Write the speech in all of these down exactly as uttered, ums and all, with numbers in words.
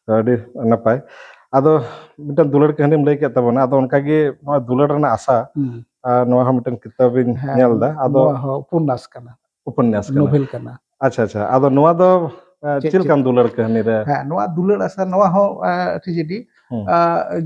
ᱛᱚ, ᱟᱹᱰᱤ ᱱᱟᱯᱟᱭ᱾ ᱟᱫᱚ ᱢᱤᱫᱴᱟᱝ ᱫᱩᱞᱟᱹᱲ ᱠᱟᱹᱦᱱᱤᱢ ᱞᱟᱹᱭ ᱠᱮᱫ ᱛᱟᱵᱚᱱᱟ, ᱟᱫᱚ ᱚᱱᱠᱟᱜᱮ ᱱᱚᱣᱟ ᱫᱩᱞᱟᱹᱲ ᱨᱮᱱᱟᱜ ᱟᱥᱟ, ᱦᱩᱸ᱾ ᱟᱨ ᱱᱚᱣᱟ ᱦᱚᱸ ᱢᱤᱫᱴᱟᱝ ᱠᱤᱛᱟᱹᱵ ᱤᱧ ᱦᱮᱸ, ᱧᱮᱞ ᱮᱫᱟ᱾ ᱟᱫᱚ ᱱᱚᱣᱟ ᱦᱚᱸ ᱩᱯᱚᱱᱱᱟᱥ ᱠᱟᱱᱟ᱾ ᱩᱯᱚᱱᱱᱟᱥ ᱠᱟᱱᱟ᱾ ᱱᱚᱵᱷᱮᱞ ᱠᱟᱱᱟ᱾ ᱟᱪᱪᱷᱟ, ᱟᱪᱪᱷᱟ᱾ ᱟᱫᱚ ᱱᱚᱣᱟ ᱫᱚ, ᱮ, ᱪᱮᱫ, ᱪᱮᱫ ᱞᱮᱠᱟᱱ ᱪᱮᱫ? ᱫᱩᱞᱟᱹᱲ ᱠᱟᱹᱦᱱᱤ ᱨᱮ? ᱦᱮᱸ, ᱱᱚᱣᱟ ᱫᱩᱞᱟᱹᱲ ᱟᱥᱟ, ᱱᱚᱣᱟ ᱦᱚᱸ, ᱮ, ᱴᱷᱤᱠ ᱜᱮ᱾ ᱦᱩᱸ᱾ ᱟ,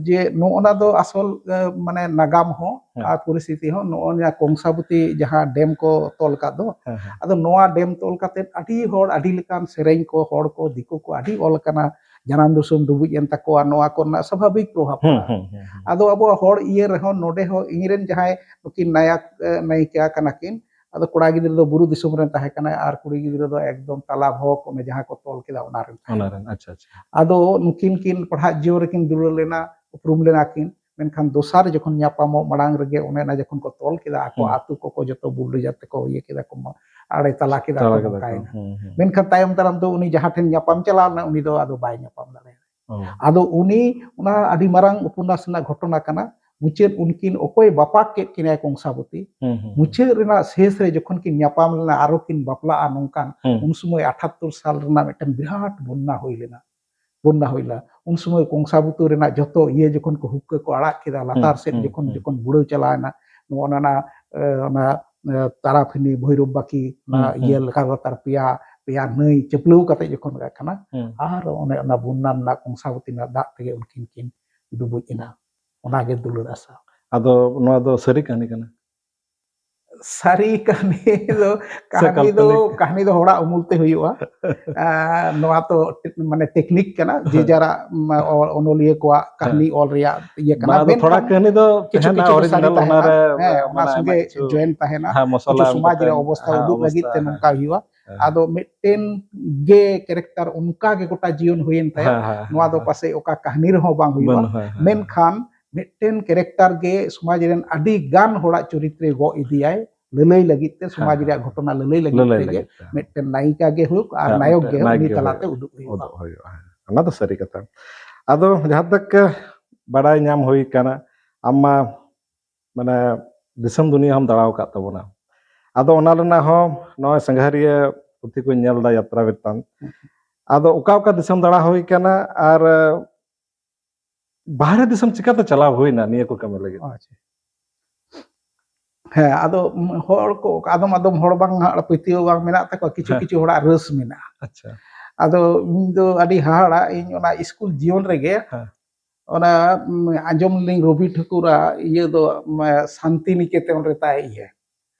ᱡᱮ ᱱᱚᱜᱼᱚ ᱱᱟ ᱫᱚ ᱟᱥᱚᱞ, ᱮ, ᱢᱟᱱᱮ ᱱᱟᱜᱟᱢ ᱦᱚᱸ ᱦᱮᱸ᱾ ᱟᱨ ᱯᱚᱨᱤᱥᱛᱷᱤᱛᱤ ᱦᱚᱸ ᱱᱚᱜᱼᱚ ᱱᱚᱣᱟ ᱠᱚᱝᱥᱟᱵᱚᱛᱤ ᱡᱟᱦᱟᱸ ᱰᱮᱢ ᱠᱚ ᱛᱚᱞ ᱠᱟᱫ ᱫᱚ, ᱦᱮᱸ, ᱦᱮᱸ᱾ ᱟᱫᱚ ᱱᱚᱣᱟ ᱰᱮᱢ ᱛᱚᱞ ᱠᱟᱛᱮᱫ ᱟᱹᱰᱤ ᱦᱚᱲ, ᱟᱹᱰᱤ ᱞᱮᱠᱟᱱ ᱥᱮᱨᱮᱧ ᱠᱚ, ᱦᱚᱲ ᱠᱚ, ᱫᱤᱠᱩ ᱠᱚ ᱟᱹᱰᱤ ᱚᱞ ᱟᱠᱟᱱᱟ᱾ ᱡᱟᱱᱟᱢ ᱫᱤᱥᱚᱢ ᱰᱩᱵᱩᱡ ᱮᱱ ᱛᱟᱠᱚᱣᱟ, ᱱᱚᱣᱟ ᱠᱚᱨᱮᱱᱟᱜ ᱥᱟᱵᱷᱟᱵᱤᱠ ᱯᱨᱚᱵᱷᱟᱵᱽ ᱦᱩᱸ, ᱯᱟᱲᱟᱜᱼᱟ᱾ ᱦᱩᱸ, ᱦᱩᱸ, ᱦᱩᱸ᱾ ᱟᱫᱚ ᱟᱵᱚᱣᱟᱜ ᱦᱚᱲ ᱤᱭᱟᱹ ᱨᱮᱦᱚᱸ ᱱᱚᱰᱮ ᱦᱚᱸ ᱤᱧᱨᱮᱱ ᱡᱟᱦᱟᱸᱭ ᱱᱩᱠᱤᱱ ᱱᱟᱭᱟᱠ, ᱮ, ᱱᱟᱭᱤᱠᱟ ᱠᱟᱱᱟ ᱠᱤᱱ, ᱟᱫᱚ ᱠᱚᱲᱟ ᱜᱤᱫᱽᱨᱟᱹ ᱫᱚ ᱵᱩᱨᱩ ᱫᱤᱥᱚᱢ ᱨᱮᱱ ᱛᱟᱦᱮᱸ ᱠᱟᱱᱟᱭ ᱟᱨ ᱠᱩᱲᱤ ᱜᱤᱫᱽᱨᱟᱹ ᱫᱚ ᱮᱠᱫᱚᱢ ᱛᱟᱞᱟ ᱵᱷᱚᱠ, ᱚᱱᱮ ᱡᱟᱦᱟᱸ ᱠᱚ ᱛᱚᱞ ᱠᱮᱫᱟ, ᱚᱱᱟ ᱨᱮᱱ ᱛᱟᱦᱮᱸ ᱚᱱᱟ ᱠᱟᱱᱟᱭ᱾ ᱨᱮᱱ, ᱟᱪᱪᱷᱟ, ᱟᱪᱪᱷᱟ᱾ ᱟᱫᱚ ᱱᱩᱠᱤᱱ ᱠᱤᱱ ᱯᱟᱲᱦᱟᱜ ᱡᱤᱭᱚᱱ ᱨᱮᱠᱤᱱ ᱫᱩᱞᱟᱹᱲ ᱞᱮᱱᱟ, ᱩᱯᱨᱩᱢ ᱞᱮᱱᱟ ᱠᱤᱱ, ᱢᱮᱱᱠᱷᱟᱱ ᱫᱚᱥᱟᱨ ᱡᱚᱠᱷᱚᱱ ᱧᱟᱯᱟᱢᱚᱜ ᱢᱟᱲᱟᱝ ᱨᱮᱜᱮ ᱚᱱᱮ ᱚᱱᱟ ᱡᱚᱠᱷᱚᱱ ᱠᱚ ᱛᱚᱞ ᱠᱮᱫᱟ, ᱟᱠᱚ ᱦᱩᱸ᱾ ᱟᱹᱛᱩ ᱠᱚᱠᱚ ᱡᱚᱛᱚ ᱵᱩᱞᱰᱩᱡᱟᱨ ᱛᱮᱠᱚ ᱤᱭᱟᱹ ᱠᱮᱫᱟ ᱠᱚ, ᱢᱟ-, ᱟᱲᱮ ᱛᱟᱞᱟ ᱠᱮᱫᱟ ᱛᱟᱞᱟ ᱠᱚ, ᱠᱮᱫᱟ ᱠᱚ, ᱱᱚᱝᱠᱟᱭᱮᱱᱟ᱾ ᱦᱩᱸ, ᱦᱩᱸ᱾ ᱢᱮᱱᱠᱷᱟᱱ ᱛᱟᱭᱚᱢ ᱫᱟᱨᱟᱢ ᱫᱚ ᱩᱱᱤ ᱡᱟᱦᱟᱸ ᱴᱷᱮᱱ ᱧᱟᱯᱟᱢ ᱪᱟᱞᱟᱣ ᱞᱮᱱᱟ, ᱩᱱᱤ ᱫᱚ ᱟᱫᱚ ᱵᱟᱭ ᱧᱟᱯᱟᱢ ᱫᱟᱲᱮᱭᱟᱫᱟ᱾ ᱚ᱾ ᱟᱫᱚ ᱩᱱᱤ ᱚᱱᱟ ᱟᱹᱰᱤ ᱢᱟᱨᱟᱝ ᱩᱯᱚᱱᱱᱟᱥ ᱨᱮᱱᱟᱜ ᱜᱷᱚᱴᱚᱱᱟ ᱠᱟᱱᱟ᱾ ᱢᱩᱪᱟᱹᱫ ᱩᱱᱠᱤᱱ ᱚᱠᱚᱭ ᱵᱟᱯᱟᱜ ᱠᱮᱫ ᱠᱤᱱᱟᱭ ᱠᱚᱝᱥᱟᱵᱚᱛᱤ, ᱦᱩᱸ, ᱦᱩᱸ, ᱦᱩᱸ᱾ ᱢᱩᱪᱟᱹᱫ ᱨᱮᱱᱟᱜ ᱥᱮᱥ ᱨᱮ ᱡᱚᱠᱷᱚᱱ ᱠᱤᱱ ᱧᱟᱯᱟᱢ ᱞᱮᱱᱟ, ᱟᱨᱚ ᱠᱤᱱ ᱵᱟᱯᱞᱟᱜᱼᱟ ᱱᱚᱝᱠᱟᱱ, ᱦᱩᱸ᱾ ᱩᱱ ᱥᱚᱢᱚᱭ ᱟᱴᱷᱟᱛᱛᱳᱨ ᱥᱟᱞ ᱨᱮᱱᱟᱜ ᱢᱤᱫᱴᱮᱱ ᱵᱤᱨᱟᱴ ᱵᱚᱱᱱᱟ ᱦᱩᱭ ᱞᱮᱱᱟ᱾ ᱵᱚᱱᱱᱟ ᱦᱩᱭ ᱞᱮᱱᱟ᱾ ᱩᱱ ᱥᱚᱢᱚᱭ ᱠᱚᱝᱥᱟᱵᱚᱛᱤ ᱨᱮᱱᱟᱜ ᱡᱚᱛᱚ ᱤᱭᱟᱹ ᱡᱚᱠᱷᱚᱱ ᱠᱚ ᱦᱩᱠᱠᱟᱹ ᱠᱚ ᱟᱲᱟᱜ ᱠᱮᱫᱟ, ᱞᱟᱛᱟᱨ ᱦᱩᱸ, ᱥᱮᱫ ᱦᱩᱸ, ᱡᱚᱠᱷᱚᱱ, ᱦᱩᱸ᱾ ᱡᱚᱠᱷᱚᱱ ᱵᱩᱲᱟᱹᱣ ᱪᱟᱞᱟᱣ ᱮᱱᱟ, ᱱᱚᱜᱼᱚ ᱱᱟ, ᱮ, ᱚᱱᱟ, ᱮ, ᱛᱟᱨᱟᱯᱷᱤᱱᱤ, ᱵᱷᱳᱭᱨᱚᱵ ᱵᱟᱠᱤ, ᱚᱱᱟ ᱦᱩᱸ, ᱦᱩᱸ᱾ ᱤᱭᱟᱹ ᱞᱟᱛᱟᱨ ᱞᱟᱛᱟᱨ ᱯᱮᱭᱟ, ᱯᱮᱭᱟ ᱱᱟᱹᱭ ᱪᱟᱹᱯᱞᱟᱹᱣ ᱠᱟᱛᱮ ᱡᱚᱠᱷᱚᱱ ᱨᱟᱠᱟᱵ ᱠᱟᱱᱟ, ᱦᱩᱸ᱾ ᱟᱨ ᱚᱱᱮ ᱚᱱᱟ ᱵᱚᱱᱱᱟ ᱨᱮᱱᱟᱜ ᱠᱚᱝᱥᱟᱵᱚᱛᱤ ᱨᱮᱱᱟᱜ ᱫᱟᱜ ᱛᱮᱜᱮ ᱩᱱᱠᱤᱱ ᱠᱤᱱ ᱰᱩᱵᱩᱡ ᱮᱱᱟ᱾ ᱚᱱᱟᱜᱮ ᱫᱩᱞᱟᱹᱲ ᱟᱥᱟ᱾ ᱟᱫᱚ ᱱᱚᱣᱟ ᱫᱚ ᱥᱟᱹᱨᱤ ᱠᱟᱹᱦᱱᱤ ᱠᱟᱱᱟ? ᱥᱟᱹᱨᱤ ᱠᱟᱹᱦᱱᱤ ᱫᱚ, ᱥᱮ ᱠᱟᱹᱦᱱᱤ ᱫᱚ, ᱠᱟᱞᱯᱚᱱᱤᱠ? ᱠᱟᱹᱦᱱᱤ ᱫᱚ ᱦᱚᱲᱟᱜ ᱩᱢᱩᱞ ᱛᱮ ᱦᱩᱭᱩᱜᱼᱟ᱾ ᱟᱨ ᱱᱚᱣᱟ ᱛᱚ ᱴᱮᱠ-, ᱢᱟᱱᱮ ᱴᱮᱠᱱᱤᱠ ᱠᱟᱱᱟ, ᱡᱮ ᱦᱮᱸ᱾ ᱡᱟᱨᱟᱜ, ᱢᱟ, ᱚ-, ᱚᱱᱚᱞᱤᱭᱟᱹ ᱠᱚᱣᱟᱜ ᱠᱟᱹᱦᱱᱤ ᱦᱮᱸ᱾ ᱚᱞ ᱨᱮᱭᱟᱜ ᱤᱭᱟᱹ ᱠᱟᱱᱟ᱾ ᱵᱟᱝ, ᱟᱫᱚ ᱛᱷᱚᱲᱟ ᱢᱮᱱᱠᱷᱟᱱ ᱠᱟᱹᱦᱱᱤ ᱫᱚ ᱠᱤᱪᱷᱩ ᱛᱟᱦᱮᱱᱟ, ᱠᱤᱪᱷᱩ ᱫᱚ ᱥᱟᱹᱨᱤ original, ᱛᱟᱦᱮᱱᱟ᱾ ᱚᱱᱟᱨᱮ ᱦᱮᱸ, ᱢᱟᱱᱮ ᱚᱱᱟ ᱟᱭᱢᱟ ᱥᱚᱸᱜᱮ ᱠᱤᱪᱷᱩ, join ᱛᱟᱦᱮᱱᱟ᱾ ᱦᱮᱸ, ᱢᱚᱥᱞᱟ ᱠᱤᱪᱷᱩ ᱮᱢ ᱥᱚᱢᱟᱡᱽ ᱠᱟᱛᱮ, ᱨᱮᱭᱟᱜ ᱚᱵᱚᱥᱛᱷᱟ ᱦᱮᱸ, ᱩᱫᱩᱜ ᱞᱟᱹᱜᱤᱫ ᱚᱵᱚᱥᱛᱷᱟ, ᱛᱮ ᱦᱮᱸ᱾ ᱱᱚᱝᱠᱟ ᱦᱩᱭᱩᱜᱼᱟ᱾ ᱦᱮᱸ᱾ ᱟᱫᱚ ᱢᱤᱫᱴᱮᱱ ᱜᱮ ᱠᱮᱨᱮᱠᱴᱟᱨ ᱚᱱᱠᱟ ᱜᱮ ᱜᱚᱴᱟ ᱡᱤᱭᱚᱱ ᱦᱩᱭᱮᱱ ᱛᱟᱭᱟ᱾ ᱦᱮᱸ, ᱦᱮᱸ, ᱱᱚᱣᱟ ᱦᱮᱸ, ᱫᱚ ᱦᱮᱸ᱾ ᱯᱟᱥᱮᱡ ᱚᱠᱟ ᱠᱟᱹᱦᱱᱤ ᱨᱮᱦᱚᱸ ᱵᱟᱝ ᱦᱩᱭᱩᱜᱼᱟ᱾ ᱵᱟᱹᱱᱩᱜᱼᱟ, ᱦᱮᱸ, ᱦᱮᱸ, ᱢᱮᱱᱠᱷᱟᱱ ᱢᱤᱫᱴᱮᱱ ᱠᱮᱨᱮᱠᱴᱟᱨ ᱜᱮ ᱥᱚᱢᱟᱡᱽ ᱨᱮᱱ ᱟᱹᱰᱤ ᱜᱟᱱ ᱦᱚᱲᱟᱜ ᱪᱚᱨᱤᱛᱨᱮ ᱜᱚᱜ ᱤᱫᱤᱭᱟᱭ, ᱞᱟᱹᱞᱟᱹᱭ ᱞᱟᱹᱜᱤᱫ ᱛᱮ, ᱦᱮᱸ, ᱥᱚᱢᱟᱡᱽ ᱦᱮᱸ, ᱨᱮᱭᱟᱜ ᱦᱮᱸ᱾ ᱜᱷᱚᱴᱚᱱᱟ ᱞᱟᱹᱞᱟᱹᱭ ᱞᱟᱹᱜᱤᱫ ᱞᱟᱹᱞᱟᱹᱭ ᱛᱮᱜᱮ ᱞᱟᱹᱜᱤᱫ ᱛᱮ᱾ ᱢᱤᱫᱴᱮᱱ ᱱᱟᱭᱤᱠᱟ ᱜᱮ ᱦᱩᱭᱩᱜ ᱟᱨ ᱦᱮᱸ, ᱱᱟᱭᱚᱠ ᱢᱤᱫᱴᱮᱱ ᱜᱮ ᱱᱟᱭᱚᱠ ᱩᱱᱤ ᱜᱮ ᱛᱟᱞᱟᱛᱮ ᱦᱩᱭᱩᱜ, ᱩᱫᱩᱜ ᱦᱩᱭᱩᱜᱼᱟ᱾ ᱩᱫᱩᱜ ᱦᱩᱭᱩᱜᱼᱟ, ᱦᱮᱸ᱾ ᱚᱱᱟ ᱫᱚ ᱥᱟᱹᱨᱤ ᱠᱟᱛᱷᱟ᱾ ᱟᱫᱚ ᱡᱟᱦᱟᱸ ᱛᱚᱠ ᱵᱟᱲᱟᱭ ᱧᱟᱢ ᱦᱩᱭ ᱠᱟᱱᱟ, ᱟᱢ ᱢᱟ ᱢᱟᱱᱮ ᱫᱤᱥᱚᱢ ᱫᱩᱱᱤᱭᱟᱹ ᱦᱚᱸᱢ ᱫᱟᱬᱟ ᱟᱠᱟᱫ ᱛᱟᱵᱚᱱᱟ᱾ ᱟᱫᱚ ᱚᱱᱟ ᱨᱮᱱᱟᱜ ᱦᱚᱸ ᱱᱚᱜᱼᱚᱭ ᱥᱟᱸᱜᱷᱟᱨᱤᱭᱟᱹ ᱯᱩᱛᱷᱤ ᱠᱚᱧ ᱧᱮᱞ ᱮᱫᱟ, ᱡᱟᱛᱨᱟ ᱵᱤᱛᱛᱟᱱᱛ᱾ ᱦᱩᱸ᱾ ᱟᱫᱚ ᱚᱠᱟ ᱚᱠᱟ ᱫᱤᱥᱚᱢ ᱫᱟᱬᱟ ᱦᱩᱭ ᱠᱟᱱᱟ ᱟᱨ ᱵᱟᱦᱨᱮ ᱫᱤᱥᱚᱢ ᱪᱤᱠᱟᱛᱮ ᱪᱟᱞᱟᱣ ᱦᱩᱭᱱᱟ ᱱᱤᱭᱟᱹ ᱠᱚ ᱠᱟᱹᱢᱤ ᱞᱟᱹᱜᱤᱫ? ᱟᱪᱪᱷᱟ᱾ ᱦᱮᱸ, ᱟᱫᱚ, ᱩᱢ, ᱦᱚᱲ ᱠᱚ, ᱟᱫᱚᱢ ᱟᱫᱚᱢ ᱦᱚᱲ ᱵᱟᱝ ᱦᱟᱸᱜ ᱯᱟᱹᱛᱭᱟᱹᱣ ᱵᱟᱝ ᱢᱮᱱᱟᱜ ᱛᱟᱠᱚᱣᱟ, ᱠᱤᱪᱷᱩ ᱦᱮᱸ᱾ ᱠᱤᱪᱷᱩ ᱦᱚᱲᱟᱜ ᱨᱟᱹᱥ ᱢᱮᱱᱟᱜᱼᱟ᱾ ᱟᱪᱪᱷᱟ᱾ ᱟᱫᱚ ᱤᱧ ᱫᱚ ᱟᱹᱰᱤ ᱦᱟᱦᱟᱲᱟ, ᱤᱧ ᱚᱱᱟ ᱥᱠᱩᱞ ᱡᱤᱭᱚᱱ ᱨᱮᱜᱮ ᱦᱮᱸ᱾ ᱚᱱᱟ, ᱩᱢ, ᱟᱸᱡᱚᱢ ᱞᱤᱧ ᱨᱚᱵᱤ ᱴᱷᱟᱹᱠᱩᱨᱟᱜ ᱤᱭᱟᱹ ᱫᱚ, ᱩᱢ, ᱥᱟᱱᱛᱤ ᱱᱤᱠᱮᱛᱚᱱ ᱨᱮ ᱛᱟᱭ ᱤᱭᱟᱹ᱾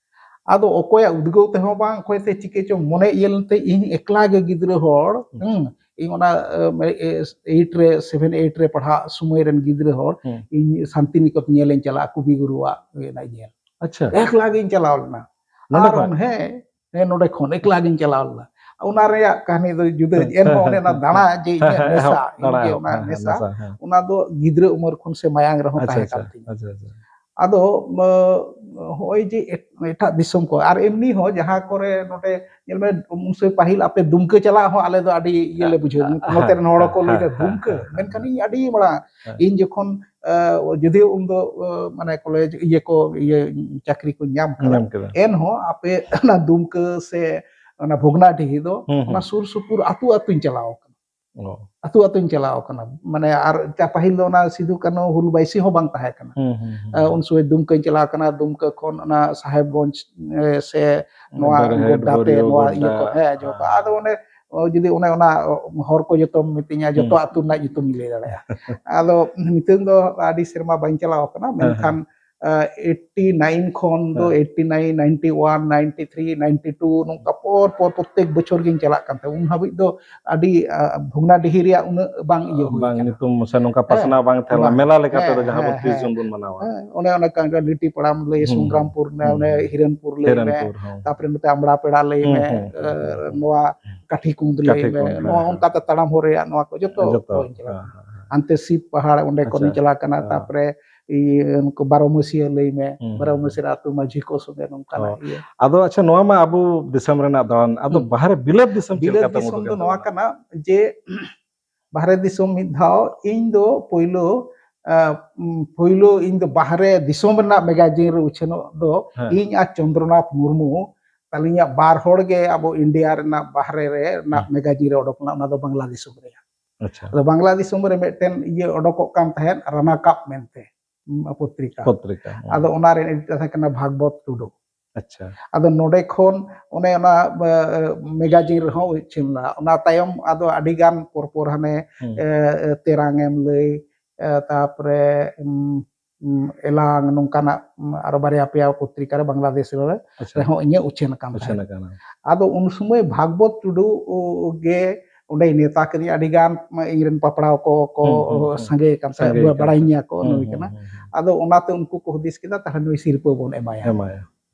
ᱟᱫᱚ ᱚᱠᱚᱭᱟᱜ ᱩᱫᱽᱜᱟᱹᱣ ᱛᱮᱦᱚᱸ ᱵᱟᱝ, ᱚᱠᱚᱭ ᱛᱮ ᱪᱤᱠᱟᱹ ᱪᱚᱝ ᱢᱚᱱᱮ ᱤᱭᱟᱹ ᱞᱮᱱᱛᱮ ᱤᱧ ᱮᱠᱞᱟ ᱜᱮ ᱜᱤᱫᱽᱨᱟᱹ ᱦᱚᱲ, ᱦᱩᱸ᱾ ᱦᱩᱸ, ᱤᱧ ᱚᱱᱟ, ᱮ, ᱮ, eight ᱨᱮ, seven eight ᱨᱮ ᱯᱟᱲᱦᱟᱜ ᱥᱚᱢᱚᱭ ᱨᱮᱱ ᱜᱤᱫᱽᱨᱟᱹ ᱦᱚᱲ, ᱦᱩᱸ᱾ ᱤᱧ ᱥᱟᱱᱛᱤᱱᱤᱠᱮᱛᱚᱱ ᱧᱮᱞᱤᱧ ᱪᱟᱞᱟᱜᱼᱟ, ᱠᱚᱵᱤ ᱜᱩᱨᱩᱣᱟᱜ ᱚᱱᱟ ᱧᱮᱞ᱾ ᱟᱪᱪᱷᱟ᱾ ᱮᱠᱞᱟ ᱜᱤᱧ ᱪᱟᱞᱟᱣ ᱞᱮᱱᱟ᱾ ᱱᱚᱰᱮ ᱟᱨ ᱠᱷᱚᱱ? ᱩᱱ-, ᱦᱮᱸ, ᱦᱮᱸ, ᱱᱚᱰᱮ ᱠᱷᱚᱱ ᱮᱠᱞᱟ ᱜᱤᱧ ᱪᱟᱞᱟᱣ ᱞᱮᱱᱟ᱾ ᱚᱱᱟ ᱨᱮᱭᱟᱜ ᱠᱟᱹᱦᱱᱤ ᱫᱚ ᱡᱩᱫᱟᱹ, ᱦᱮᱸ, ᱮᱱᱦᱚᱸ ᱦᱮᱸ, ᱚᱱᱮ ᱚᱱᱟ ᱦᱮᱸ, ᱫᱟᱬᱟ ᱦᱮᱸ, ᱡᱮ ᱦᱮᱸ, ᱤᱧᱟᱹᱜ ᱦᱮᱸ, ᱱᱮᱥᱟ, ᱮᱦᱚᱵ ᱤᱧ ᱫᱟᱬᱟ ᱡᱮ ᱮᱦᱚᱵ, ᱚᱱᱟ ᱦᱮᱸ, ᱦᱮᱸ, ᱱᱮᱥᱟ, ᱱᱮᱥᱟ, ᱦᱮᱸ᱾ ᱚᱱᱟ ᱫᱚ ᱜᱤᱫᱽᱨᱟᱹ ᱩᱢᱮᱨ ᱠᱷᱚᱱ ᱥᱮ ᱢᱟᱭᱟᱝ ᱨᱮᱦᱚᱸ ᱟᱪᱪᱷᱟ, ᱛᱟᱦᱮᱸ ᱟᱪᱪᱷᱟ, ᱠᱟᱱ ᱛᱤᱧᱟ᱾ ᱟᱪᱪᱷᱟ, ᱟᱪᱪᱷᱟ᱾ ᱟᱫᱚ, ᱢᱟ, ᱦᱚᱸᱜᱼᱚᱭ ᱡᱮ ᱮᱴ-, ᱮᱴᱟᱜ ᱫᱤᱥᱚᱢ ᱠᱚ, ᱟᱨ ᱮᱢᱱᱤ ᱦᱚᱸ ᱡᱟᱦᱟᱸ ᱠᱚᱨᱮ ᱱᱚᱰᱮ ᱧᱮᱞ ᱢᱮ, ᱩᱱ ᱥᱚᱢᱚᱭ ᱯᱟᱹᱦᱤᱞ ᱟᱯᱮ ᱫᱩᱢᱠᱟᱹ ᱪᱟᱞᱟᱜ ᱦᱚᱸ ᱟᱞᱮ ᱫᱚ ᱟᱹᱰᱤ ᱤᱭᱟᱹ ᱞᱮ ᱵᱩᱡᱷᱟᱹᱣ᱾ ᱦᱮᱸ, ᱱᱚᱛᱮ ᱨᱮᱱ ᱦᱚᱲ ᱦᱮᱸ, ᱠᱚ ᱞᱟᱹᱭᱫᱟ, ᱦᱮᱸ, "ᱫᱩᱢᱠᱟᱹ?" ᱦᱮᱸ, ᱢᱮᱱᱠᱷᱟᱱ ᱦᱮᱸ᱾ ᱤᱧ ᱟᱹᱰᱤ ᱢᱟᱲᱟᱝ, ᱦᱮᱸ᱾ ᱤᱧ ᱡᱚᱠᱷᱚᱱ, ᱮ, ᱡᱩᱫᱤ ᱩᱱᱫᱚ, ᱮ, ᱢᱟᱱᱮ ᱠᱚᱞᱮᱡᱽ ᱤᱭᱟᱹ ᱠᱚ, ᱤᱭᱟᱹ ᱪᱟᱹᱠᱨᱤ ᱠᱚ ᱧᱟᱢ ᱠᱟᱫᱟ, ᱧᱟᱢ ᱠᱮᱫᱟ᱾ ᱮᱱᱦᱚᱸ ᱟᱯᱮ ᱚᱱᱟ ᱫᱩᱢᱠᱟᱹ ᱥᱮ ᱚᱱᱟ ᱵᱷᱚᱜᱽᱱᱟᱰᱤᱦᱤ ᱫᱚ ᱦᱩᱸ, ᱚᱱᱟ ᱦᱩᱸ᱾ ᱥᱩᱨ ᱥᱩᱯᱩᱨ ᱟᱹᱛᱩ ᱟᱹᱛᱩᱧ ᱪᱟᱞᱟᱣ ᱠᱟᱱᱟ᱾ ᱚ᱾ ᱟᱹᱛᱩ ᱟᱹᱛᱩᱧ ᱪᱟᱞᱟᱣ ᱠᱟᱱᱟ᱾ ᱢᱟᱱᱮ ᱟᱨ ᱪᱟ-, ᱯᱟᱹᱦᱤᱞ ᱫᱚ ᱚᱱᱟ ᱥᱤᱫᱩ ᱠᱟᱹᱱᱦᱩ ᱦᱩᱞ ᱵᱟᱭᱥᱤ ᱦᱚᱸ ᱵᱟᱝ ᱛᱟᱦᱮᱸ ᱠᱟᱱᱟ᱾ ᱦᱩᱸ, ᱦᱩᱸ, ᱦᱩᱸ, ᱮ, ᱦᱩᱸ᱾ ᱩᱱ ᱥᱚᱢᱚᱭ ᱫᱩᱢᱠᱟᱹᱧ ᱪᱟᱞᱟᱣ ᱠᱟᱱᱟ, ᱫᱩᱢᱠᱟᱹ ᱠᱷᱚᱱ ᱚᱱᱟ ᱥᱟᱦᱮᱵᱽᱜᱚᱸᱡᱽ, ᱮ, ᱥᱮ ᱱᱚᱣᱟ ᱵᱮᱨᱦᱮᱴ, ᱜᱳᱰᱰᱟ ᱛᱮ, ᱵᱳᱨᱤᱭᱳ, ᱱᱚᱣᱟ ᱤᱭᱟᱹ ᱜᱳᱰᱰᱟ᱾ ᱠᱚ, ᱦᱮᱸ, ᱡᱚᱛᱚ᱾ ᱦᱮᱸ᱾ ᱟᱫᱚ ᱚᱱᱮ, ᱚ, ᱡᱩᱫᱤ ᱚᱱᱮ ᱚᱱᱟ, ᱚ, ᱦᱚᱨ ᱠᱚ ᱡᱚᱛᱚᱢ ᱢᱤᱛᱟᱹᱧᱟ, ᱡᱚᱛᱚ ᱦᱩᱸ᱾ ᱟᱹᱛᱩ ᱨᱮᱱᱟᱜ ᱧᱩᱛᱩᱢ ᱤᱧ ᱞᱟᱹᱭ ᱫᱟᱲᱮᱭᱟᱜᱼᱟ᱾ ᱟᱫᱚ ᱱᱤᱛᱚᱝ ᱫᱚ ᱟᱹᱰᱤ ᱥᱮᱨᱢᱟ ᱵᱟᱹᱧ ᱪᱟᱞᱟᱣ ᱠᱟᱱᱟ, ᱦᱮᱸ, ᱦᱮᱸ᱾ ᱢᱮᱱᱠᱷᱟᱱ ᱮ, eighty nine ᱠᱷᱚᱱ ᱫᱚ ᱦᱮᱸ᱾ eighty nine, ninety one, ninety three, ninety two, ᱱᱚᱝᱠᱟ ᱯᱚᱨ ᱯᱚᱨ ᱯᱨᱚᱛᱛᱮᱠ ᱵᱚᱪᱷᱚᱨ ᱜᱤᱧ ᱪᱟᱞᱟᱜ ᱠᱟᱱ ᱛᱟᱦᱮᱸᱫ᱾ ᱩᱱ ᱦᱟᱹᱵᱤᱡ ᱫᱚ ᱟᱹᱰᱤ, ᱟ, ᱵᱷᱚᱜᱽᱱᱟᱰᱤᱦᱤ ᱨᱮᱭᱟᱜ ᱩᱱᱟᱹᱜ ᱵᱟᱝ ᱤᱭᱟᱹ ᱦᱩᱭ ᱵᱟᱝ ᱠᱟᱱᱟ᱾ ᱧᱩᱛᱩᱢ ᱥᱮ ᱱᱚᱝᱠᱟ ᱦᱮᱸ, ᱯᱟᱥᱱᱟᱣ ᱵᱟᱝ ᱛᱟᱦᱮᱸ ᱞᱮᱱᱟ᱾ ᱵᱟᱝ᱾ ᱢᱮᱞᱟ ᱞᱮᱠᱟ ᱦᱮᱸ, ᱛᱮᱫᱚ ᱡᱟᱦᱟᱸ ᱦᱮᱸ, ᱵᱚᱱ ᱛᱤᱥ ᱦᱮᱸ᱾ ᱡᱩᱱ ᱵᱚᱱ ᱢᱟᱱᱟᱣᱟ᱾ ᱦᱮᱸ, ᱚᱱᱮ ᱚᱱᱟ ᱠᱟᱱ ᱜᱮ ᱞᱤᱴᱤ ᱯᱟᱲᱟᱢ ᱞᱟᱹᱭ, ᱦᱩᱸ, ᱥᱚᱝᱜᱨᱟᱢᱯᱩᱨ ᱦᱩᱸ, ᱞᱟᱹᱭ ᱦᱩᱸ, ᱢᱮ, ᱦᱩᱸ᱾ ᱦᱤᱨᱚᱱᱯᱩᱨ ᱦᱚᱸ᱾ ᱛᱟᱯᱚᱨᱮ ᱱᱚᱛᱮ ᱟᱢᱲᱟ ᱯᱮᱲᱟ ᱞᱟᱹᱭ ᱦᱩᱸ, ᱢᱮ, ᱦᱩᱸ, ᱦᱩᱸ, ᱮ, ᱦᱩᱸ᱾ ᱱᱚᱣᱟ ᱠᱟᱴᱷᱤ ᱠᱩᱸᱫᱽ ᱞᱟᱹᱭ ᱠᱟᱴᱷᱤ ᱢᱮ, ᱠᱩᱸᱫᱽ, ᱦᱮᱸ, ᱱᱚᱣᱟ ᱦᱮᱸ᱾ ᱚᱱᱠᱟ ᱛᱮ ᱛᱟᱲᱟᱢ ᱦᱚᱨ ᱨᱮᱭᱟᱜ ᱱᱚᱣᱟ ᱠᱚ ᱡᱚᱛᱚ ᱡᱚᱛᱚ, ᱦᱚᱧ ᱪᱟᱞᱟᱜ ᱦᱮᱸ, ᱠᱟᱱᱟ᱾ ᱦᱮᱸ, ᱦᱮᱸ᱾ ᱦᱟᱱᱛᱮ ᱥᱤᱵ ᱯᱟᱦᱟᱲ ᱚᱸᱰᱮ ᱟᱪᱪᱷᱟ᱾ ᱠᱷᱚᱱᱤᱧ ᱪᱟᱞᱟᱜ ᱠᱟᱱᱟ, ᱦᱮᱸ᱾ ᱛᱟᱯᱚᱨᱮ ᱤᱭᱟᱹ, ᱩᱱᱠᱩ ᱵᱟᱨᱚ ᱢᱟᱹᱥᱤᱭᱟᱹ ᱞᱟᱹᱭ ᱢᱮ, ᱦᱩᱸ, ᱵᱟᱨᱚ ᱦᱩᱸ᱾ ᱢᱟᱹᱥᱤᱭᱟᱹ ᱟᱹᱛᱩ ᱢᱟᱹᱡᱷᱤ ᱠᱚ ᱥᱚᱸᱜᱮ ᱱᱚᱝᱠᱟᱱᱟᱜ ᱦᱚᱸ᱾ ᱤᱭᱟᱹ᱾ ᱟᱫᱚ ᱟᱪᱪᱷᱟ, ᱱᱚᱣᱟ ᱢᱟ ᱟᱵᱚ ᱫᱤᱥᱚᱢ ᱨᱮᱱᱟᱜ ᱫᱟᱬᱟᱱ, ᱟᱫᱚ ᱦᱩᱸ᱾ ᱵᱟᱦᱨᱮ ᱵᱤᱞᱟᱹᱛ ᱫᱤᱥᱚᱢ ᱪᱮᱫ ᱵᱤᱞᱟᱹᱛ ᱞᱮᱠᱟᱛᱮᱢ ᱫᱤᱥᱚᱢ ᱩᱰᱩᱠ ᱫᱚ ᱮᱱ ᱱᱚᱣᱟ ᱛᱟᱵᱚᱱᱟ? ᱠᱟᱱᱟ ᱡᱮ ᱵᱟᱦᱨᱮ ᱫᱤᱥᱚᱢ ᱢᱤᱫ ᱫᱷᱟᱣ ᱤᱧ ᱫᱚ ᱯᱳᱭᱞᱳ, ᱟ, ᱩᱢ, ᱯᱳᱭᱞᱳ ᱤᱧ ᱫᱚ ᱵᱟᱦᱨᱮ ᱫᱤᱥᱚᱢ ᱨᱮᱱᱟᱜ magazine ᱨᱮ ᱩᱪᱷᱟᱹᱱᱚᱜ ᱫᱚ ᱦᱮᱸ᱾ ᱤᱧ ᱟᱨ ᱪᱚᱱᱫᱨᱚᱱᱟᱛᱷ ᱢᱩᱨᱢᱩ ᱟᱹᱞᱤᱧᱟᱜ ᱵᱟᱨ ᱦᱚᱲ ᱜᱮ ᱟᱵᱚ ᱤᱱᱰᱤᱭᱟ ᱨᱮᱱᱟᱜ ᱵᱟᱦᱨᱮ ᱨᱮ ᱨᱮᱱᱟᱜ ᱦᱩᱸ᱾ ᱢᱮᱜᱟᱡᱤᱱ ᱨᱮ ᱚᱰᱚᱠ ᱞᱮᱱᱟ, ᱚᱱᱟ ᱫᱚ ᱵᱟᱝᱞᱟ ᱫᱤᱥᱚᱢ ᱨᱮᱭᱟᱜ᱾ ᱟᱪᱪᱷᱟ᱾ ᱟᱫᱚ ᱵᱟᱝᱞᱟ ᱫᱤᱥᱚᱢ ᱨᱮ ᱢᱤᱫᱴᱮᱱ ᱤᱭᱟᱹ ᱚᱰᱚᱠᱚᱜ ᱠᱟᱱ ᱛᱟᱦᱮᱸᱫ, ᱨᱟᱱᱟ ᱠᱟᱯ ᱢᱮᱱᱛᱮ, ᱩᱸ, ᱯᱚᱛᱨᱤᱠᱟ᱾ ᱯᱚᱛᱨᱤᱠᱟ, ᱦᱩᱸ᱾ ᱟᱫᱚ ᱚᱱᱟ ᱨᱮᱱ editor ᱛᱟᱦᱮᱸ ᱠᱟᱱᱟ ᱵᱷᱟᱜᱽᱵᱚᱛ ᱴᱩᱰᱩ᱾ ᱟᱪᱪᱷᱟ᱾ ᱟᱫᱚ ᱱᱚᱰᱮ ᱠᱷᱚᱱ ᱚᱱᱮ ᱚᱱᱟ, ᱮ, ᱮ, ᱢᱮᱜᱟᱡᱤᱱ ᱨᱮᱦᱚᱸ ᱩᱪᱷᱟᱹᱱ ᱞᱮᱱᱟ᱾ ᱚᱱᱟ ᱛᱟᱭᱚᱢ ᱟᱫᱚ ᱟᱹᱰᱤ ᱜᱟᱱ ᱯᱚᱨ ᱯᱚᱨ ᱦᱟᱱᱮ, ᱦᱩᱸ᱾ ᱮ, ᱮ, ᱛᱮᱨᱟᱝ ᱮᱢ ᱞᱟᱹᱭ, ᱮ, ᱛᱟᱯᱚᱨᱮ, ᱩᱢ, ᱩᱢ, ᱮᱞᱟᱝ, ᱱᱚᱝᱠᱟᱱᱟᱜ, ᱩᱢ, ᱟᱨᱚ ᱵᱟᱨᱭᱟ ᱯᱮᱭᱟ ᱯᱚᱛᱨᱤᱠᱟ ᱨᱮ ᱵᱟᱝᱞᱟᱫᱮᱥ ᱨᱮ ᱟᱪᱪᱷᱟ᱾ ᱨᱮᱦᱚᱸ ᱤᱧᱟᱹᱜ ᱩᱪᱷᱟᱹᱱ ᱟᱠᱟᱱ ᱩᱪᱷᱟᱹᱱ ᱛᱟᱦᱮᱸᱫ᱾ ᱟᱠᱟᱱᱟ᱾ ᱟᱫᱚ ᱩᱱ ᱥᱚᱢᱚᱭ ᱵᱷᱟᱜᱽᱵᱚᱛ ᱴᱩᱰᱩ, ᱩ, ᱜᱮ ᱚᱸᱰᱮᱭ ᱱᱮᱣᱛᱟ ᱠᱤᱫᱤᱧᱟ᱾ ᱟᱹᱰᱤ ᱜᱟᱱ ᱤᱧ ᱨᱮᱱ ᱯᱟᱯᱲᱟᱣ ᱠᱚ, ᱠᱚ ᱦᱩᱸ, ᱦᱩᱸ, ᱦᱩᱸ᱾ ᱥᱟᱸᱜᱮ ᱟᱠᱟᱱ ᱛᱟᱦᱮᱸᱫ, ᱥᱟᱸᱜᱮ ᱟᱠᱟᱱ ᱵᱟᱲᱟᱭ ᱛᱟᱦᱮᱸᱫ᱾ ᱧᱟ ᱠᱚ, ᱦᱩᱸ, ᱱᱩᱭ ᱦᱩᱸ, ᱠᱟᱱᱟ᱾ ᱦᱩᱸ, ᱦᱩᱸ᱾ ᱟᱫᱚ ᱚᱱᱟᱛᱮ ᱩᱱᱠᱩ ᱠᱚ ᱦᱩᱫᱤᱥ ᱠᱮᱫᱟ, ᱛᱟᱦᱞᱮ ᱱᱩᱭ ᱥᱤᱨᱯᱟᱹ ᱵᱚᱱ ᱮᱢᱟᱭᱟ᱾ ᱮᱢᱟᱭᱟ᱾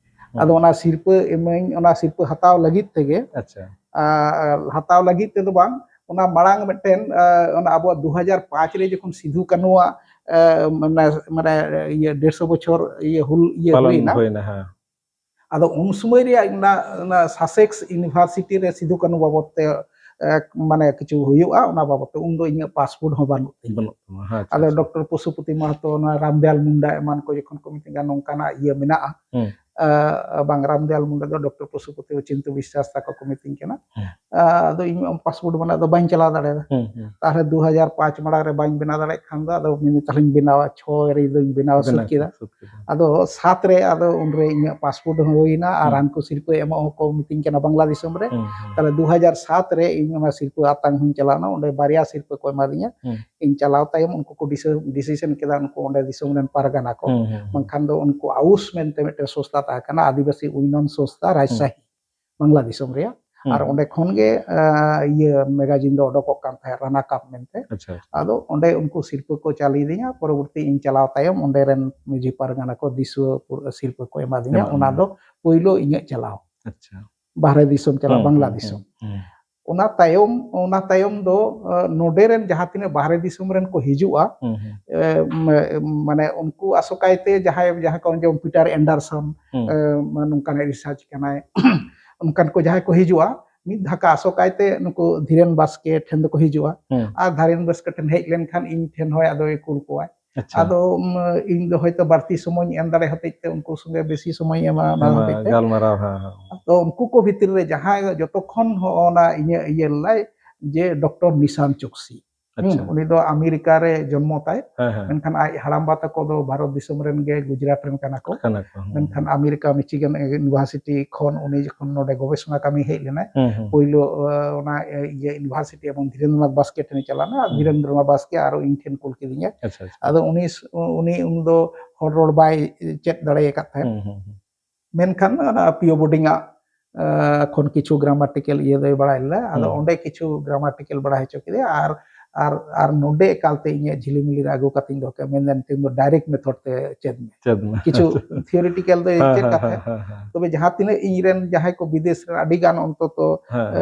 ᱦᱩᱸ᱾ ᱟᱫᱚ ᱚᱱᱟ ᱥᱤᱨᱯᱟᱹ ᱮᱢᱟᱹᱧ, ᱚᱱᱟ ᱥᱤᱨᱯᱟᱹ ᱦᱟᱛᱟᱣ ᱞᱟᱹᱜᱤᱫ ᱛᱮᱜᱮ, ᱟᱪᱪᱷᱟ᱾ ᱟᱨ ᱦᱟᱛᱟᱣ ᱞᱟᱹᱜᱤᱫ ᱛᱮᱫᱚ ᱵᱟᱝ, ᱚᱱᱟ ᱢᱟᱲᱟᱝ ᱢᱤᱫᱴᱮᱱ, ᱟᱨ ᱚᱱᱟ ᱟᱵᱚᱣᱟᱜ ᱫᱩ ᱦᱟᱡᱟᱨ ᱯᱟᱸᱪ ᱨᱮ ᱡᱚᱠᱷᱚᱱ ᱥᱤᱫᱷᱩ ᱠᱟᱹᱱᱩᱣᱟᱜ, ᱟᱨ ᱢᱟᱱᱮ, ᱢᱟᱱᱮ ᱤᱭᱟᱹ ᱰᱮᱲᱥᱚ ᱵᱚᱪᱷᱚᱨ ᱤᱭᱟᱹ ᱦᱩᱞ ᱤᱭᱟᱹ ᱯᱟᱞᱚᱱ ᱦᱩᱭᱱᱟ, ᱦᱩᱭᱱᱟ, ᱦᱮᱸ᱾ ᱟᱫᱚ ᱩᱱ ᱥᱚᱢᱚᱭ ᱨᱮᱭᱟᱜ ᱚᱱᱟ, ᱚᱱᱟ ᱥᱟᱥᱮᱠᱥ ᱤᱭᱩᱱᱤᱵᱷᱟᱨᱥᱤᱴᱤ ᱨᱮ ᱥᱤᱫᱷᱩ ᱠᱟᱹᱱᱩ ᱵᱟᱵᱚᱫ ᱛᱮ, ᱮ, ᱢᱟᱱᱮ ᱠᱤᱪᱷᱩ ᱦᱩᱭᱩᱜᱼᱟ, ᱚᱱᱟ ᱵᱟᱵᱚᱫ ᱛᱮ ᱩᱱᱫᱚ ᱤᱧᱟᱹᱜ ᱯᱟᱥᱯᱳᱨᱴ ᱦᱚᱸ ᱵᱟᱹᱱᱩᱜ ᱛᱤᱧᱟ᱾ ᱵᱟᱹᱱᱩᱜ ᱛᱟᱢᱟ, ᱦᱮᱸ, ᱟᱪᱪᱷᱟ, ᱟᱫᱚ ᱟᱪᱪᱷᱟ᱾ ᱰᱚᱠᱴᱚᱨ ᱯᱚᱥᱩᱯᱚᱛᱤ ᱢᱟᱦᱟᱛᱚ, ᱚᱱᱟ ᱨᱟᱢᱫᱟᱞ ᱢᱩᱱᱰᱟ ᱮᱢᱟᱱ ᱠᱚ ᱡᱚᱠᱷᱚᱱ ᱠᱚ ᱢᱤᱛᱟᱹᱧ ᱠᱟᱱᱟ, ᱱᱚᱝᱠᱟᱱᱟᱜ ᱤᱭᱟᱹ ᱢᱮᱱᱟᱜᱼᱟ, ᱦᱩᱸ᱾ ᱟ, ᱵᱟᱝ, ᱨᱟᱢᱫᱟᱞ ᱢᱩᱱᱰᱟ ᱫᱚ ᱰᱚᱠᱴᱚᱨ ᱯᱚᱥᱩᱯᱚᱛᱤ ᱚᱪᱤᱱᱛᱚ ᱵᱤᱥᱥᱟᱥ ᱛᱟᱠᱚ ᱠᱚ ᱢᱤᱛᱟᱹᱧ ᱠᱟᱱᱟ᱾ ᱦᱩᱸ᱾ ᱟ, ᱟᱫᱚ ᱤᱧ ᱢᱟ ᱯᱟᱥᱯᱳᱨᱴ ᱵᱟᱹᱱᱩᱜ, ᱟᱫᱚ ᱵᱟᱹᱧ ᱪᱟᱞᱟᱣ ᱫᱟᱲᱮᱭᱟᱫᱟ᱾ ᱦᱩᱸ, ᱦᱩᱸ᱾ ᱛᱟᱦᱞᱮ ᱫᱩ ᱦᱟᱡᱟᱨ ᱯᱟᱸᱪ ᱢᱟᱲᱟᱝ ᱨᱮ ᱵᱟᱹᱧ ᱵᱮᱱᱟᱣ ᱫᱟᱲᱮᱭᱟᱜ ᱠᱷᱟᱱ ᱫᱚ, ᱟᱫᱚ ᱢᱮᱱᱫᱟᱹᱧ ᱛᱟᱦᱞᱮᱧ ᱵᱮᱱᱟᱣᱟ, ᱪᱷᱚᱭ ᱨᱮ ᱫᱚᱧ ᱵᱮᱱᱟᱣ ᱥᱟᱹᱛ ᱵᱮᱱᱟᱣ ᱠᱮᱫᱟ᱾ ᱥᱟᱹᱛ ᱠᱮᱫᱟ᱾ ᱟᱫᱚ ᱥᱟᱛ ᱨᱮ ᱟᱫᱚ ᱩᱱᱨᱮ ᱤᱧᱟᱹᱜ ᱯᱟᱥᱯᱳᱨᱴ ᱦᱚᱸ ᱦᱩᱭᱱᱟ ᱟᱨ ᱦᱩᱸ᱾ ᱦᱟᱱᱠᱩ ᱥᱤᱨᱯᱟᱹ ᱮᱢᱚᱜ ᱦᱚᱸᱠᱚ ᱢᱤᱛᱟᱹᱧ ᱠᱟᱱᱟ ᱵᱟᱝᱞᱟ ᱫᱤᱥᱚᱢ ᱨᱮ᱾ ᱦᱩᱸ, ᱦᱩᱸ᱾ ᱛᱟᱦᱞᱮ ᱫᱩ ᱦᱟᱡᱟᱨ ᱥᱟᱛ ᱨᱮ ᱤᱧ ᱚᱱᱟ ᱥᱤᱨᱯᱟᱹ ᱟᱛᱟᱝ ᱦᱚᱸᱧ ᱪᱟᱞᱟᱣᱱᱟ, ᱚᱸᱰᱮ ᱵᱟᱨᱭᱟ ᱥᱤᱨᱯᱟᱹ ᱠᱚ ᱮᱢᱟᱫᱤᱧᱟ᱾ ᱦᱩᱸ᱾ ᱤᱧ ᱪᱟᱞᱟᱣ ᱛᱟᱭᱚᱢ ᱩᱱᱠᱩ ᱠᱚ ᱰᱤᱥᱤ-, ᱰᱤᱥᱤᱥᱚᱱ ᱠᱮᱫᱟ, ᱩᱱᱠᱩ ᱚᱸᱰᱮ ᱫᱤᱥᱚᱢ ᱨᱮᱱ ᱯᱟᱨᱜᱟᱱᱟ ᱠᱚ᱾ ᱦᱩᱸ, ᱦᱩᱸ, ᱦᱩᱸ᱾ ᱵᱟᱝᱠᱷᱟᱱ ᱫᱚ ᱩᱱᱠᱩ ᱟᱣᱩᱥ ᱢᱮᱱᱛᱮ ᱢᱤᱫᱴᱮᱱ ᱥᱚᱥᱛᱟ ᱛᱟᱦᱮᱸ ᱠᱟᱱᱟ, ᱟᱹᱫᱤᱵᱟᱹᱥᱤ ᱩᱭᱱᱚᱱ ᱥᱚᱥᱛᱟ, ᱦᱩᱸ᱾ ᱨᱟᱡᱽᱥᱟᱦᱤ, ᱵᱟᱝᱞᱟ ᱫᱤᱥᱚᱢ ᱨᱮᱭᱟᱜ᱾ ᱦᱩᱸ, ᱟᱨ ᱦᱩᱸ᱾ ᱚᱸᱰᱮ ᱠᱷᱚᱱ ᱜᱮ, ᱟ, ᱤᱭᱟᱹ ᱢᱮᱜᱟᱡᱤᱱ ᱫᱚ ᱚᱰᱚᱠᱚᱜ ᱠᱟᱱ ᱛᱟᱦᱮᱸᱫ, ᱨᱟᱱᱟ ᱠᱟᱯ ᱢᱮᱱᱛᱮ᱾ ᱟᱪᱪᱷᱟ, ᱟᱪᱪᱷᱟ᱾ ᱟᱫᱚ ᱚᱸᱰᱮ ᱩᱱᱠᱩ ᱥᱤᱨᱯᱟᱹ ᱠᱚ ᱪᱟᱞ ᱤᱫᱤᱧᱟ, ᱯᱚᱨᱚᱵᱚᱨᱛᱤ ᱤᱧ ᱪᱟᱞᱟᱣ ᱛᱟᱭᱚᱢ ᱚᱸᱰᱮ ᱨᱮᱱ ᱢᱟᱹᱡᱷᱤ ᱯᱟᱨᱜᱟᱱᱟ ᱠᱚ ᱫᱤᱥᱩᱣᱟᱹ ᱯᱩᱨ-, ᱥᱤᱨᱯᱟᱹ ᱠᱚ ᱮᱢᱟᱫᱤᱧᱟ, ᱮᱢᱟᱫ ᱚᱱᱟ ᱢᱮᱭᱟ᱾ ᱫᱚ ᱯᱳᱭᱞᱳ ᱤᱧᱟᱹᱜ ᱪᱟᱞᱟᱣ᱾ ᱟᱪᱪᱷᱟ᱾ ᱵᱟᱦᱨᱮ ᱫᱤᱥᱚᱢ ᱪᱟᱞᱟᱣ, ᱦᱩᱸ, ᱵᱟᱝᱞᱟ ᱦᱩᱸ, ᱫᱤᱥᱚᱢ᱾ ᱦᱩᱸ, ᱦᱩᱸ᱾ ᱚᱱᱟ ᱛᱟᱭᱚᱢ, ᱚᱱᱟ ᱛᱟᱭᱚᱢ ᱫᱚ, ᱟ, ᱱᱚᱰᱮ ᱨᱮᱱ ᱡᱟᱦᱟᱸ ᱛᱤᱱᱟᱹᱜ ᱵᱟᱦᱨᱮ ᱫᱤᱥᱚᱢ ᱨᱮᱱ ᱠᱚ ᱦᱤᱡᱩᱜᱼᱟ, ᱦᱩᱸ, ᱦᱩᱸ᱾ ᱮ, ᱢ-, ᱢᱟᱱᱮ ᱩᱱᱠᱩ ᱟᱥᱚᱠᱟᱭᱛᱮ ᱡᱟᱦᱟᱸᱭ, ᱡᱟᱦᱟᱸ ᱠᱚ ᱡᱮᱢᱚᱱ ᱯᱤᱴᱟᱨ ᱮᱱᱰᱟᱨᱥᱚᱱ, ᱦᱩᱸ᱾ ᱮ, ᱢᱟ ᱱᱚᱝᱠᱟᱱ ᱨᱤᱥᱟᱨᱪ ᱠᱟᱱᱟᱭ, ᱚᱱᱠᱟᱱ ᱠᱚ ᱡᱟᱦᱟᱸᱭ ᱠᱚ ᱦᱤᱡᱩᱜᱼᱟ, ᱢᱤᱫ ᱫᱷᱟᱠᱟ ᱟᱥᱚᱠᱟᱭᱛᱮ ᱱᱩᱠᱩ ᱫᱷᱤᱨᱮᱱ ᱵᱟᱥᱠᱮ ᱴᱷᱮᱱ ᱫᱚᱠᱚ ᱦᱤᱡᱩᱜᱼᱟ᱾ ᱦᱩᱸ᱾ ᱟᱨ ᱫᱷᱤᱨᱮᱱ ᱵᱟᱥᱠᱮ ᱴᱷᱮᱱ ᱦᱮᱡ ᱞᱮᱱᱠᱷᱟᱱ ᱤᱧ ᱴᱷᱮᱱ ᱦᱚᱸᱭ ᱟᱫᱚᱭ ᱠᱩᱞ ᱠᱚᱣᱟᱭ᱾ ᱟᱪᱪᱷᱟ᱾ ᱟᱫᱚ ᱩᱢ, ᱤᱧ ᱫᱚ ᱦᱚᱭᱛᱳ ᱵᱟᱹᱲᱛᱤ ᱥᱚᱢᱚᱭ ᱤᱧ ᱮᱢ ᱫᱟᱲᱮ ᱦᱚᱛᱮᱡ ᱛᱮ ᱩᱱᱠᱩ ᱥᱚᱸᱜᱮ ᱵᱮᱥᱤ ᱥᱚᱢᱚᱭ ᱤᱧ ᱮᱢᱟ, ᱚᱱᱟ ᱦᱮᱸ, ᱢᱟ ᱦᱚᱛᱮᱡ ᱛᱮ᱾ ᱜᱟᱞᱢᱟᱨᱟᱣ, ᱦᱮᱸ, ᱦᱮᱸ᱾ ᱛᱚ ᱩᱱᱠᱩ ᱠᱚ ᱵᱷᱤᱛᱨᱤ ᱨᱮ ᱡᱟᱦᱟᱸᱭ ᱡᱚᱛᱚ ᱠᱷᱚᱱ ᱦᱚᱸ ᱚᱱᱟ ᱤᱧᱟᱹᱜ ᱤᱭᱟᱹ ᱞᱮᱫᱟᱭ ᱡᱮ ᱰᱚᱠᱴᱚᱨ ᱱᱤᱥᱟᱱ ᱪᱳᱠᱥᱤ᱾ ᱦᱩᱸ, ᱟᱪᱪᱷᱟ᱾ ᱩᱱᱤ ᱫᱚ ᱟᱢᱮᱨᱤᱠᱟ ᱨᱮ ᱡᱚᱱᱢᱚ ᱛᱟᱭ, ᱦᱮᱸ, ᱦᱮᱸ᱾ ᱢᱮᱱᱠᱷᱟᱱ ᱟᱡ ᱦᱟᱲᱟᱢᱵᱟ ᱛᱟᱠᱚ ᱫᱚ ᱵᱷᱟᱨᱚᱛ ᱫᱤᱥᱚᱢ ᱨᱮᱱ ᱜᱮ, ᱜᱩᱡᱽᱨᱟᱴ ᱨᱮᱱ ᱠᱟᱱᱟ ᱠᱚ᱾ ᱠᱟᱱᱟ ᱠᱚ, ᱦᱩᱸ᱾ ᱢᱮᱱᱠᱷᱟᱱ ᱟᱢᱮᱨᱤᱠᱟ ᱢᱤᱪᱤᱜᱟᱱ ᱤᱭᱩᱱᱤᱵᱷᱟᱨᱥᱤᱴᱤ ᱠᱷᱚᱱ ᱩᱱᱤ ᱡᱚᱠᱷᱚᱱ ᱱᱚᱰᱮ ᱜᱚᱵᱮᱥᱚᱱᱟ ᱠᱟᱹᱢᱤ ᱦᱮᱡ ᱞᱮᱱᱟᱭ, ᱦᱩᱸ, ᱦᱩᱸ᱾ ᱯᱳᱭᱞᱳ, ᱟᱸ, ᱚᱱᱟ, ᱤᱭᱟᱹ, ᱤᱭᱩᱱᱤᱵᱷᱟᱨᱥᱤᱴᱤ ᱮᱵᱚᱝ ᱫᱷᱤᱨᱮᱱᱫᱨᱚᱱᱟᱛᱷ ᱵᱟᱥᱠᱮ ᱴᱷᱮᱱ ᱪᱟᱞᱟᱣ ᱞᱮᱱᱟ, ᱟᱨ ᱦᱩᱸ᱾ ᱫᱷᱤᱨᱮᱱᱫᱨᱚᱱᱟᱛᱷ ᱵᱟᱥᱠᱮ ᱟᱨᱚ ᱤᱧ ᱴᱷᱮᱱ ᱠᱩᱞ ᱠᱤᱫᱤᱧᱟᱭ᱾ ᱟᱪᱪᱷᱟ, ᱟᱪᱪᱷᱟ᱾ ᱟᱫᱚ ᱩᱱᱤ ᱥ-, ᱩᱱᱤ ᱩᱱ ᱫᱚ ᱦᱚᱲ ᱨᱚᱲ ᱵᱟᱭ ᱪᱮᱫ ᱫᱟᱲᱮ ᱟᱠᱟᱫ ᱛᱟᱦᱮᱸᱫ᱾ ᱦᱩᱸ, ᱦᱩᱸ, ᱦᱩᱸ᱾ ᱢᱮᱱᱠᱷᱟᱱ ᱚᱱᱟ ᱯᱤ ᱳ ᱵᱳᱨᱰᱤᱝ ᱟᱜ, ᱟᱸ, ᱠᱷᱚᱱ ᱠᱤᱪᱷᱩ ᱜᱨᱟᱢᱟᱴᱤᱠᱮᱞ ᱤᱭᱟᱹ ᱫᱚᱭ ᱵᱟᱲᱟᱭ ᱞᱮᱫᱟ᱾ ᱟᱫᱚ ᱦᱩᱸ᱾ ᱚᱸᱰᱮ ᱠᱤᱪᱷᱩ ᱜᱨᱟᱢᱟᱴᱤᱠᱮᱞ ᱵᱟᱲᱟᱭ ᱦᱚᱪᱚ ᱠᱮᱫᱮᱭᱟ, ᱟᱨ, ᱟᱨ, ᱟᱨ ᱱᱚᱰᱮ ᱮᱠᱟᱞᱛᱮ ᱤᱧᱟᱹᱜ ᱡᱷᱤᱞᱤᱢᱤᱞᱤ ᱨᱮ ᱟᱹᱜᱩ ᱠᱟᱛᱮᱧ ᱫᱚᱦᱚ ᱠᱮᱫᱟ, ᱢᱮᱱᱫᱟ, "ᱱᱤᱛᱚᱝ ᱫᱚ ᱰᱟᱭᱨᱮᱠᱴ ᱢᱮᱛᱷᱚᱰ ᱛᱮ ᱪᱮᱫ ᱢᱮ᱾" ᱪᱮᱫ ᱢᱮ᱾ ᱠᱤᱪᱷᱩ ᱛᱷᱤᱭᱳᱨᱤᱴᱤᱠᱮᱞ ᱫᱚᱭ ᱦᱮᱸ, ᱪᱮᱫ ᱦᱮᱸ, ᱠᱟᱜ ᱦᱮᱸ, ᱛᱟᱦᱮᱸᱫ᱾ ᱦᱮᱸ, ᱦᱮᱸ᱾ ᱛᱚᱵᱮ ᱡᱟᱦᱟᱸ ᱛᱤᱱᱟᱹᱜ ᱤᱧ ᱨᱮᱱ ᱡᱟᱦᱟᱸᱭ ᱠᱚ ᱵᱤᱫᱮᱥ ᱨᱮ ᱟᱹᱰᱤ ᱜᱟᱱ ᱚᱱᱛᱚᱛᱚ, ᱦᱮᱸ᱾ ᱮ,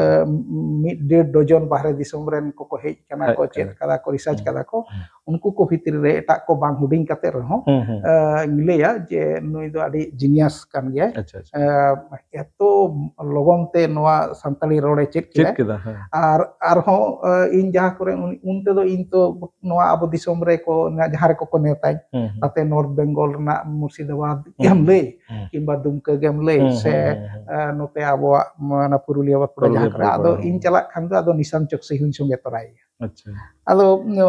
ᱢᱤᱫ ᱰᱮᱲ ᱰᱚᱡᱚᱱ ᱵᱟᱦᱨᱮ ᱫᱤᱥᱚᱢ ᱨᱮᱱ ᱠᱚᱠᱚ ᱦᱮᱡ ᱠᱟᱱᱟ ᱦᱮᱡ ᱠᱚ, ᱪᱮᱫ ᱠᱟᱱᱟ᱾ ᱠᱟᱫᱟ ᱠᱚ, ᱨᱤᱥᱟᱨᱪ ᱦᱩᱸ᱾ ᱠᱟᱫᱟ ᱠᱚ, ᱦᱩᱸ᱾ ᱩᱱᱠᱩ ᱠᱚ ᱵᱷᱤᱛᱨᱤ ᱨᱮ ᱮᱴᱟᱜ ᱠᱚ ᱵᱟᱝ ᱦᱩᱰᱤᱧ ᱠᱟᱛᱮ ᱨᱮᱦᱚᱸ, ᱦᱩᱸ, ᱦᱩᱸ᱾ ᱮ, ᱤᱧ ᱞᱟᱹᱭᱟ ᱡᱮ ᱱᱩᱭ ᱫᱚ ᱟᱹᱰᱤ ᱡᱤᱱᱤᱭᱟᱥ ᱠᱟᱱ ᱜᱮᱭᱟᱭ᱾ ᱟᱪᱪᱷᱟ, ᱟᱪᱪᱷᱟ᱾ ᱮ, ᱮᱛᱚ ᱞᱚᱜᱚᱱ ᱛᱮ ᱱᱚᱣᱟ ᱥᱟᱱᱛᱟᱲᱤ ᱨᱚᱲᱮ ᱪᱮᱫ ᱪᱮᱫ ᱠᱮᱫᱟ᱾ ᱠᱮᱫᱟ, ᱦᱮᱸ᱾ ᱟᱨ ᱟᱨᱦᱚᱸ, ᱮ, ᱤᱧ ᱡᱟᱦᱟᱸ ᱠᱚᱨᱮ ᱩᱱ, ᱩᱱ ᱛᱮᱫᱚ ᱤᱧ ᱛᱚ ᱱᱚᱣᱟ ᱟᱵᱚ ᱫᱤᱥᱚᱢ ᱨᱮ ᱠᱚ, ᱡᱟᱦᱟᱸ ᱨᱮᱠᱚ ᱠᱚ ᱱᱮᱣᱛᱟᱧ, ᱦᱩᱸ, ᱦᱩᱸ᱾ ᱛᱟᱛᱮ ᱱᱚᱨᱛᱷ ᱵᱮᱝᱜᱚᱞ ᱨᱮᱱᱟᱜ ᱢᱩᱨᱥᱤᱫᱟᱵᱟᱫᱽ ᱦᱩᱸ, ᱜᱮᱢ ᱞᱟᱹᱭ, ᱦᱩᱸ᱾ ᱠᱤᱝᱵᱟ ᱫᱩᱢᱠᱟᱹ ᱜᱮᱢ ᱞᱟᱹᱭ, ᱦᱩᱸ, ᱥᱮ, ᱦᱩᱸ, ᱦᱩᱸ, ᱦᱩᱸ᱾ ᱮ, ᱱᱚᱛᱮ ᱟᱵᱚᱣᱟᱜ, ᱚᱱᱟ ᱯᱩᱨᱩᱞᱤᱭᱟᱹ ᱵᱟᱸᱠᱩᱲᱟ ᱯᱩᱨᱩᱞᱤᱭᱟᱹ ᱡᱟᱦᱟᱸ ᱠᱚᱨᱮ, ᱵᱟᱸᱠᱩᱲᱟ, ᱟᱫᱚ ᱦᱩᱸ᱾ ᱤᱧ ᱪᱟᱞᱟᱜ ᱠᱷᱟᱱ ᱫᱚ ᱟᱫᱚ ᱱᱤᱥᱟᱱ ᱪᱚᱠᱥᱤ ᱦᱚᱸᱧ ᱥᱚᱸᱜᱮ ᱛᱚᱨᱟᱭᱮᱭᱟ᱾ ᱟᱪᱪᱷᱟ᱾ ᱟᱫᱚ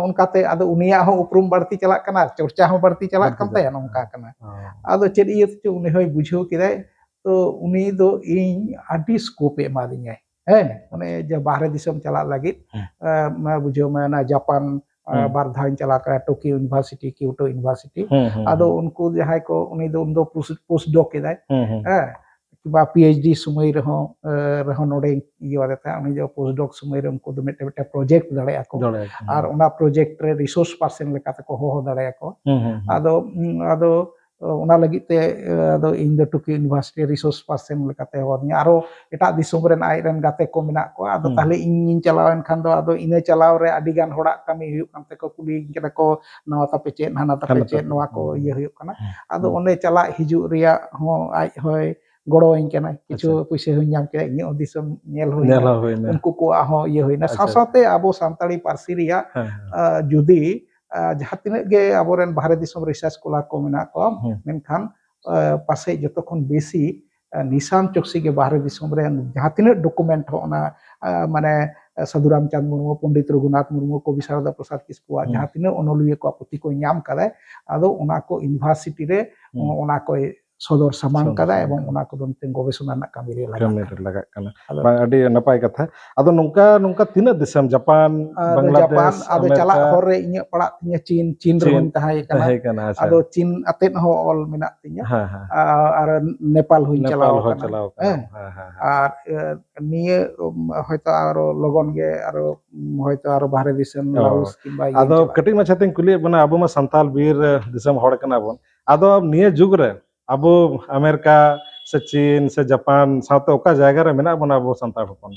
ᱚᱱᱠᱟᱛᱮ ᱟᱫᱚ ᱩᱱᱤᱭᱟᱜ ᱦᱚᱸ ᱩᱯᱨᱩᱢ ᱵᱟᱹᱲᱛᱤ ᱪᱟᱞᱟᱜ ᱠᱟᱱᱟ, ᱪᱚᱨᱪᱟ ᱦᱚᱸ ᱵᱟᱹᱲᱛᱤ ᱪᱟᱞᱟᱜ ᱵᱟᱹᱲᱛᱤ ᱠᱟᱱ ᱛᱟᱭᱟ, ᱪᱟᱞᱟᱜ ᱱᱚᱝᱠᱟ ᱠᱟᱱᱟ᱾ ᱠᱟᱱᱟ᱾ ᱚ᱾ ᱟᱫᱚ ᱪᱮᱫ ᱤᱭᱟᱹ ᱛᱮᱪᱚ ᱩᱱᱤ ᱦᱚᱸᱭ ᱵᱩᱡᱷᱟᱹᱣ ᱠᱮᱫᱟᱭ, ᱛᱚ ᱩᱱᱤ ᱫᱚ ᱤᱧ ᱟᱹᱰᱤ scope ᱮ ᱮᱢᱟᱫᱤᱧᱟᱭ᱾ ᱦᱮᱸ, ᱚᱱᱮ ᱡᱮ ᱵᱟᱦᱨᱮ ᱫᱤᱥᱚᱢ ᱪᱟᱞᱟᱜ ᱞᱟᱹᱜᱤᱫ, ᱦᱩᱸ᱾ ᱮ, ᱢᱟ ᱵᱩᱡᱷᱟᱹᱣ ᱢᱮ, ᱚᱱᱟ ᱡᱟᱯᱟᱱ, ᱮ, ᱦᱩᱸ᱾ ᱵᱟᱨ ᱫᱷᱟᱣ ᱤᱧ ᱪᱟᱞᱟᱣ ᱠᱟᱱᱟ, ᱴᱳᱠᱤᱭᱳ ᱤᱭᱩᱱᱤᱵᱷᱟᱨᱥᱤᱴᱤ, ᱠᱤᱭᱳᱴᱳ ᱤᱭᱩᱱᱤᱵᱷᱟᱨᱥᱤᱴᱤ᱾ ᱦᱩᱸ, ᱦᱩᱸ, ᱟᱫᱚ ᱦᱩᱸ᱾ ᱩᱱᱠᱩ ᱡᱟᱦᱟᱸᱭ ᱠᱚ, ᱩᱱᱤ ᱫᱚ ᱩᱱᱫᱚ ᱯᱳᱥ-, ᱯᱳᱥᱴ ᱰᱚᱠ ᱮᱫᱟᱭ᱾ ᱦᱩᱸ, ᱦᱩᱸ᱾ ᱦᱮᱸ, ᱠᱤᱝᱵᱟ ᱯᱤ ᱮᱭᱤᱪ ᱰᱤ ᱥᱚᱢᱚᱭ ᱨᱮᱦᱚᱸ, ᱮ, ᱨᱮᱦᱚᱸ ᱱᱚᱰᱮᱧ ᱤᱭᱟᱹ ᱟᱫᱮ ᱛᱟᱦᱮᱸᱫ᱾ ᱩᱱᱤ ᱫᱚ ᱯᱳᱥᱴ ᱰᱚᱠ ᱥᱚᱢᱚᱭ ᱨᱮ ᱩᱱᱠᱩ ᱫᱚ ᱢᱤᱫᱴᱮᱱ, ᱢᱤᱫᱴᱮᱱ ᱯᱨᱚᱡᱮᱠᱴ ᱫᱟᱲᱮᱭᱟᱜᱼᱟ ᱠᱚ᱾ ᱫᱟᱲᱮᱭᱟᱜᱼᱟ ᱠᱚ, ᱟᱨ ᱦᱮᱸ᱾ ᱚᱱᱟ ᱯᱨᱚᱡᱮᱠᱴ ᱨᱮ ᱨᱤᱥᱳᱨᱥ ᱯᱟᱨᱥᱚᱱ ᱞᱮᱠᱟ ᱛᱮᱠᱚ ᱦᱚᱦᱚ ᱫᱟᱲᱮᱭᱟᱠᱚᱣᱟ᱾ ᱦᱩᱸ, ᱦᱩᱸ, ᱦᱩᱸ᱾ ᱟᱫᱚ, ᱩᱸ, ᱟᱫᱚ ᱚᱱᱟ ᱞᱟᱹᱜᱤᱫ ᱛᱮ, ᱮ, ᱟᱫᱚ ᱤᱧ ᱫᱚ ᱴᱳᱠᱤᱭᱳ ᱤᱭᱩᱱᱤᱵᱷᱟᱨᱥᱤᱴᱤ ᱨᱤᱥᱳᱨᱥ ᱯᱟᱨᱥᱚᱱ ᱞᱮᱠᱟᱛᱮ ᱦᱚᱦᱚ ᱟᱹᱫᱤᱧᱟ᱾ ᱟᱨᱚ ᱮᱴᱟᱜ ᱫᱤᱥᱚᱢ ᱨᱮᱱ ᱟᱡ ᱨᱮᱱ ᱜᱟᱛᱮ ᱠᱚ ᱢᱮᱱᱟᱜ ᱠᱚᱣᱟ᱾ ᱟᱫᱚ ᱦᱩᱸ᱾ ᱛᱟᱦᱞᱮ ᱤᱧᱤᱧ ᱪᱟᱞᱟᱣ ᱮᱱ ᱠᱷᱟᱱ ᱫᱚ ᱟᱫᱚ ᱤᱱᱟᱹ ᱪᱟᱞᱟᱣ ᱨᱮ ᱟᱹᱰᱤ ᱜᱟᱱ ᱦᱚᱲᱟᱜ ᱠᱟᱹᱢᱤ ᱦᱩᱭᱩᱜ ᱠᱟᱱ ᱛᱟᱠᱚ, ᱠᱩᱞᱤᱭᱤᱧ ᱠᱟᱱᱟ ᱠᱚ, "ᱱᱚᱣᱟ ᱛᱟᱯᱮ ᱪᱮᱫ, ᱦᱟᱱᱟ ᱛᱟᱯᱮ ᱦᱟᱱᱟ ᱪᱮᱫ, ᱛᱟᱯᱮ ᱱᱚᱣᱟ ᱪᱮᱫ, ᱠᱚ ᱦᱩᱸ᱾ ᱤᱭᱟᱹ ᱦᱩᱭᱩᱜ ᱠᱟᱱᱟ?" ᱦᱩᱸ᱾ ᱟᱫᱚ ᱦᱩᱸ᱾ ᱚᱸᱰᱮ ᱪᱟᱞᱟᱜ ᱦᱤᱡᱩᱜ ᱨᱮᱭᱟᱜ ᱦᱚᱸ ᱟᱡ ᱦᱚᱸᱭ ᱜᱚᱲᱚᱣᱟᱹᱧ ᱠᱟᱱᱟᱭ᱾ ᱠᱤᱪᱷᱩ ᱟᱪᱪᱷᱟ᱾ ᱯᱩᱭᱥᱟᱹ ᱦᱚᱸᱧ ᱧᱟᱢ ᱠᱮᱫᱟ, ᱤᱧᱟᱹᱜ ᱦᱚᱸ ᱫᱤᱥᱚᱢ ᱧᱮᱞ ᱦᱩᱭᱱᱟ᱾ ᱧᱮᱞ ᱦᱚᱸ ᱦᱩᱭᱱᱟ᱾ ᱩᱱᱠᱩ ᱠᱚᱣᱟᱜ ᱦᱚᱸ ᱤᱭᱟᱹ ᱦᱩᱭᱱᱟ᱾ ᱟᱪᱪᱷᱟ᱾ ᱥᱟᱶ ᱥᱟᱶᱛᱮ ᱟᱵᱚ ᱥᱟᱱᱛᱟᱲᱤ ᱯᱟᱹᱨᱥᱤ ᱨᱮᱭᱟᱜ, ᱦᱮᱸ, ᱦᱮᱸ᱾ ᱟ, ᱡᱩᱫᱤ, ᱟ, ᱟᱨ ᱡᱟᱦᱟᱸ ᱛᱤᱱᱟᱹᱜ ᱜᱮ ᱟᱵᱚᱨᱮᱱ ᱵᱟᱦᱨᱮ ᱫᱤᱥᱚᱢ ᱨᱤᱥᱟᱨᱪ ᱥᱠᱚᱞᱟᱨ ᱠᱚ ᱢᱮᱱᱟᱜ ᱠᱚᱣᱟ, ᱦᱩᱸ᱾ ᱢᱮᱱᱠᱷᱟᱱ ᱟᱨ ᱯᱟᱥᱮᱡ ᱡᱚᱛᱚ ᱠᱷᱚᱱ ᱵᱮᱥᱤ ᱟᱨ ᱱᱤᱥᱟᱱ ᱪᱚᱠᱥᱤ ᱜᱮ ᱵᱟᱦᱨᱮ ᱫᱤᱥᱚᱢ ᱨᱮ ᱡᱟᱦᱟᱸ ᱛᱤᱱᱟᱹᱜ ᱰᱚᱠᱩᱢᱮᱱᱴ ᱦᱚᱸ ᱚᱱᱟ ᱟᱨ ᱢᱟᱱᱮ ᱥᱟᱫᱷᱩ ᱨᱟᱢᱪᱟᱸᱫᱽ ᱢᱩᱨᱢᱩ, ᱯᱚᱱᱰᱤᱛ ᱨᱚᱜᱷᱩᱱᱟᱛᱷ ᱢᱩᱨᱢᱩ, ᱠᱚᱵᱤ ᱥᱟᱨᱚᱫᱟ ᱯᱨᱚᱥᱟᱫᱽ ᱠᱤᱥᱠᱩᱣᱟᱜ ᱦᱩᱸ᱾ ᱡᱟᱦᱟᱸ ᱛᱤᱱᱟᱹᱜ ᱚᱱᱚᱞᱤᱭᱟᱹ ᱠᱚᱣᱟᱜ ᱯᱩᱛᱷᱤ ᱠᱚ ᱧᱟᱢ ᱠᱟᱫᱟᱭ, ᱟᱫᱚ ᱚᱱᱟ ᱠᱚ ᱤᱭᱩᱱᱤᱵᱷᱟᱨᱥᱤᱴᱤ ᱨᱮ ᱦᱩᱸ᱾ ᱚᱱᱟ ᱠᱚᱭ ᱥᱚᱫᱚᱨ ᱥᱟᱢᱟᱝ ᱥᱚᱫᱚᱨ ᱠᱟᱫᱟ ᱥᱟᱢᱟᱝ ᱮᱵᱚᱝ ᱠᱟᱫᱟ᱾ ᱚᱱᱟ ᱠᱚᱫᱚ ᱢᱤᱫᱴᱮᱱ ᱜᱚᱵᱮᱥᱚᱱᱟ ᱨᱮᱱᱟᱜ ᱠᱟᱹᱢᱤ ᱨᱮ ᱞᱟᱜᱟᱜ ᱠᱟᱹᱢᱤ ᱠᱟᱱᱟ᱾ ᱨᱮ ᱞᱟᱜᱟᱜ ᱠᱟᱱᱟ᱾ ᱟᱫᱚ ᱵᱟᱝ, ᱟᱹᱰᱤ ᱱᱟᱯᱟᱭ ᱠᱟᱛᱷᱟ᱾ ᱟᱫᱚ ᱱᱚᱝᱠᱟ, ᱱᱚᱝᱠᱟ ᱛᱤᱱᱟᱹᱜ ᱫᱤᱥᱚᱢ, ᱡᱟᱯᱟᱱ, ᱟᱫᱚ ᱵᱟᱝᱞᱟᱫᱮᱥ, ᱡᱟᱯᱟᱱ, ᱟᱫᱚ ᱟᱢᱮᱨᱤᱠᱟ? ᱪᱟᱞᱟᱜ ᱦᱚᱨ ᱨᱮ ᱤᱧᱟᱹᱜ ᱯᱟᱲᱟᱜ ᱛᱤᱧᱟᱹ ᱪᱤᱱ, ᱪᱤᱱ ᱪᱤᱱ ᱨᱮᱦᱚᱸᱧ ᱛᱟᱦᱮᱸ ᱠᱟᱱᱟ᱾ ᱛᱟᱦᱮᱸ ᱠᱟᱱᱟ, ᱟᱪᱪᱷᱟ᱾ ᱟᱫᱚ ᱪᱤᱱ ᱟᱛᱮᱫ ᱦᱚᱸ ᱚᱞ ᱢᱮᱱᱟᱜ ᱛᱤᱧᱟᱹ᱾ ᱦᱮᱸ, ᱦᱮᱸ᱾ ᱟᱨ, ᱟᱨ ᱱᱮᱯᱟᱞ ᱦᱚᱸᱧ ᱱᱮᱯᱟᱞ ᱪᱟᱞᱟᱣ ᱦᱚᱸ ᱠᱟᱱᱟ᱾ ᱪᱟᱞᱟᱣ ᱠᱟᱱᱟ᱾ ᱦᱮᱸ᱾ ᱦᱮᱸ, ᱦᱮᱸ, ᱦᱮᱸ᱾ ᱟᱨ, ᱮ, ᱱᱤᱭᱟᱹ, ᱩᱢ, ᱦᱚᱭᱛᱚ ᱟᱨᱚ ᱞᱚᱜᱚᱱ ᱜᱮ ᱟᱨᱚ, ᱩᱢ, ᱦᱚᱭᱛᱚ ᱟᱨᱚ ᱵᱟᱦᱨᱮ ᱫᱤᱥᱚᱢ ᱚ᱾ ᱞᱟᱣᱩᱥ ᱠᱤᱝᱵᱟ ᱤᱭᱟᱹᱧ ᱟᱫᱚ ᱪᱟᱞᱟᱜᱼᱟ᱾ ᱠᱟᱹᱴᱤᱡ ᱢᱟᱪᱷᱟ ᱛᱤᱧ ᱠᱩᱞᱤᱭᱮᱫ ᱵᱚᱱᱟ, ᱟᱵᱚ ᱢᱟ ᱥᱟᱱᱛᱟᱲ ᱵᱤᱨ, ᱮ, ᱫᱤᱥᱚᱢ ᱦᱚᱲ ᱠᱟᱱᱟ ᱵᱚᱱ᱾ ᱟᱫᱚ ᱱᱤᱭᱟᱹ ᱡᱩᱜᱽ ᱨᱮ ᱟᱵᱚ ᱟᱢᱮᱨᱤᱠᱟ ᱥᱮ ᱪᱤᱱ ᱥᱮ ᱡᱟᱯᱟᱱ ᱥᱟᱶᱛᱮ ᱚᱠᱟ ᱡᱟᱭᱜᱟ ᱨᱮ ᱢᱮᱱᱟᱜ ᱵᱚᱱᱟ ᱟᱵᱚ ᱥᱟᱱᱛᱟᱲ ᱦᱚᱯᱚᱱ?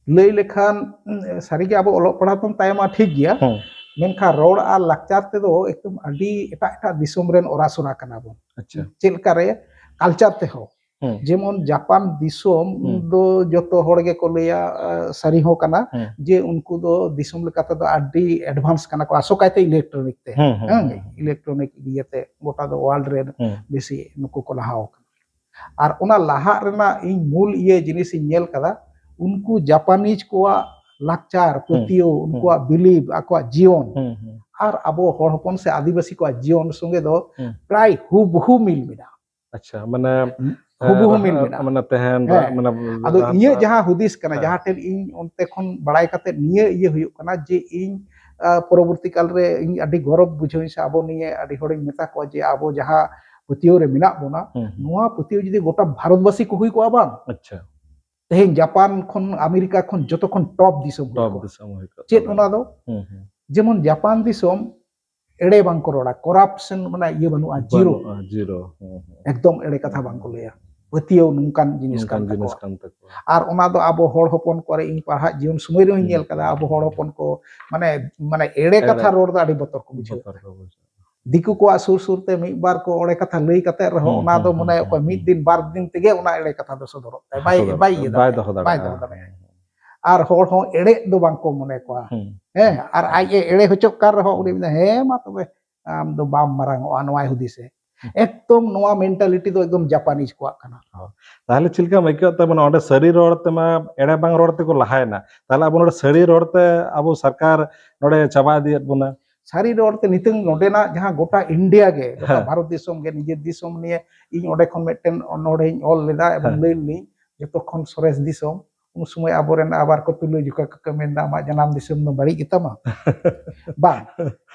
ᱞᱟᱹᱭ ᱞᱮᱠᱷᱟᱱ, ᱩᱸ, ᱥᱟᱹᱨᱤᱜᱮ ᱟᱵᱚ ᱚᱞᱚᱜ ᱯᱟᱲᱦᱟᱣ ᱵᱚᱱ ᱛᱟᱭᱚᱢᱟ, ᱴᱷᱤᱠ ᱜᱮᱭᱟ᱾ ᱦᱩᱸ᱾ ᱢᱮᱱᱠᱷᱟᱱ ᱨᱚᱲ ᱟᱨ ᱞᱟᱠᱪᱟᱨ ᱛᱮᱫᱚ ᱮᱠᱫᱚᱢ ᱟᱹᱰᱤ ᱮᱴᱟᱜ ᱮᱴᱟᱜ ᱫᱤᱥᱚᱢ ᱨᱮᱱ ᱚᱨᱟᱥᱚᱨᱟ ᱠᱟᱱᱟ ᱵᱚᱱ᱾ ᱟᱪᱪᱷᱟ᱾ ᱪᱮᱫ ᱞᱮᱠᱟᱨᱮ? ᱠᱟᱞᱪᱟᱨ ᱛᱮᱦᱚᱸ᱾ ᱦᱩᱸ᱾ ᱡᱮᱢᱚᱱ ᱡᱟᱯᱟᱱ ᱫᱤᱥᱚᱢ ᱦᱩᱸ᱾ ᱫᱚ ᱡᱚᱛᱚ ᱦᱚᱲ ᱜᱮᱠᱚ ᱞᱟᱹᱭᱟ, ᱟ, ᱥᱟᱹᱨᱤ ᱦᱚᱸ ᱠᱟᱱᱟ ᱦᱩᱸ᱾ ᱡᱮ ᱩᱱᱠᱩ ᱫᱚ ᱫᱤᱥᱚᱢ ᱞᱮᱠᱟ ᱛᱮᱫᱚ ᱟᱹᱰᱤ advance ᱠᱟᱱᱟ ᱠᱚ, ᱟᱥᱚᱠᱟᱭᱛᱮ electronic ᱛᱮ᱾ ᱦᱩᱸ, ᱦᱩᱸ, ᱦᱮᱸ, ᱦᱩᱸ, ᱦᱩᱸ᱾ Electronic ᱤᱭᱟᱹᱛᱮ ᱜᱚᱴᱟ ᱫᱚ world ᱨᱮ ᱦᱩᱸ᱾ ᱵᱮᱥᱤ ᱱᱩᱠᱩ ᱠᱚ ᱞᱟᱦᱟ ᱟᱠᱟᱱᱟ᱾ ᱟᱨ ᱚᱱᱟ ᱞᱟᱦᱟᱜ ᱨᱮᱱᱟᱜ ᱤᱧ ᱢᱩᱞ ᱤᱭᱟᱹ ᱡᱤᱱᱤᱥ ᱤᱧ ᱧᱮᱞ ᱠᱟᱫᱟ, ᱩᱱᱠᱩ ᱡᱟᱯᱟᱱᱤᱡᱽ ᱠᱚᱣᱟᱜ ᱞᱟᱠᱪᱟᱨ, ᱦᱩᱸ, ᱯᱟᱹᱛᱭᱟᱹᱣ, ᱦᱩᱸ᱾ ᱩᱱᱠᱩᱣᱟᱜ belief, ᱟᱠᱚᱣᱟᱜ ᱡᱤᱭᱚᱱ, ᱦᱩᱸ, ᱦᱩᱸ᱾ ᱟᱨ ᱟᱵᱚ ᱦᱚᱲ ᱦᱚᱯᱚᱱ ᱥᱮ ᱟᱹᱫᱤᱵᱟᱹᱥᱤ ᱠᱚᱣᱟᱜ ᱡᱤᱭᱚᱱ ᱥᱚᱸᱜᱮ ᱫᱚ ᱦᱩᱸ᱾ ᱯᱨᱟᱭ ᱦᱩᱵᱦᱩ ᱢᱤᱞ ᱢᱮᱱᱟᱜᱼᱟ᱾ ᱟᱪᱪᱷᱟ, ᱢᱟᱱᱮ, ᱦᱩᱵᱦᱩ ᱮ, ᱢᱤᱞ ᱢᱮᱱᱟᱜᱼᱟ᱾ ᱢᱟᱱᱮ ᱛᱟᱦᱮᱱ ᱦᱮᱸ᱾ ᱨᱮ, ᱢᱟᱱᱮ ᱟᱫᱚ ᱞᱟᱦᱟ ᱤᱧᱟᱹᱜ ᱛᱮᱱᱟᱜ ᱡᱟᱦᱟᱸ ᱦᱩᱫᱤᱥ ᱠᱟᱱᱟ, ᱦᱮᱸ᱾ ᱡᱟᱦᱟᱸ ᱴᱷᱮᱱ ᱤᱧ ᱚᱱᱛᱮ ᱠᱷᱚᱱ ᱵᱟᱲᱟᱭ ᱠᱟᱛᱮ ᱱᱤᱭᱟᱹ ᱤᱭᱟᱹ ᱦᱩᱭᱩᱜ ᱠᱟᱱᱟ ᱡᱮ ᱤᱧ, ᱟ, ᱯᱚᱨᱚᱵᱚᱨᱛᱤ ᱠᱟᱞ ᱨᱮ ᱤᱧ ᱟᱹᱰᱤ ᱜᱚᱨᱚᱵᱽ ᱵᱩᱡᱷᱟᱹᱣᱟᱹᱧ ᱥᱮ ᱟᱵᱚ ᱱᱤᱭᱟᱹ ᱟᱹᱰᱤ ᱦᱚᱲᱤᱧ ᱢᱮᱛᱟ ᱠᱚᱣᱟ ᱡᱮ ᱟᱵᱚ ᱡᱟᱦᱟᱸ ᱯᱟᱹᱛᱭᱟᱹᱣ ᱨᱮ ᱢᱮᱱᱟᱜ ᱵᱚᱱᱟ, ᱦᱩᱸ, ᱦᱩᱸ᱾ ᱱᱚᱣᱟ ᱯᱟᱹᱛᱭᱟᱹᱣ ᱡᱩᱫᱤ ᱜᱚᱴᱟ ᱵᱷᱟᱨᱚᱛᱵᱟᱹᱥᱤ ᱠᱚ ᱦᱩᱭ ᱠᱚᱜᱼᱟ ᱵᱟᱝ, ᱟᱪᱪᱷᱟ᱾ ᱛᱮᱦᱮᱧ ᱡᱟᱯᱟᱱ ᱠᱷᱚᱱ ᱟᱢᱮᱨᱤᱠᱟ ᱠᱷᱚᱱ ᱡᱚᱛᱚ ᱠᱷᱚᱱ top ᱫᱤᱥᱚᱢ ᱦᱩᱭ top ᱠᱚᱜᱼᱟ᱾ ᱫᱤᱥᱚᱢ ᱦᱩᱭ ᱠᱚᱜᱼᱟ᱾ ᱪᱮᱫ ᱛᱚᱵᱮ᱾ ᱚᱱᱟ ᱫᱚ? ᱦᱩᱸ, ᱦᱩᱸ᱾ ᱡᱮᱢᱚᱱ ᱡᱟᱯᱟᱱ ᱫᱤᱥᱚᱢ ᱮᱲᱮ ᱵᱟᱝ ᱠᱚ ᱨᱚᱲᱟ, corruption ᱢᱟᱱᱮ ᱤᱭᱟᱹ ᱵᱟᱹᱱᱩᱜᱼᱟ, zero᱾ ᱵᱟᱹᱱᱩᱜᱼᱟ, zero᱾ ᱦᱩᱸ, ᱦᱩᱸ᱾ ᱮᱠᱫᱚᱢ ᱮᱲᱮ ᱠᱟᱛᱷᱟ ᱦᱩᱸ, ᱵᱟᱝ ᱠᱚ ᱦᱩᱸ᱾ ᱞᱟᱹᱭᱟ, ᱯᱟᱹᱛᱭᱟᱹᱣ ᱱᱚᱝᱠᱟᱱ ᱡᱤᱱᱤᱥ ᱱᱚᱝᱠᱟᱱ ᱠᱟᱱ ᱡᱤᱱᱤᱥ ᱛᱟᱠᱚᱣᱟ᱾ ᱠᱟᱱ ᱛᱟᱠᱚᱣᱟ᱾ ᱟᱨ ᱚᱱᱟ ᱫᱚ ᱟᱵᱚ ᱦᱚᱲ ᱦᱚᱯᱚᱱ ᱠᱚᱨᱮ ᱤᱧ ᱯᱟᱲᱦᱟᱜ ᱡᱤᱭᱚᱱ ᱥᱚᱢᱚᱭ ᱨᱮᱦᱚᱸᱧ ᱦᱩᱸ, ᱧᱮᱞ ᱠᱟᱫᱟ, ᱦᱩᱸ, ᱟᱵᱚ ᱦᱚᱲ ᱦᱩᱸ᱾ ᱦᱚᱯᱚᱱ ᱠᱚ ᱢᱟᱱᱮ, ᱢᱟᱱᱮ ᱮᱲᱮ ᱮᱲᱮ᱾ ᱠᱟᱛᱷᱟ ᱨᱚᱲ ᱫᱚ ᱟᱹᱰᱤ ᱵᱚᱛᱚᱨ ᱠᱚ ᱵᱩᱡᱷᱟᱹᱣᱟ᱾ ᱵᱚᱛᱚᱨ ᱠᱚ ᱵᱩᱡᱷᱟᱹᱣᱟ᱾ ᱫᱤᱠᱩ ᱠᱚᱣᱟᱜ ᱥᱩᱨ ᱥᱩᱨ ᱛᱮ ᱢᱤᱫ ᱵᱟᱨ ᱠᱚ ᱚᱲᱮ ᱠᱟᱛᱷᱟ ᱞᱟᱹᱭ ᱠᱟᱛᱮ ᱨᱮᱦᱚᱸ ᱦᱩᱸ, ᱚᱱᱟ ᱦᱩᱸ, ᱫᱚ ᱦᱩᱸ, ᱢᱟᱱᱮ ᱦᱩᱸ, ᱚᱠᱚᱭ ᱦᱩᱸ, ᱢᱤᱫ ᱦᱩᱸ᱾ ᱫᱤᱱ ᱵᱟᱨ ᱫᱤᱱ ᱛᱮᱜᱮ ᱚᱱᱟ ᱮᱲᱮ ᱠᱟᱛᱷᱟ ᱫᱚ ᱥᱚᱫᱚᱨᱚᱜ ᱛᱟᱭᱟ, ᱵᱟᱭ, ᱥᱚᱫᱚᱨᱚᱜ ᱵᱟᱭ ᱛᱟᱭᱟ, ᱤᱭᱟᱹ ᱵᱟᱭ ᱫᱟᱲᱮᱭᱟᱜᱼᱟ, ᱫᱚᱦᱚ ᱵᱟᱭ ᱫᱟᱲᱮᱭᱟᱜᱼᱟ᱾ ᱫᱚᱦᱚ ᱫᱟᱲᱮᱭᱟᱜᱼᱟ᱾ ᱦᱩᱸ᱾ ᱟᱨ ᱦᱚᱲ ᱦᱚᱸ ᱮᱲᱮ ᱫᱚ ᱵᱟᱝ ᱠᱚ ᱢᱚᱱᱮ ᱠᱚᱣᱟ᱾ ᱦᱩᱸ᱾ ᱦᱮᱸ, ᱟᱨ ᱟᱡ ᱮ ᱮᱲᱮ ᱦᱚᱪᱚᱜ ᱠᱟᱱ ᱨᱮᱦᱚᱸ ᱩᱱᱤ ᱢᱮᱱᱟ, "ᱦᱮᱸ ᱢᱟ ᱛᱚᱵᱮ, ᱟᱢ ᱫᱚ ᱵᱟᱢ ᱢᱟᱨᱟᱝ ᱚᱜᱼᱟ", ᱱᱚᱣᱟᱭ ᱦᱩᱫᱤᱥᱮ᱾ ᱮᱠᱫᱚᱢ ᱱᱚᱣᱟ mentality ᱫᱚ ᱮᱠᱫᱚᱢ ᱡᱟᱯᱟᱱᱤᱡᱽ ᱠᱚᱣᱟᱜ ᱠᱟᱱᱟ᱾ ᱛᱟᱦᱚᱞᱮ ᱪᱮᱫ ᱞᱮᱠᱟᱢ ᱟᱹᱭᱠᱟᱹᱣ ᱛᱟᱵᱚᱱᱟ? ᱚᱸᱰᱮ ᱥᱟᱹᱨᱤ ᱨᱚᱲ ᱛᱮᱢᱟ ᱮᱲᱮ ᱵᱟᱝ ᱨᱚᱲ ᱛᱮᱠᱚ ᱞᱟᱦᱟᱭᱮᱱᱟ, ᱛᱟᱦᱚᱞᱮ ᱟᱵᱚ ᱱᱚᱰᱮ ᱥᱟᱹᱨᱤ ᱨᱚᱲ ᱛᱮ ᱟᱵᱚ ᱥᱚᱨᱠᱟᱨ ᱱᱚᱰᱮ ᱪᱟᱵᱟ ᱤᱫᱤᱭᱮᱫ ᱵᱚᱱᱟ᱾ ᱥᱟᱹᱨᱤ ᱨᱚᱲ ᱛᱮ ᱱᱤᱛᱚᱝ ᱱᱚᱰᱮᱱᱟᱜ ᱡᱟᱦᱟᱸ ᱜᱚᱴᱟ ᱤᱱᱰᱤᱭᱟ ᱜᱮ, ᱜᱚᱴᱟ ᱦᱮᱸ᱾ ᱵᱷᱟᱨᱚᱛ ᱫᱤᱥᱚᱢ ᱜᱮ, ᱱᱤᱡᱮᱨ ᱫᱤᱥᱚᱢ ᱱᱤᱭᱮ ᱤᱧ ᱚᱸᱰᱮ ᱠᱷᱚᱱ ᱢᱤᱫᱴᱮᱱ ᱚᱱᱚᱬᱦᱮᱧ ᱚᱞ ᱞᱮᱫᱟ ᱮᱵᱚᱝ ᱦᱮᱸ᱾ ᱞᱟᱹᱭ ᱞᱤᱧ, ᱡᱚᱛᱚ ᱠᱷᱚᱱ ᱥᱚᱨᱮᱥ ᱫᱤᱥᱚᱢ᱾ ᱩᱱ ᱥᱚᱢᱚᱭ ᱟᱵᱚᱨᱮᱱ ᱟᱵᱟᱨ ᱠᱚ ᱛᱩᱞᱟᱹ ᱡᱚᱠᱷᱟ ᱠᱚ ᱢᱮᱱᱫᱟ, "ᱟᱢᱟᱜ ᱡᱟᱱᱟᱢ ᱫᱤᱥᱚᱢ ᱫᱚ ᱵᱟᱹᱲᱤᱡ ᱜᱮᱛᱟᱢᱟ?" ᱵᱟᱝ,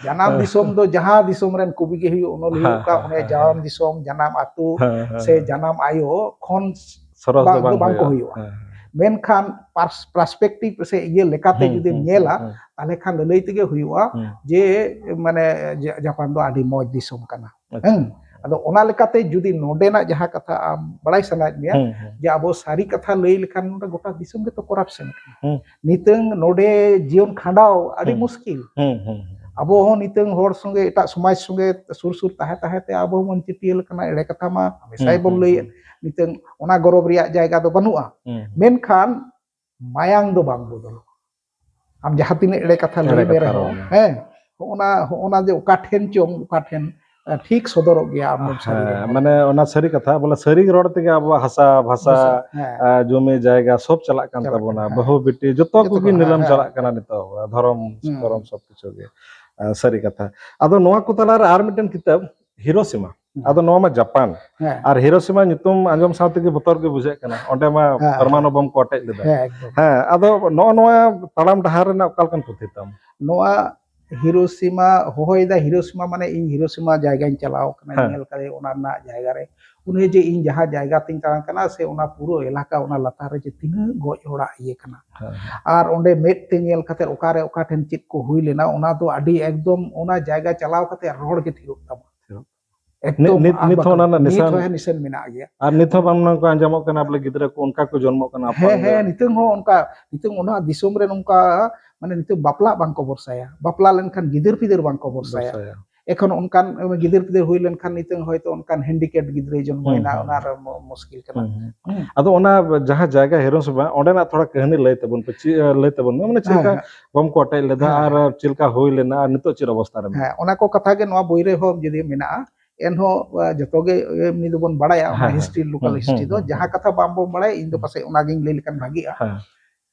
ᱡᱟᱱᱟᱢ ᱫᱤᱥᱚᱢ ᱫᱚ ᱡᱟᱦᱟᱸ ᱫᱤᱥᱚᱢ ᱨᱮᱱ ᱠᱚᱵᱤ ᱜᱮ ᱦᱩᱭᱩᱜ, ᱚᱱᱚᱞ ᱦᱩᱭᱩᱜ, ᱦᱮᱸ, ᱚᱠᱟ ᱦᱮᱸ, ᱚᱱᱮ ᱦᱮᱸ, ᱡᱟᱱᱟᱢ ᱦᱮᱸ᱾ ᱫᱤᱥᱚᱢ, ᱡᱟᱱᱟᱢ ᱟᱹᱛᱩ ᱦᱮᱸ, ᱦᱮᱸ, ᱥᱮ ᱦᱮᱸ᱾ ᱡᱟᱱᱟᱢ ᱟᱭᱳ ᱠᱷᱚᱱ ᱥᱚᱨᱚᱥ ᱫᱚ ᱵᱟᱝ ᱫᱚ ᱵᱟᱝ ᱠᱚ ᱦᱩᱭᱩᱜᱼᱟ᱾ ᱦᱩᱭᱩᱜᱼᱟ᱾ ᱦᱮᱸ, ᱦᱮᱸ᱾ ᱢᱮᱱᱠᱷᱟᱱ ᱯᱟᱨᱥ-, perspective ᱥᱮ ᱤᱭᱟᱹ ᱞᱮᱠᱟᱛᱮ ᱦᱩᱸ, ᱡᱩᱫᱤᱢ ᱦᱩᱸ, ᱧᱮᱞᱟ, ᱦᱩᱸ, ᱦᱩᱸ᱾ ᱛᱟᱦᱞᱮ ᱠᱷᱟᱱ ᱞᱟᱹᱞᱟᱹᱭ ᱛᱮᱜᱮ ᱦᱩᱭᱩᱜᱼᱟ ᱦᱩᱸ᱾ ᱡᱮ, ᱢᱟᱱᱮ, ᱡᱟ-, ᱡᱟᱯᱟᱱ ᱫᱚ ᱟᱹᱰᱤ ᱢᱚᱡᱽ ᱫᱤᱥᱚᱢ ᱠᱟᱱᱟ᱾ ᱟᱪᱪᱷᱟ᱾ ᱦᱮᱸ? ᱟᱫᱚ ᱚᱱᱟ ᱞᱮᱠᱟᱛᱮ ᱡᱩᱫᱤ ᱱᱚᱰᱮᱱᱟᱜ ᱡᱟᱦᱟᱸ ᱠᱟᱛᱷᱟ ᱟᱢ ᱵᱟᱲᱟᱭ ᱥᱟᱱᱟᱭᱮᱫ ᱢᱮᱭᱟ, ᱦᱩᱸ, ᱦᱩᱸ᱾ ᱡᱮ ᱟᱵᱚ ᱥᱟᱹᱨᱤ ᱠᱟᱛᱷᱟ ᱞᱟᱹᱭ ᱞᱮᱠᱷᱟᱱ ᱱᱚᱰᱮ ᱜᱚᱴᱟ ᱫᱤᱥᱚᱢ ᱜᱮᱛᱚ corruption ᱠᱟᱱᱟ᱾ ᱦᱩᱸ᱾ ᱱᱤᱛᱚᱝ ᱱᱚᱰᱮ ᱡᱤᱭᱚᱱ ᱠᱷᱟᱸᱰᱟᱣ ᱟᱹᱰᱤ ᱦᱩᱸ᱾ ᱢᱩᱥᱠᱤᱞ᱾ ᱦᱩᱸ, ᱦᱩᱸ, ᱦᱩᱸ᱾ ᱟᱵᱚ ᱦᱚᱸ ᱱᱤᱛᱚᱝ ᱦᱚᱲ ᱥᱚᱸᱜᱮ, ᱮᱴᱟᱜ ᱥᱚᱢᱟᱡᱽ ᱥᱚᱸᱜᱮ ᱥᱩᱨ ᱥᱩᱨ ᱛᱟᱦᱮᱸ ᱛᱟᱦᱮᱸ ᱛᱮ ᱟᱵᱚ ᱦᱚᱸᱵᱚᱱ ᱪᱟᱹᱴᱭᱟᱹ ᱞᱮᱠᱟᱱᱟ, ᱮᱲᱮ ᱠᱟᱛᱷᱟ ᱢᱟ ᱦᱟᱢᱮᱥᱟ ᱦᱩᱸ, ᱜᱮᱵᱚᱱ ᱦᱩᱸ, ᱞᱟᱹᱭᱮᱫ᱾ ᱦᱩᱸ᱾ ᱱᱤᱛᱚᱝ ᱚᱱᱟ ᱜᱚᱨᱚᱵᱽ ᱨᱮᱭᱟᱜ ᱡᱟᱭᱜᱟ ᱫᱚ ᱵᱟᱹᱱᱩᱜᱼᱟ᱾ ᱦᱩᱸ, ᱦᱩᱸ᱾ ᱢᱮᱱᱠᱷᱟᱱ ᱢᱟᱭᱟᱝ ᱫᱚ ᱵᱟᱝ ᱵᱚᱫᱚᱞᱚᱜᱼᱟ᱾ ᱟᱢ ᱡᱟᱦᱟᱸ ᱛᱤᱱᱟᱹᱜ ᱮᱲᱮ ᱠᱟᱛᱷᱟ ᱮᱲᱮ ᱞᱟᱹᱭ ᱢᱮ ᱠᱟᱛᱷᱟ ᱨᱮᱦᱚᱸ, ᱨᱚᱲ ᱢᱮ᱾ ᱦᱮᱸ, ᱦᱚᱸᱜᱼᱚᱱᱟ, ᱦᱚᱸᱜᱼᱚᱱᱟ ᱡᱮ ᱚᱠᱟ ᱴᱷᱮᱱ ᱪᱚᱝ, ᱚᱠᱟ ᱴᱷᱮᱱ, ᱮ, ᱴᱷᱤᱠ ᱥᱚᱫᱚᱨᱚᱜ ᱜᱮᱭᱟ ᱟᱢ ᱫᱚᱢ ᱥᱟᱹᱨᱤ ᱦᱮᱸ, ᱨᱚᱲ᱾ ᱢᱟᱱᱮ ᱚᱱᱟ ᱥᱟᱹᱨᱤ ᱠᱟᱛᱷᱟ, ᱵᱚᱞᱮ ᱥᱟᱹᱨᱤ ᱨᱚᱲ ᱛᱮᱜᱮ ᱟᱵᱚᱣᱟᱜ ᱦᱟᱥᱟ, ᱵᱷᱟᱥᱟ, ᱦᱮᱸ᱾ ᱟ, ᱡᱚᱢᱤ ᱡᱟᱭᱜᱟ ᱥᱚᱵ ᱪᱟᱞᱟᱜ ᱠᱟᱱ ᱪᱟᱞᱟᱜ ᱛᱟᱵᱚᱱᱟ᱾ ᱠᱟᱱᱟ, ᱦᱮᱸ᱾ ᱵᱟᱹᱦᱩ ᱵᱤᱴᱤ ᱡᱚᱛᱚ ᱡᱚᱛᱚ ᱠᱚᱜᱮ ᱠᱚ, ᱦᱮᱸ, ᱱᱤᱞᱟᱹᱢ ᱦᱮᱸ, ᱪᱟᱞᱟᱜ ᱦᱮᱸ᱾ ᱠᱟᱱᱟ ᱱᱤᱛᱚᱜ, ᱫᱷᱚᱨᱚᱢ, ᱦᱩᱸ᱾ ᱠᱚᱨᱚᱢ ᱥᱚᱵ ᱠᱤᱪᱷᱩ ᱜᱮ᱾ ᱟ, ᱥᱟᱹᱨᱤ ᱠᱟᱛᱷᱟ᱾ ᱟᱫᱚ ᱱᱚᱣᱟ ᱠᱚ ᱛᱟᱞᱟᱨᱮ ᱟᱨ ᱢᱤᱫᱴᱮᱱ ᱠᱤᱛᱟᱹᱵ, ᱦᱤᱨᱳᱥᱤᱢᱟ᱾ ᱦᱩᱸ᱾ ᱟᱫᱚ ᱱᱚᱣᱟ ᱢᱟ ᱡᱟᱯᱟᱱ᱾ ᱦᱮᱸ᱾ ᱟᱨ ᱦᱤᱨᱳᱥᱤᱢᱟ ᱧᱩᱛᱩᱢ ᱟᱸᱡᱚᱢ ᱥᱟᱶ ᱛᱮᱜᱮ ᱵᱚᱛᱚᱨ ᱜᱮ ᱵᱩᱡᱷᱟᱹᱜ ᱠᱟᱱᱟ᱾ ᱚᱸᱰᱮ ᱢᱟ ᱦᱮᱸ, ᱯᱟᱨᱢᱟᱱᱩ ᱦᱮᱸ᱾ ᱵᱚᱢ ᱠᱚ ᱚᱴᱮᱡ ᱞᱮᱫᱟ᱾ ᱦᱮᱸ, ᱮᱠᱫᱚᱢ᱾ ᱦᱮᱸ, ᱟᱫᱚ ᱱᱚᱜᱼᱚ ᱱᱚᱣᱟ ᱛᱟᱲᱟᱢ ᱰᱟᱦᱟᱨ ᱨᱮᱱᱟᱜ ᱚᱠᱟ ᱞᱮᱠᱟᱱ ᱯᱩᱛᱷᱤ ᱛᱟᱢ? ᱱᱚᱣᱟ ᱦᱤᱨᱳᱥᱤᱢᱟ, ᱦᱚᱦᱚᱭᱮᱫᱟ ᱦᱤᱨᱳᱥᱤᱢᱟ, ᱢᱟᱱᱮ ᱤᱧ ᱦᱤᱨᱳᱥᱤᱢᱟ ᱡᱟᱭᱜᱟᱧ ᱪᱟᱞᱟᱣ ᱠᱟᱱᱟ, ᱦᱮᱸ᱾ ᱧᱮᱞ ᱠᱟᱫᱟᱧ ᱚᱱᱟ ᱨᱮᱱᱟᱜ ᱡᱟᱭᱜᱟ ᱨᱮ᱾ ᱩᱱᱤ ᱡᱮ ᱤᱧ ᱡᱟᱦᱟᱸ ᱡᱟᱭᱜᱟ ᱛᱤᱧ ᱫᱟᱬᱟᱱ ᱠᱟᱱᱟ, ᱥᱮ ᱚᱱᱟ ᱯᱩᱨᱟᱹ ᱮᱞᱟᱠᱟ, ᱚᱱᱟ ᱞᱟᱛᱟᱨ ᱨᱮ ᱡᱮ ᱛᱤᱱᱟᱹᱜ ᱜᱚᱡ ᱦᱚᱲᱟᱜ ᱤᱭᱟᱹ ᱠᱟᱱᱟ᱾ ᱦᱮᱸ, ᱦᱮᱸ᱾ ᱟᱨ ᱚᱸᱰᱮ ᱢᱮᱫ ᱛᱮ ᱧᱮᱞ ᱠᱟᱛᱮ ᱚᱠᱟᱨᱮ ᱚᱠᱟ ᱴᱷᱮᱱ ᱪᱮᱫ ᱠᱚ ᱦᱩᱭ ᱞᱮᱱᱟ, ᱚᱱᱟ ᱫᱚ ᱟᱹᱰᱤ ᱮᱠᱫᱚᱢ ᱚᱱᱟ ᱡᱟᱭᱜᱟ ᱪᱟᱞᱟᱣ ᱠᱟᱛᱮ ᱨᱚᱲ ᱜᱮ ᱛᱷᱤᱨᱚᱜ ᱛᱟᱢᱟ᱾ ᱛᱷᱤᱨᱚᱜ᱾ ᱮᱠᱫᱚᱢ ᱱᱤᱛ, ᱟᱨ ᱱᱤᱛ ᱦᱚᱸ ᱵᱟᱠᱚ, ᱚᱱᱟ ᱨᱮᱱᱟᱜ ᱱᱤᱛ ᱱᱤᱥᱟᱱ, ᱦᱚᱸ ᱱᱤᱥᱟᱱ ᱢᱮᱱᱟᱜ ᱜᱮᱭᱟ᱾ ᱟᱨ ᱱᱤᱛ ᱦᱚᱸ ᱵᱟᱝ ᱱᱚᱝᱠᱟ ᱟᱸᱡᱚᱢᱚᱜ ᱠᱟᱱᱟ, ᱵᱚᱞᱮ ᱜᱤᱫᱽᱨᱟᱹ ᱠᱚ ᱚᱱᱠᱟ ᱠᱚ ᱡᱚᱱᱢᱚᱜ ᱠᱟᱱᱟ, ᱦᱮᱸ, ᱟᱯᱟᱝ ᱦᱮᱸ, ᱜᱮ᱾ ᱱᱤᱛᱚᱝ ᱦᱚᱸ ᱚᱱᱠᱟ, ᱱᱤᱛᱚᱝ ᱚᱱᱟ ᱫᱤᱥᱚᱢ ᱨᱮ ᱱᱚᱝᱠᱟ, ᱢᱟᱱᱮ, ᱱᱤᱛᱚᱝ ᱵᱟᱯᱞᱟ ᱵᱟᱝ ᱠᱚ ᱵᱷᱚᱨᱥᱟᱭᱟ, ᱵᱟᱯᱞᱟ ᱞᱮᱱᱠᱷᱟᱱ ᱜᱤᱫᱟᱹᱨ ᱯᱤᱫᱟᱹᱨ ᱵᱟᱝ ᱠᱚ ᱵᱷᱚᱨᱥᱟᱭᱟ᱾ ᱵᱷᱚᱨᱥᱟᱭᱟ᱾ ᱮᱠᱷᱚᱱ ᱚᱱᱠᱟᱱ ᱜᱤᱫᱟᱹᱨ ᱯᱤᱫᱟᱹᱨ ᱦᱩᱭ ᱞᱮᱱᱠᱷᱟᱱ ᱱᱤᱛᱚᱝ ᱦᱚᱭᱛᱳ ᱚᱱᱠᱟᱱ ᱦᱮᱱᱰᱤᱠᱮᱯ ᱜᱤᱫᱽᱨᱟᱹᱭ ᱡᱚᱱᱢᱚᱭᱮᱱᱟ, ᱦᱩᱸ, ᱦᱩᱸ᱾ ᱚᱱᱟ ᱨᱮ ᱢᱩ- ᱢᱩᱥᱠᱤᱞ ᱠᱟᱱᱟ᱾ ᱦᱩᱸ, ᱦᱩᱸ᱾ ᱦᱩᱸ᱾ ᱟᱫᱚ ᱚᱱᱟ ᱡᱟᱦᱟᱸ ᱡᱟᱭᱜᱟ ᱦᱮᱨᱳᱢ ᱥᱚᱵᱷᱟ, ᱚᱸᱰᱮᱱᱟᱜ ᱛᱷᱚᱲᱟ ᱠᱟᱹᱦᱱᱤ ᱞᱟᱹᱭ ᱛᱟᱵᱚᱱ ᱯᱮ, ᱪᱮᱫ, ᱮ, ᱞᱟᱹᱭ ᱛᱟᱵᱚᱱ ᱢᱮ, ᱢᱟᱱᱮ ᱪᱮᱫ ᱞᱮᱠᱟ ᱦᱮᱸ, ᱵᱟᱢ ᱠᱚ ᱟᱴᱮᱡ ᱞᱮᱫᱟ ᱦᱮᱸ, ᱟᱨ ᱪᱮᱫ ᱞᱮᱠᱟ ᱦᱩᱭ ᱞᱮᱱᱟ ᱟᱨ ᱱᱤᱛᱚᱜ ᱪᱮᱫ ᱚᱵᱚᱥᱛᱟ ᱨᱮ ᱢᱮᱱᱟᱜᱼᱟ? ᱦᱮᱸ, ᱚᱱᱟ ᱠᱚ ᱠᱟᱛᱷᱟ ᱜᱮ ᱱᱚᱣᱟ ᱵᱳᱭ ᱨᱮᱦᱚᱸ ᱡᱩᱫᱤ ᱢᱮᱱᱟᱜᱼᱟ, ᱮᱱᱦᱚᱸ, ᱟ, ᱡᱚᱛᱚ ᱜᱮ ᱮᱢᱱᱤ ᱫᱚᱵᱚᱱ ᱵᱟᱲᱟᱭᱟ, ᱚᱱᱟ ᱦᱮᱸ, ᱦᱮᱸ᱾ ᱦᱤᱥᱴᱨᱤ, ᱞᱳᱠᱟᱞ ᱦᱩᱸ, ᱦᱤᱥᱴᱨᱤ ᱦᱩᱸ, ᱫᱚ, ᱦᱩᱸ, ᱡᱟᱦᱟᱸ ᱦᱩᱸ᱾ ᱠᱟᱛᱷᱟ ᱵᱟᱝ ᱵᱚᱱ ᱵᱟᱲᱟᱭᱟ, ᱤᱧ ᱫᱚ ᱦᱩᱸ᱾ ᱯᱟᱥᱮᱡ ᱚᱱᱟᱜᱤᱧ ᱞᱟᱹᱭ ᱞᱮᱠᱷᱟᱱ ᱵᱷᱟᱜᱤᱜᱼᱟ᱾ ᱦᱮᱸ᱾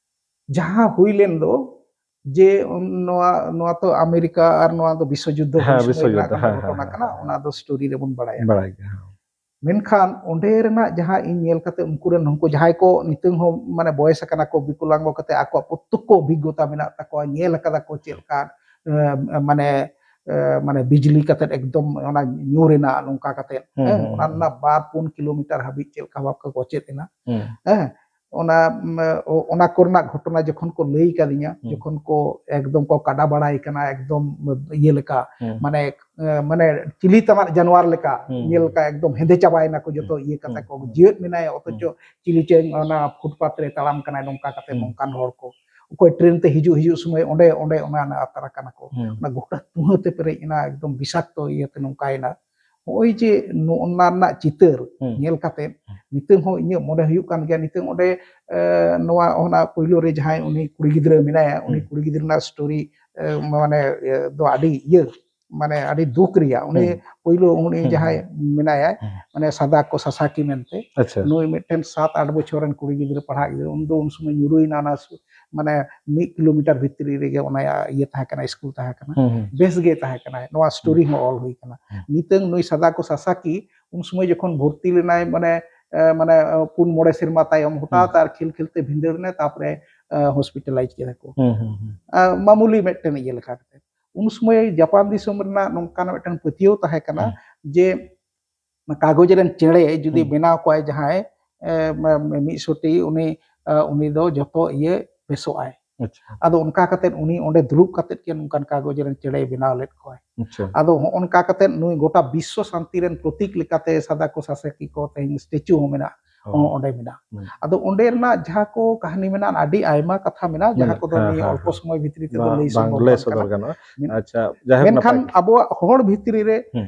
ᱡᱟᱦᱟᱸ ᱦᱩᱭ ᱞᱮᱱ ᱫᱚ, ᱡᱮ ᱱᱚᱣᱟ, ᱱᱚᱣᱟ ᱛᱚ ᱟᱢᱮᱨᱤᱠᱟ ᱟᱨ ᱱᱚᱣᱟ ᱫᱚ ᱵᱤᱥᱥᱚ ᱡᱩᱫᱽᱫᱷᱚ ᱦᱮᱸ, ᱦᱩᱭ ᱥᱚᱢᱚᱭ ᱵᱤᱥᱥᱚ ᱨᱮᱱᱟᱜ ᱡᱩᱫᱽᱫᱷᱚ, ᱠᱟᱱᱟ, ᱦᱮᱸ, ᱜᱷᱚᱴᱚᱱᱟ ᱦᱮᱸ, ᱠᱟᱱᱟ, ᱦᱮᱸ᱾ ᱚᱱᱟ ᱫᱚ ᱥᱴᱳᱨᱤ ᱨᱮᱵᱚᱱ ᱵᱟᱲᱟᱭᱟ᱾ ᱵᱟᱲᱟᱭ ᱜᱮ, ᱦᱮᱸ᱾ ᱢᱮᱱᱠᱷᱟᱱ ᱚᱸᱰᱮ ᱨᱮᱱᱟᱜ ᱡᱟᱦᱟᱸ ᱤᱧ ᱧᱮᱞ ᱠᱟᱛᱮ, ᱩᱱᱠᱩ ᱨᱮᱱ ᱩᱱᱠᱩ ᱡᱟᱦᱟᱸᱭ ᱠᱚ ᱱᱤᱛᱚᱝ ᱦᱚᱸ ᱢᱟᱱᱮ ᱵᱚᱭᱮᱥ ᱟᱠᱟᱱᱟ ᱠᱚ, ᱵᱤᱠᱚᱞᱟᱝᱜᱚ ᱠᱟᱛᱮ ᱟᱠᱚᱣᱟᱜ ᱯᱨᱚᱛᱛᱚᱠᱠᱷᱚ ᱚᱵᱷᱤᱜᱽᱜᱚᱛᱟ ᱢᱮᱱᱟᱜ ᱛᱟᱠᱚᱣᱟ, ᱧᱮᱞ ᱟᱠᱟᱫᱟ ᱠᱚ ᱪᱮᱫ ᱞᱮᱠᱟ, ᱮ, ᱢᱟᱱᱮ, ᱮ, ᱢᱟᱱᱮ ᱵᱤᱡᱽᱞᱤ ᱠᱟᱛᱮ ᱮᱠᱫᱚᱢ ᱚᱱᱟ ᱧᱩᱨ ᱮᱱᱟ ᱱᱚᱝᱠᱟ ᱠᱟᱛᱮ, ᱦᱩᱸ, ᱦᱮᱸ, ᱦᱩᱸ, ᱚᱱᱟ ᱦᱩᱸ᱾ ᱨᱮᱱᱟᱜ ᱵᱟᱨ ᱯᱩᱱ ᱠᱤᱞᱳᱢᱤᱴᱟᱨ ᱦᱟᱹᱵᱤᱡ ᱪᱮᱫ ᱞᱮᱠᱟ ᱵᱷᱟᱵ ᱠᱚ ᱚᱪᱮᱫ ᱮᱱᱟ, ᱦᱩᱸ᱾ ᱦᱮᱸ, ᱚᱱᱟ, ᱚᱱᱟ ᱠᱚᱨᱮᱱᱟᱜ ᱜᱷᱚᱴᱚᱱᱟ ᱡᱚᱠᱷᱚᱱ ᱠᱚ ᱞᱟᱹᱭ ᱠᱟᱫᱤᱧᱟ, ᱦᱩᱸ᱾ ᱡᱚᱠᱷᱚᱱ ᱠᱚ ᱮᱠᱫᱚᱢ ᱠᱚ ᱠᱟᱰᱟ ᱵᱟᱲᱟᱭ ᱠᱟᱱᱟ, ᱮᱠᱫᱚᱢ ᱤᱭᱟᱹ ᱞᱮᱠᱟ, ᱦᱩᱸ᱾ ᱢᱟᱱᱮ, ᱮ, ᱢᱟᱱᱮ ᱪᱤᱞᱤ ᱛᱟᱱᱟᱜ ᱡᱟᱱᱣᱟᱨ ᱞᱮᱠᱟ ᱦᱩᱸ, ᱧᱮᱞ ᱦᱩᱸ᱾ ᱞᱮᱠᱟ ᱮᱠᱫᱚᱢ ᱦᱮᱸᱫᱮ ᱪᱟᱵᱟᱭᱮᱱᱟ ᱠᱚ ᱡᱚᱛᱚ ᱦᱩᱸ, ᱤᱭᱟᱹ ᱠᱟᱛᱮ ᱦᱩᱸ, ᱠᱚ, ᱦᱩᱸ᱾ ᱡᱤᱣᱮᱫ ᱢᱮᱱᱟᱭᱟ, ᱚᱛᱷᱚᱪᱚ ᱦᱩᱸ᱾ ᱪᱤᱞᱤ ᱪᱚᱝ ᱚᱱᱟ ᱯᱷᱩᱴᱯᱟᱛ ᱨᱮ ᱛᱟᱲᱟᱢ ᱠᱟᱱᱟᱭ ᱱᱚᱝᱠᱟ ᱠᱟᱛᱮ, ᱦᱩᱸ᱾ ᱱᱚᱝᱠᱟᱱ ᱦᱚᱲ ᱠᱚ, ᱚᱠᱚᱭ ᱴᱨᱮᱱ ᱛᱮ ᱦᱤᱡᱩᱜ, ᱦᱤᱡᱩᱜ ᱥᱚᱢᱚᱭ ᱚᱸᱰᱮ, ᱚᱸᱰᱮ ᱚᱱᱟ ᱟᱛᱟᱨ ᱟᱠᱟᱱᱟ ᱠᱚ, ᱦᱩᱸ᱾ ᱚᱱᱟ ᱜᱚᱴᱟ ᱛᱩᱦᱟᱹ ᱛᱮ ᱯᱮᱨᱮᱡ ᱮᱱᱟ, ᱮᱠᱫᱚᱢ ᱵᱤᱥᱟᱠᱛᱚ ᱤᱭᱟᱹᱛᱮ ᱱᱚᱝᱠᱟᱭᱮᱱᱟ᱾ ᱱᱚᱜᱼᱚᱭ ᱡᱮ ᱱᱚᱜᱼᱚ ᱱᱟ ᱨᱮᱱᱟᱜ ᱪᱤᱛᱟᱹᱨ ᱦᱩᱸ᱾ ᱧᱮᱞ ᱠᱟᱛᱮ ᱱᱤᱛᱚᱝ ᱦᱚᱸ ᱤᱧᱟᱹᱜ ᱢᱚᱱᱮ ᱦᱩᱭᱩᱜ ᱠᱟᱱ ᱜᱮᱭᱟ, ᱱᱤᱛᱚᱝ ᱚᱸᱰᱮ, ᱮ, ᱱᱚᱣᱟ ᱚᱱᱟ ᱯᱳᱭᱞᱳ ᱨᱮ ᱡᱟᱦᱟᱸᱭ ᱩᱱᱤ ᱠᱩᱲᱤ ᱜᱤᱫᱽᱨᱟᱹ ᱢᱮᱱᱟᱭᱟ, ᱩᱱᱤ ᱦᱩᱸ᱾ ᱠᱩᱲᱤ ᱜᱤᱫᱽᱨᱟᱹ ᱨᱮᱱᱟᱜ ᱥᱴᱳᱨᱤ, ᱮ, ᱢᱟᱱᱮ, ᱮ, ᱫᱚ ᱟᱹᱰᱤ ᱤᱭᱟᱹ, ᱢᱟᱱᱮ ᱟᱹᱰᱤ ᱫᱩᱠ ᱨᱮᱭᱟᱜ, ᱩᱱᱤ ᱦᱩᱸ᱾ ᱯᱳᱭᱞᱳ ᱩᱱᱤ ᱦᱩᱸ, ᱡᱟᱦᱟᱸᱭ ᱦᱩᱸ᱾ ᱢᱮᱱᱟᱭᱟ, ᱦᱩᱸ᱾ ᱢᱟᱱᱮ ᱥᱟᱫᱟᱠᱳ ᱥᱟᱥᱟᱠᱤ ᱢᱮᱱᱛᱮ, ᱟᱪᱪᱷᱟ᱾ ᱱᱩᱭ ᱢᱤᱫᱴᱮᱱ ᱥᱟᱛ ᱟᱴ ᱵᱚᱪᱷᱚᱨ ᱨᱮᱱ ᱠᱩᱲᱤ ᱜᱤᱫᱽᱨᱟᱹ, ᱯᱟᱲᱦᱟᱜ ᱜᱤᱫᱽᱨᱟᱹ, ᱩᱱ ᱫᱚ ᱩᱱ ᱥᱚᱢᱚᱭ ᱧᱩᱨᱩᱭᱮᱱᱟ ᱚᱱᱟ ᱥᱩ-, ᱢᱟᱱᱮ ᱢᱤᱫ ᱠᱤᱞᱳᱢᱤᱴᱟᱨ ᱵᱷᱤᱛᱨᱤ ᱨᱮᱜᱮ ᱚᱱᱟ ᱤᱭᱟᱹ ᱛᱟᱦᱮᱸ ᱠᱟᱱᱟ, ᱥᱠᱩᱞ ᱛᱟᱦᱮᱸ ᱠᱟᱱᱟ, ᱦᱩᱸ, ᱦᱩᱸ᱾ ᱵᱮᱥ ᱜᱮ ᱛᱟᱦᱮᱸ ᱠᱟᱱᱟ, ᱱᱚᱣᱟ ᱥᱴᱳᱨᱤ ᱦᱚᱸ ᱚᱞ ᱦᱩᱭ ᱠᱟᱱᱟ᱾ ᱦᱩᱸ᱾ ᱱᱤᱛᱚᱝ ᱱᱩᱭ ᱥᱟᱫᱟᱠᱳ ᱥᱟᱥᱟᱠᱤ ᱩᱱ ᱥᱚᱢᱚᱭ ᱡᱚᱠᱷᱚᱱ ᱵᱷᱚᱨᱛᱤ ᱞᱮᱱᱟᱭ, ᱢᱟᱱᱮ, ᱮ, ᱢᱟᱱᱮ, ᱮ, ᱯᱩᱱ ᱢᱚᱬᱮ ᱥᱮᱨᱢᱟ ᱛᱟᱭᱚᱢ ᱦᱚᱴᱟᱛ ᱦᱩᱸ᱾ ᱟᱨ ᱠᱷᱮᱞ ᱠᱷᱮᱞ ᱛᱮ ᱵᱷᱤᱸᱫᱟᱹᱲ ᱮᱱᱟᱭ, ᱛᱟᱨᱯᱚᱨᱮ, ᱮ, ᱦᱚᱥᱯᱤᱴᱟᱞᱟᱭᱤᱡᱽ ᱠᱮᱫᱟ ᱠᱚ᱾ ᱦᱩᱸ, ᱦᱩᱸ, ᱦᱩᱸ᱾ ᱮ, ᱢᱟᱢᱩᱞᱤ ᱢᱤᱫᱴᱮᱱ ᱤᱭᱟᱹ ᱞᱮᱠᱟ ᱠᱟᱛᱮ᱾ ᱩᱱ ᱥᱚᱢᱚᱭ ᱡᱟᱯᱟᱱ ᱫᱤᱥᱚᱢ ᱨᱮᱱᱟᱜ ᱱᱚᱝᱠᱟᱱ ᱢᱤᱫᱴᱮᱱ ᱯᱟᱹᱛᱭᱟᱹᱣ ᱛᱟᱦᱮᱸ ᱠᱟᱱᱟ ᱦᱩᱸ᱾ ᱡᱮ ᱠᱟᱜᱚᱡᱽ ᱨᱮᱱ ᱪᱮᱬᱮ ᱡᱩᱫᱤ ᱦᱩᱸ᱾ ᱵᱮᱱᱟᱣ ᱠᱚᱣᱟᱭ ᱡᱟᱦᱟᱸᱭ, ᱮ, ᱢ-, ᱢᱤᱫ ᱥᱚᱴᱤ, ᱩᱱᱤ, ᱮ, ᱩᱱᱤ ᱫᱚ ᱡᱚᱛᱚ ᱤᱭᱟᱹ ᱵᱮᱥᱚᱜᱼᱟᱭ᱾ ᱟᱪᱪᱷᱟ᱾ ᱟᱫᱚ ᱚᱱᱠᱟ ᱠᱟᱛᱮ ᱩᱱᱤ ᱚᱸᱰᱮ ᱫᱩᱲᱩᱵ ᱠᱟᱛᱮ ᱜᱮ ᱱᱚᱝᱠᱟᱱ ᱠᱟᱜᱚᱡᱽ ᱨᱮᱱ ᱪᱮᱬᱮᱭ ᱵᱮᱱᱟᱣ ᱞᱮᱫ ᱠᱚᱣᱟᱭ᱾ ᱟᱪᱪᱷᱟ᱾ ᱟᱫᱚ ᱦᱚᱸᱜᱼᱚ ᱱᱚᱝᱠᱟ ᱠᱟᱛᱮ ᱱᱩᱭ ᱜᱚᱴᱟ ᱵᱤᱥᱥᱚ ᱥᱟᱱᱛᱤ ᱨᱮᱱ ᱯᱨᱚᱛᱤᱠ ᱞᱮᱠᱟᱛᱮ ᱥᱟᱫᱟᱠᱳ ᱥᱟᱥᱟᱠᱤ ᱠᱚ ᱛᱮᱦᱮᱧ ᱥᱴᱮᱪᱩ ᱦᱚᱸ ᱢᱮᱱᱟᱜᱼᱟ᱾ ᱚ᱾ ᱚᱸᱰᱮ ᱢᱮᱱᱟᱜᱼᱟ᱾ ᱦᱩᱸ᱾ ᱟᱫᱚ ᱚᱸᱰᱮ ᱨᱮᱱᱟᱜ ᱡᱟᱦᱟᱸ ᱠᱚ ᱠᱟᱹᱦᱱᱤ ᱢᱮᱱᱟᱜᱼᱟ, ᱟᱹᱰᱤ ᱟᱭᱢᱟ ᱠᱟᱛᱷᱟ ᱢᱮᱱᱟᱜᱼᱟ, ᱡᱟᱦᱟᱸ ᱢᱮᱱᱟᱜ-, ᱠᱚᱫᱚ ᱦᱮᱸ, ᱱᱤᱭᱟᱹ ᱦᱮᱸ, ᱚᱞᱯᱚ ᱦᱮᱸ᱾ ᱥᱚᱢᱚᱭ ᱵᱷᱤᱛᱨᱤ ᱛᱮᱫᱚ ᱵᱟᱝ, ᱞᱟᱹᱭ ᱵᱟᱝ ᱥᱚᱢᱵᱷᱚᱵ ᱞᱟᱹᱭ ᱵᱟᱝ ᱥᱚᱫᱚᱨ ᱠᱟᱱᱟ᱾ ᱜᱟᱱᱚᱜᱼᱟ᱾ ᱢᱮᱱ-, ᱟᱪᱪᱷᱟ, ᱡᱟᱭᱦᱳᱠ, ᱢᱮᱱᱠᱷᱟᱱ ᱱᱟᱯᱟᱭ ᱜᱮ᱾ ᱟᱵᱚᱣᱟᱜ ᱦᱚᱲ ᱵᱷᱤᱛᱨᱤ ᱨᱮ ᱦᱩᱸ᱾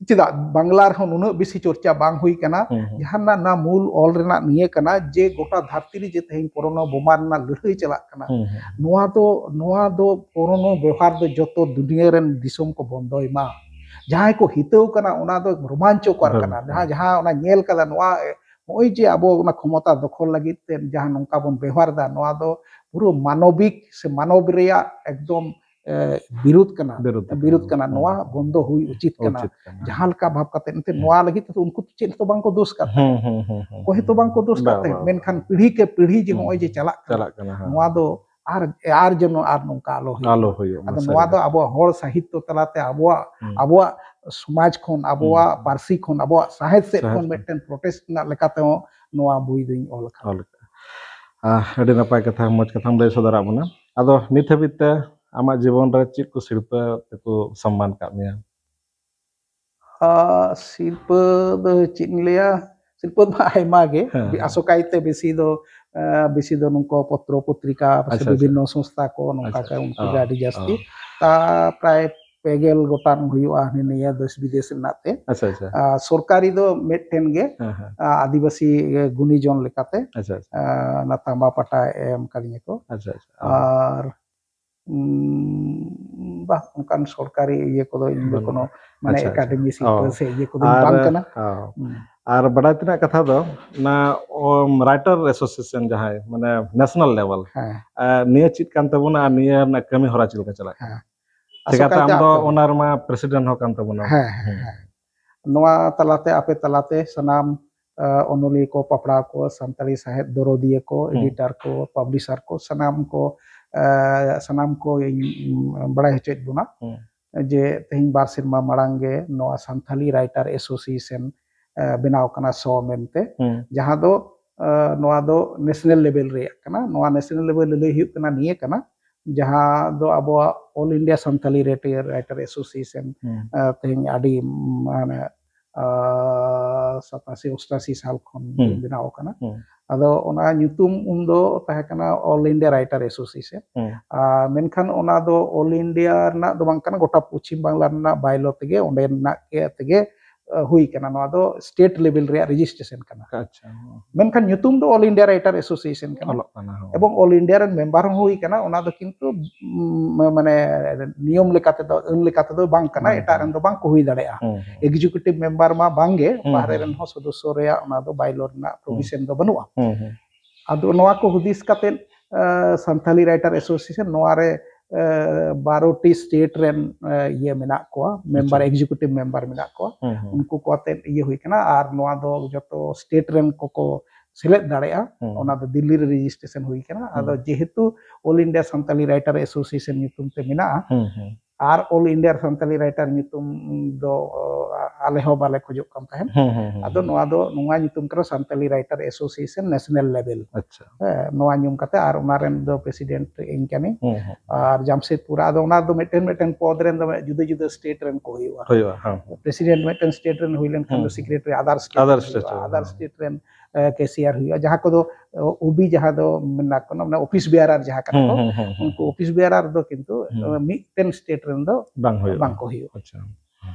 ᱪᱮᱫᱟᱜ ᱵᱟᱝᱞᱟ ᱨᱮᱦᱚᱸ ᱱᱩᱱᱟᱹᱜ ᱵᱮᱥᱤ ᱪᱚᱨᱪᱟ ᱵᱟᱝ ᱦᱩᱭ ᱠᱟᱱᱟ? ᱦᱩᱸ, ᱦᱩᱸ᱾ ᱡᱟᱦᱟᱸ ᱨᱮᱱᱟᱜ ᱱᱚᱣᱟ ᱢᱩᱞ ᱚᱞ ᱨᱮᱱᱟᱜ ᱱᱤᱭᱟᱹ ᱠᱟᱱᱟ ᱡᱮ ᱜᱚᱴᱟ ᱫᱷᱟᱹᱨᱛᱤ ᱨᱮ ᱡᱮ ᱛᱮᱦᱮᱧ ᱠᱳᱨᱳᱱᱟ ᱵᱳᱢᱟ ᱨᱮᱱᱟᱜ ᱞᱟᱹᱲᱦᱟᱹᱭ ᱪᱟᱞᱟᱜ ᱠᱟᱱᱟ, ᱦᱩᱸ, ᱦᱩᱸ, ᱦᱩᱸ᱾ ᱱᱚᱣᱟ ᱫᱚ, ᱱᱚᱣᱟ ᱫᱚ ᱠᱳᱨᱳᱱᱟ ᱵᱮᱣᱦᱟᱨ ᱫᱚ ᱡᱚᱛᱚ ᱫᱩᱱᱤᱭᱟᱹ ᱨᱮᱱ ᱫᱤᱥᱚᱢ ᱠᱚ ᱵᱚᱱᱫᱚᱭ ᱢᱟ᱾ ᱡᱟᱦᱟᱸᱭ ᱠᱚ ᱦᱤᱛᱟᱹᱣ ᱠᱟᱱᱟ, ᱚᱱᱟ ᱫᱚ ᱨᱳᱢᱟᱧᱪᱚᱠᱚᱨ ᱵᱟᱝ, ᱠᱟᱱᱟ᱾ ᱵᱟᱝ᱾ ᱡᱟᱦᱟᱸ, ᱡᱟᱦᱟᱸ ᱚᱱᱟ ᱧᱮᱞ ᱠᱟᱫᱟ, ᱱᱚᱣᱟ, ᱱᱚᱜᱼᱚᱭ ᱡᱮ ᱟᱵᱚ ᱚᱱᱟ ᱠᱷᱚᱢᱚᱛᱟ ᱫᱚᱠᱷᱚᱞ ᱞᱟᱹᱜᱤᱫ ᱛᱮ ᱡᱟᱦᱟᱸ ᱱᱚᱝᱠᱟ ᱵᱚᱱ ᱵᱮᱣᱦᱟᱨ ᱮᱫᱟ, ᱱᱚᱣᱟ ᱫᱚ ᱯᱩᱨᱟᱹ ᱢᱟᱱᱚᱵᱤᱠ ᱥᱮ ᱢᱟᱱᱚᱵ ᱨᱮᱭᱟᱜ ᱮᱠᱫᱚᱢ, ᱮ, ᱵᱤᱨᱩᱫᱷ ᱠᱟᱱᱟ᱾ ᱵᱤᱨᱩᱫᱷ ᱠᱟᱱᱟ᱾ ᱵᱤᱨᱩᱫᱷ ᱠᱟᱱᱟ᱾ ᱦᱩᱸ᱾ ᱱᱚᱣᱟ ᱵᱚᱱᱫᱚ ᱦᱩᱭ ᱩᱪᱤᱛ ᱠᱟᱱᱟ᱾ ᱩᱪᱤᱛ ᱠᱟᱱᱟ᱾ ᱡᱟᱦᱟᱸ ᱞᱮᱠᱟ ᱵᱷᱟᱵᱽ ᱠᱟᱛᱮ, ᱮᱱᱛᱮ ᱦᱩᱸ᱾ ᱱᱚᱣᱟ ᱞᱟᱹᱜᱤᱫ ᱛᱮᱫᱚ ᱩᱱᱠᱩ ᱪᱮᱫ ᱦᱚᱸᱛᱚ ᱵᱟᱝ ᱠᱚ ᱫᱳᱥ ᱠᱟᱫ ᱦᱩᱸ, ᱛᱟᱦᱮᱸᱫ᱾ ᱦᱩᱸ, ᱦᱩᱸ, ᱦᱩᱸ, ᱚᱠᱚᱭ ᱦᱚᱸᱛᱚ ᱦᱩᱸ᱾ ᱵᱟᱝ ᱠᱚ ᱫᱳᱥ ᱠᱟᱫ ᱵᱟᱝ, ᱛᱟᱦᱮᱸᱫ᱾ ᱵᱟᱝ᱾ ᱢᱮᱱᱠᱷᱟᱱ ᱯᱤᱲᱦᱤ ᱠᱮ ᱯᱤᱲᱦᱤ ᱡᱮ ᱦᱩᱸ᱾ ᱱᱚᱜᱼᱚᱭ ᱡᱮ ᱪᱟᱞᱟᱜ ᱠᱟᱱᱟ, ᱪᱟᱞᱟᱜ ᱠᱟᱱᱟ, ᱦᱮᱸ᱾ ᱱᱚᱣᱟ ᱫᱚ ᱟᱨ, ᱟᱨ ᱡᱮᱱᱚ ᱟᱨ ᱱᱚᱝᱠᱟ ᱟᱞᱚ ᱦᱩᱭᱩᱜ ᱟᱞᱚ ᱢᱟ᱾ ᱦᱩᱭᱩᱜ ᱢᱟ, ᱟᱫᱚ ᱥᱟᱹᱨᱤ ᱱᱚᱣᱟ ᱫᱚ ᱠᱟᱛᱷᱟ᱾ ᱟᱵᱚᱣᱟᱜ ᱦᱚᱲ ᱥᱟᱦᱤᱛᱛᱚ ᱛᱟᱞᱟᱛᱮ ᱟᱵᱚᱣᱟᱜ, ᱦᱩᱸ᱾ ᱟᱵᱚᱣᱟᱜ ᱥᱚᱢᱟᱡᱽ ᱠᱷᱚᱱ, ᱟᱵᱚᱣᱟᱜ ᱦᱩᱸ᱾ ᱯᱟᱹᱨᱥᱤ ᱠᱷᱚᱱ, ᱟᱵᱚᱣᱟᱜ ᱥᱟᱶᱦᱮᱫ ᱥᱮᱫ ᱥᱟᱶᱦᱮᱫ ᱠᱷᱚᱱ ᱠᱷᱚᱱ᱾ ᱢᱤᱫᱴᱮᱱ protest ᱨᱮᱱᱟᱜ ᱞᱮᱠᱟᱛᱮᱦᱚᱸ ᱱᱚᱣᱟ ᱵᱳᱭ ᱫᱚᱧ ᱚᱞ ᱟᱠᱟᱫᱟ᱾ ᱚᱞ ᱟᱠᱟᱫᱟ᱾ ᱟᱦ, ᱟᱹᱰᱤ ᱱᱟᱯᱟᱭ ᱠᱟᱛᱷᱟ, ᱢᱚᱡᱽ ᱠᱟᱛᱷᱟᱢ ᱞᱟᱹᱭ ᱥᱚᱫᱚᱨᱟᱫ ᱵᱚᱱᱟ᱾ ᱟᱫᱚ ᱱᱤᱛ ᱦᱟᱹᱵᱤᱡ ᱛᱮ ᱟᱢᱟᱜ ᱡᱤᱵᱚᱱ ᱨᱮ ᱪᱮᱫ ᱠᱚ ᱥᱤᱨᱯᱟᱹ ᱛᱮᱠᱚ ᱥᱚᱢᱢᱟᱱ ᱟᱠᱟᱫ ᱢᱮᱭᱟ? ᱟᱨ ᱥᱤᱨᱯᱟᱹ ᱫᱚ ᱪᱮᱫ ᱤᱧ ᱞᱟᱹᱭᱟ, ᱥᱤᱨᱯᱟᱹ ᱢᱟ ᱟᱭᱢᱟ ᱜᱮ᱾ ᱦᱮᱸ, ᱦᱮᱸ᱾ ᱟᱥᱚᱠᱟᱭᱛᱮ ᱵᱮᱥᱤ ᱫᱚ, ᱮ, ᱵᱮᱥᱤ ᱫᱚ ᱱᱚᱝᱠᱟ ᱯᱚᱛᱨᱚ ᱯᱚᱛᱨᱤᱠᱟ ᱥᱮ ᱟᱪᱪᱷᱟ, ᱟᱪᱪᱷᱟ᱾ ᱵᱤᱵᱷᱤᱱᱱᱚ ᱥᱚᱝᱥᱛᱷᱟ ᱠᱚ ᱱᱚᱝᱠᱟ ᱟᱪᱪᱷᱟ, ᱜᱮ, ᱟᱪᱪᱷᱟ᱾ ᱩᱱᱠᱩ ᱜᱮ ᱚ, ᱟᱹᱰᱤ ᱡᱟᱹᱥᱛᱤ᱾ ᱚ᱾ ᱛᱟ ᱯᱨᱟᱭ ᱯᱮ ᱜᱮᱞ ᱜᱚᱴᱟᱝ ᱦᱩᱭᱩᱜᱼᱟ ᱦᱟᱱᱮ ᱱᱤᱭᱟᱹ ᱫᱮᱥ ᱵᱤᱫᱮᱥ ᱨᱮᱱᱟᱜ ᱛᱮ᱾ ᱟᱪᱪᱷᱟ, ᱟᱪᱪᱷᱟ᱾ ᱟᱨ ᱥᱚᱨᱠᱟᱨᱤ ᱫᱚ ᱢᱤᱫᱴᱮᱱ ᱜᱮ, ᱦᱮᱸ, ᱦᱮᱸ᱾ ᱟ, ᱟᱹᱫᱤᱵᱟᱹᱥᱤ ᱜᱩᱱᱤᱡᱚᱱ ᱞᱮᱠᱟᱛᱮ, ᱟᱪᱪᱷᱟ, ᱟᱪᱪᱷᱟ᱾ ᱟ, ᱚᱱᱟ ᱛᱟᱢᱵᱟ ᱯᱟᱴᱟ ᱮᱢ ᱠᱟᱫᱤᱧᱟ ᱠᱚ᱾ ᱟᱪᱪᱷᱟ, ᱟᱪᱪᱷᱟ᱾ ᱚ᱾ ᱟᱨ, ᱩᱸ, ᱵᱟᱦ, ᱚᱱᱠᱟᱱ ᱥᱚᱨᱠᱟᱨᱤ ᱤᱭᱟᱹ ᱠᱚᱫᱚ ᱤᱧ ᱫᱚ ᱵᱟᱹᱱᱩᱜᱼᱟ᱾ ᱠᱳᱱᱳ, ᱢᱟᱱᱮ, ᱟᱪᱪᱷᱟ, ᱟᱪᱪᱷᱟ᱾ ᱮᱠᱟᱰᱮᱢᱤ ᱥᱤᱨᱯᱟᱹ ᱚ᱾ ᱥᱮ ᱤᱭᱟᱹ ᱠᱚᱫᱚᱧ ᱟᱨ, ᱵᱟᱝ ᱠᱟᱱᱟ᱾ ᱚ᱾ ᱦᱩᱸ᱾ ᱟᱨ ᱵᱟᱰᱟᱭ ᱛᱮᱱᱟᱜ ᱠᱟᱛᱷᱟ ᱫᱚ, ᱚᱱᱟ, ᱚ, writer association ᱡᱟᱦᱟᱸᱭ, ᱢᱟᱱᱮ, national level, ᱦᱮᱸ᱾ ᱮ, ᱱᱤᱭᱟᱹ ᱪᱮᱫ ᱠᱟᱱ ᱛᱟᱵᱚᱱᱟ ᱟᱨ ᱱᱤᱭᱟᱹ ᱨᱮᱱᱟᱜ ᱠᱟᱹᱢᱤ ᱦᱚᱨᱟ ᱪᱮᱫ ᱞᱮᱠᱟ ᱪᱟᱞᱟᱜ ᱠᱟᱱᱟ? ᱦᱮᱸ᱾ ᱪᱮᱠᱟᱛᱮ ᱟᱥᱚᱠᱟᱭᱛᱮ ᱟᱢ ᱫᱚ ᱟᱯᱮ ᱚᱱᱟ ᱨᱮᱢᱟ president ᱦᱚᱸ ᱠᱟᱱ ᱛᱟᱵᱚᱱᱟᱢ᱾ ᱦᱮᱸ, ᱦᱮᱸ, ᱦᱩᱸ᱾ ᱦᱮᱸ᱾ ᱱᱚᱣᱟ ᱛᱟᱞᱟᱛᱮ, ᱟᱯᱮ ᱛᱟᱞᱟᱛᱮ ᱥᱟᱱᱟᱢ, ᱟ, ᱚᱱᱚᱞᱤᱭᱟᱹ ᱠᱚ, ᱯᱟᱯᱲᱟᱣ ᱠᱚ, ᱥᱟᱱᱛᱟᱲᱤ ᱥᱟᱶᱦᱮᱫ ᱫᱚᱨᱚᱫᱤᱭᱟᱹ ᱠᱚ, ᱦᱩᱸ᱾ editor ᱠᱚ, publisher ᱠᱚ, ᱥᱟᱱᱟᱢ ᱠᱚ, ᱟ, ᱥᱟᱱᱟᱢ ᱠᱚ ᱤᱧ, ᱩᱢ, ᱵᱟᱲᱟᱭ ᱦᱚᱪᱚᱭᱮᱫ ᱵᱚᱱᱟ ᱦᱩᱸ᱾ ᱡᱮ ᱛᱮᱦᱮᱧ ᱵᱟᱨ ᱥᱮᱨᱢᱟ ᱢᱟᱲᱟᱝ ᱜᱮ ᱱᱚᱣᱟ ᱥᱟᱱᱛᱷᱟᱞᱤ Writer Association, ᱟ, ᱵᱮᱱᱟᱣ ᱠᱟᱱᱟ, ᱥᱚ ᱢᱮᱱᱛᱮ, ᱦᱩᱸ᱾ ᱡᱟᱦᱟᱸ ᱫᱚ, ᱟ, ᱱᱚᱣᱟ ᱫᱚ national level ᱨᱮᱭᱟᱜ ᱠᱟᱱᱟ᱾ ᱱᱚᱣᱟ national level ᱞᱟᱹᱞᱟᱹᱭ ᱦᱩᱭᱩᱜ ᱠᱟᱱᱟ, ᱱᱤᱭᱟᱹ ᱠᱟᱱᱟ, ᱡᱟᱦᱟᱸ ᱫᱚ ᱟᱵᱚᱣᱟᱜ All India Santhali Writer, Writer Association, ᱦᱩᱸ᱾ ᱟ, ᱛᱮᱦᱮᱧ ᱟᱹᱰᱤ, ᱢᱟᱱᱮ, ᱟᱨ ᱥᱟᱛᱟᱥᱤ ᱚᱥᱴᱟᱥᱤ ᱥᱟᱞ ᱠᱷᱚᱱ ᱦᱩᱸ᱾ ᱵᱮᱱᱟᱣ ᱟᱠᱟᱱᱟ᱾ ᱦᱩᱸ᱾ ᱟᱫᱚ ᱚᱱᱟ ᱧᱩᱛᱩᱢ ᱩᱱᱫᱚ ᱛᱟᱦᱮᱸ ᱠᱟᱱᱟ All India Writer Association᱾ ᱦᱩᱸ᱾ ᱟᱨ ᱢᱮᱱᱠᱷᱟᱱ ᱚᱱᱟ ᱫᱚ ᱚᱞ ᱤᱱᱰᱤᱭᱟ ᱨᱮᱱᱟᱜ ᱫᱚ ᱵᱟᱝ ᱠᱟᱱᱟ, ᱜᱚᱴᱟ ᱯᱚᱪᱷᱤᱢ ᱵᱟᱝᱞᱟ ᱨᱮᱱᱟᱜ ᱵᱟᱭᱞᱚ ᱛᱮᱜᱮ, ᱚᱸᱰᱮᱱᱟᱜ ᱜᱮ ᱛᱮᱜᱮ, ᱟ, ᱦᱩᱭ ᱠᱟᱱᱟ᱾ ᱱᱚᱣᱟ ᱫᱚ ᱥᱴᱮᱴ ᱞᱮᱵᱮᱞ ᱨᱮᱭᱟᱜ ᱨᱮᱡᱤᱥᱴᱨᱮᱥᱚᱱ ᱠᱟᱱᱟ᱾ ᱟᱪᱪᱷᱟ᱾ ᱢᱮᱱᱠᱷᱟᱱ ᱧᱩᱛᱩᱢ ᱫᱚ All India Writer Association ᱠᱟᱱᱟ᱾ ᱚᱞᱚᱜ ᱠᱟᱱᱟ, ᱦᱚᱸ᱾ ᱮᱵᱚᱝ ᱚᱞ ᱤᱱᱰᱤᱭᱟ ᱨᱮᱱ ᱢᱮᱢᱵᱟᱨ ᱦᱚᱸ ᱦᱩᱭ ᱠᱟᱱᱟ᱾ ᱚᱱᱟ ᱫᱚ ᱠᱤᱱᱛᱩ, ᱩᱢ, ᱢᱟᱱᱮ ᱱᱤᱭᱚᱢ ᱞᱮᱠᱟ ᱛᱮᱫᱚ, ᱟᱹᱱ ᱞᱮᱠᱟ ᱛᱮᱫᱚ ᱵᱟᱝ ᱠᱟᱱᱟ, ᱵᱟᱝ ᱮᱴᱟᱜ ᱠᱟᱱᱟ᱾ ᱨᱮᱱ ᱫᱚ ᱵᱟᱝ ᱠᱚ ᱦᱩᱭ ᱫᱟᱲᱮᱭᱟᱜᱼᱟ᱾ ᱦᱩᱸ, ᱦᱩᱸ᱾ ᱮᱠᱡᱤᱠᱤᱭᱩᱴᱤᱵᱷ ᱢᱮᱢᱵᱟᱨ ᱢᱟ ᱵᱟᱝᱜᱮ, ᱦᱩᱸ, ᱵᱟᱦᱨᱮ ᱦᱩᱸ᱾ ᱨᱮᱱ ᱦᱚᱸ ᱥᱚᱫᱚᱥᱥᱚ ᱨᱮᱭᱟᱜ ᱚᱱᱟ ᱫᱚ ᱵᱟᱭᱞᱚ ᱨᱮᱱᱟᱜ ᱦᱩᱸ᱾ ᱯᱨᱚᱵᱷᱤᱥᱚᱱ ᱫᱚ ᱵᱟᱹᱱᱩᱜᱼᱟ᱾ ᱦᱩᱸ, ᱦᱩᱸ᱾ ᱟᱫᱚ ᱱᱚᱣᱟ ᱠᱚ ᱦᱩᱫᱤᱥ ᱠᱟᱛᱮᱫ, ᱮ, ᱥᱟᱱᱛᱷᱟᱞᱤ ᱨᱟᱭᱴᱟᱨ ᱮᱥᱳᱥᱤᱭᱮᱥᱚᱱ ᱱᱚᱣᱟ ᱨᱮ, ᱮ, ᱵᱟᱨᱚ ᱴᱤ ᱥᱴᱮᱴ ᱨᱮᱱ, ᱮ, ᱤᱭᱟᱹ ᱢᱮᱱᱟᱜ ᱠᱚᱣᱟ, ᱢᱮᱢᱵᱟᱨ, ᱟᱪᱪᱷᱟ᱾ ᱮᱠᱡᱤᱠᱤᱭᱩᱴᱤᱵᱷ ᱢᱮᱢᱵᱟᱨ ᱢᱮᱱᱟᱜ ᱠᱚᱣᱟ᱾ ᱦᱩᱸ, ᱦᱩᱸ᱾ ᱩᱱᱠᱩ ᱠᱚ ᱟᱛᱮᱫ ᱤᱭᱟᱹ ᱦᱩᱭ ᱠᱟᱱᱟ, ᱟᱨ ᱱᱚᱣᱟ ᱫᱚ ᱡᱚᱛᱚ ᱥᱴᱮᱴ ᱨᱮᱱ ᱠᱚᱠᱚ ᱥᱮᱞᱮᱫ ᱫᱟᱲᱮᱭᱟᱜᱼᱟ᱾ ᱦᱩᱸ᱾ ᱚᱱᱟ ᱫᱚ ᱫᱤᱞᱞᱤ ᱨᱮ ᱨᱮᱡᱤᱥᱴᱨᱮᱥᱚᱱ ᱦᱩᱭ ᱠᱟᱱᱟ᱾ ᱦᱩᱸ᱾ ᱟᱫᱚ ᱡᱮᱦᱮᱛᱩ all India Santali writer association ᱧᱩᱛᱩᱢ ᱛᱮ ᱢᱮᱱᱟᱜᱼᱟ, ᱦᱩᱸ, ᱦᱩᱸ᱾ ᱟᱨ ᱚᱞ ᱤᱱᱰᱤᱭᱟ ᱥᱟᱱᱛᱟᱞᱤ ᱨᱟᱭᱴᱟᱨ ᱧᱩᱛᱩᱢ ᱫᱚ, ᱚ, ᱟᱞᱮ ᱦᱚᱸ ᱵᱟᱞᱮ ᱠᱷᱚᱡᱚᱜ ᱠᱟᱱ ᱛᱟᱦᱮᱸᱫ᱾ ᱦᱩᱸ, ᱦᱩᱸ, ᱦᱩᱸ, ᱟᱫᱚ ᱦᱩᱸ᱾ ᱱᱚᱣᱟ ᱫᱚ, ᱱᱚᱣᱟ ᱧᱩᱛᱩᱢ ᱠᱟᱱᱟ ᱥᱟᱱᱛᱟᱞᱤ ᱨᱟᱭᱴᱟᱨ ᱮᱥᱳᱥᱤᱭᱮᱥᱚᱱ ᱱᱮᱥᱱᱟᱞ ᱞᱮᱵᱮᱞ᱾ ᱟᱪᱪᱷᱟ᱾ ᱦᱮᱸ, ᱱᱚᱣᱟ ᱧᱩᱢ ᱠᱟᱛᱮ, ᱟᱨ ᱚᱱᱟ ᱨᱮᱱ ᱫᱚ ᱯᱨᱮᱥᱤᱰᱮᱱᱴ ᱤᱧ ᱠᱟᱹᱱᱟᱹᱧ᱾ ᱦᱩᱸ, ᱦᱩᱸ᱾ ᱟᱨ ᱡᱟᱢᱥᱮᱫᱽᱯᱩᱨ, ᱟᱫᱚ ᱚᱱᱟ ᱫᱚ ᱢᱤᱫᱴᱮᱱ, ᱢᱤᱫᱴᱮᱱ ᱯᱚᱫᱽ ᱨᱮᱱ ᱫᱚ ᱡᱩᱫᱟᱹ ᱡᱩᱫᱟᱹ ᱥᱴᱮᱴ ᱨᱮᱱ ᱠᱚ ᱦᱩᱭᱩᱜᱼᱟ᱾ ᱦᱩᱭᱩᱜᱼᱟ, ᱦᱮᱸ, ᱦᱮᱸ᱾ ᱯᱨᱮᱥᱤᱰᱮᱱᱴ ᱢᱤᱫᱴᱮᱱ ᱥᱴᱮᱴ ᱨᱮᱱ ᱦᱩᱭ ᱞᱮᱱᱠᱷᱟᱱ ᱫᱚ ᱦᱩᱸ, ᱦᱩᱸ᱾ ᱥᱮᱠᱨᱮᱴᱟᱨᱤ ᱟᱫᱟᱨ ᱥᱴᱮᱴ ᱟᱫᱟᱨ ᱨᱮᱱ ᱥᱴᱮᱴ ᱦᱩᱭᱩᱜᱼᱟ, ᱨᱮᱱ᱾ ᱟᱫᱟᱨ ᱦᱩᱸ᱾ ᱥᱴᱮᱴ ᱨᱮᱱ, ᱮ, ᱠᱮᱥᱤᱭᱟᱨ ᱦᱩᱭᱩᱜᱼᱟ, ᱡᱟᱦᱟᱸ ᱠᱚᱫᱚ, ᱮ, ᱳᱵᱤ ᱡᱟᱦᱟᱸ ᱫᱚ ᱢᱮᱱᱟᱜ ᱠᱚ, ᱢᱟᱱᱮ ᱚᱯᱷᱤᱥ ᱵᱮᱭᱟᱨᱟᱨ ᱡᱟᱦᱟᱸ ᱠᱟᱱᱟ ᱦᱩᱸ, ᱠᱚ, ᱦᱩᱸ, ᱦᱩᱸ, ᱦᱩᱸ, ᱩᱱᱠᱩ ᱦᱩᱸ᱾ ᱚᱯᱷᱤᱥ ᱵᱮᱭᱟᱨᱟᱨ ᱫᱚ ᱠᱤᱱᱛᱩ, ᱦᱩᱸ᱾ ᱮ, ᱢᱤᱫᱴᱮᱱ ᱥᱴᱮᱴ ᱨᱮᱱ ᱫᱚ ᱵᱟᱝ ᱦᱩᱭᱩᱜᱼᱟ᱾ ᱵᱟᱝ ᱠᱚ ᱦᱩᱭᱩᱜᱼᱟ᱾ ᱟᱪᱪᱷᱟ᱾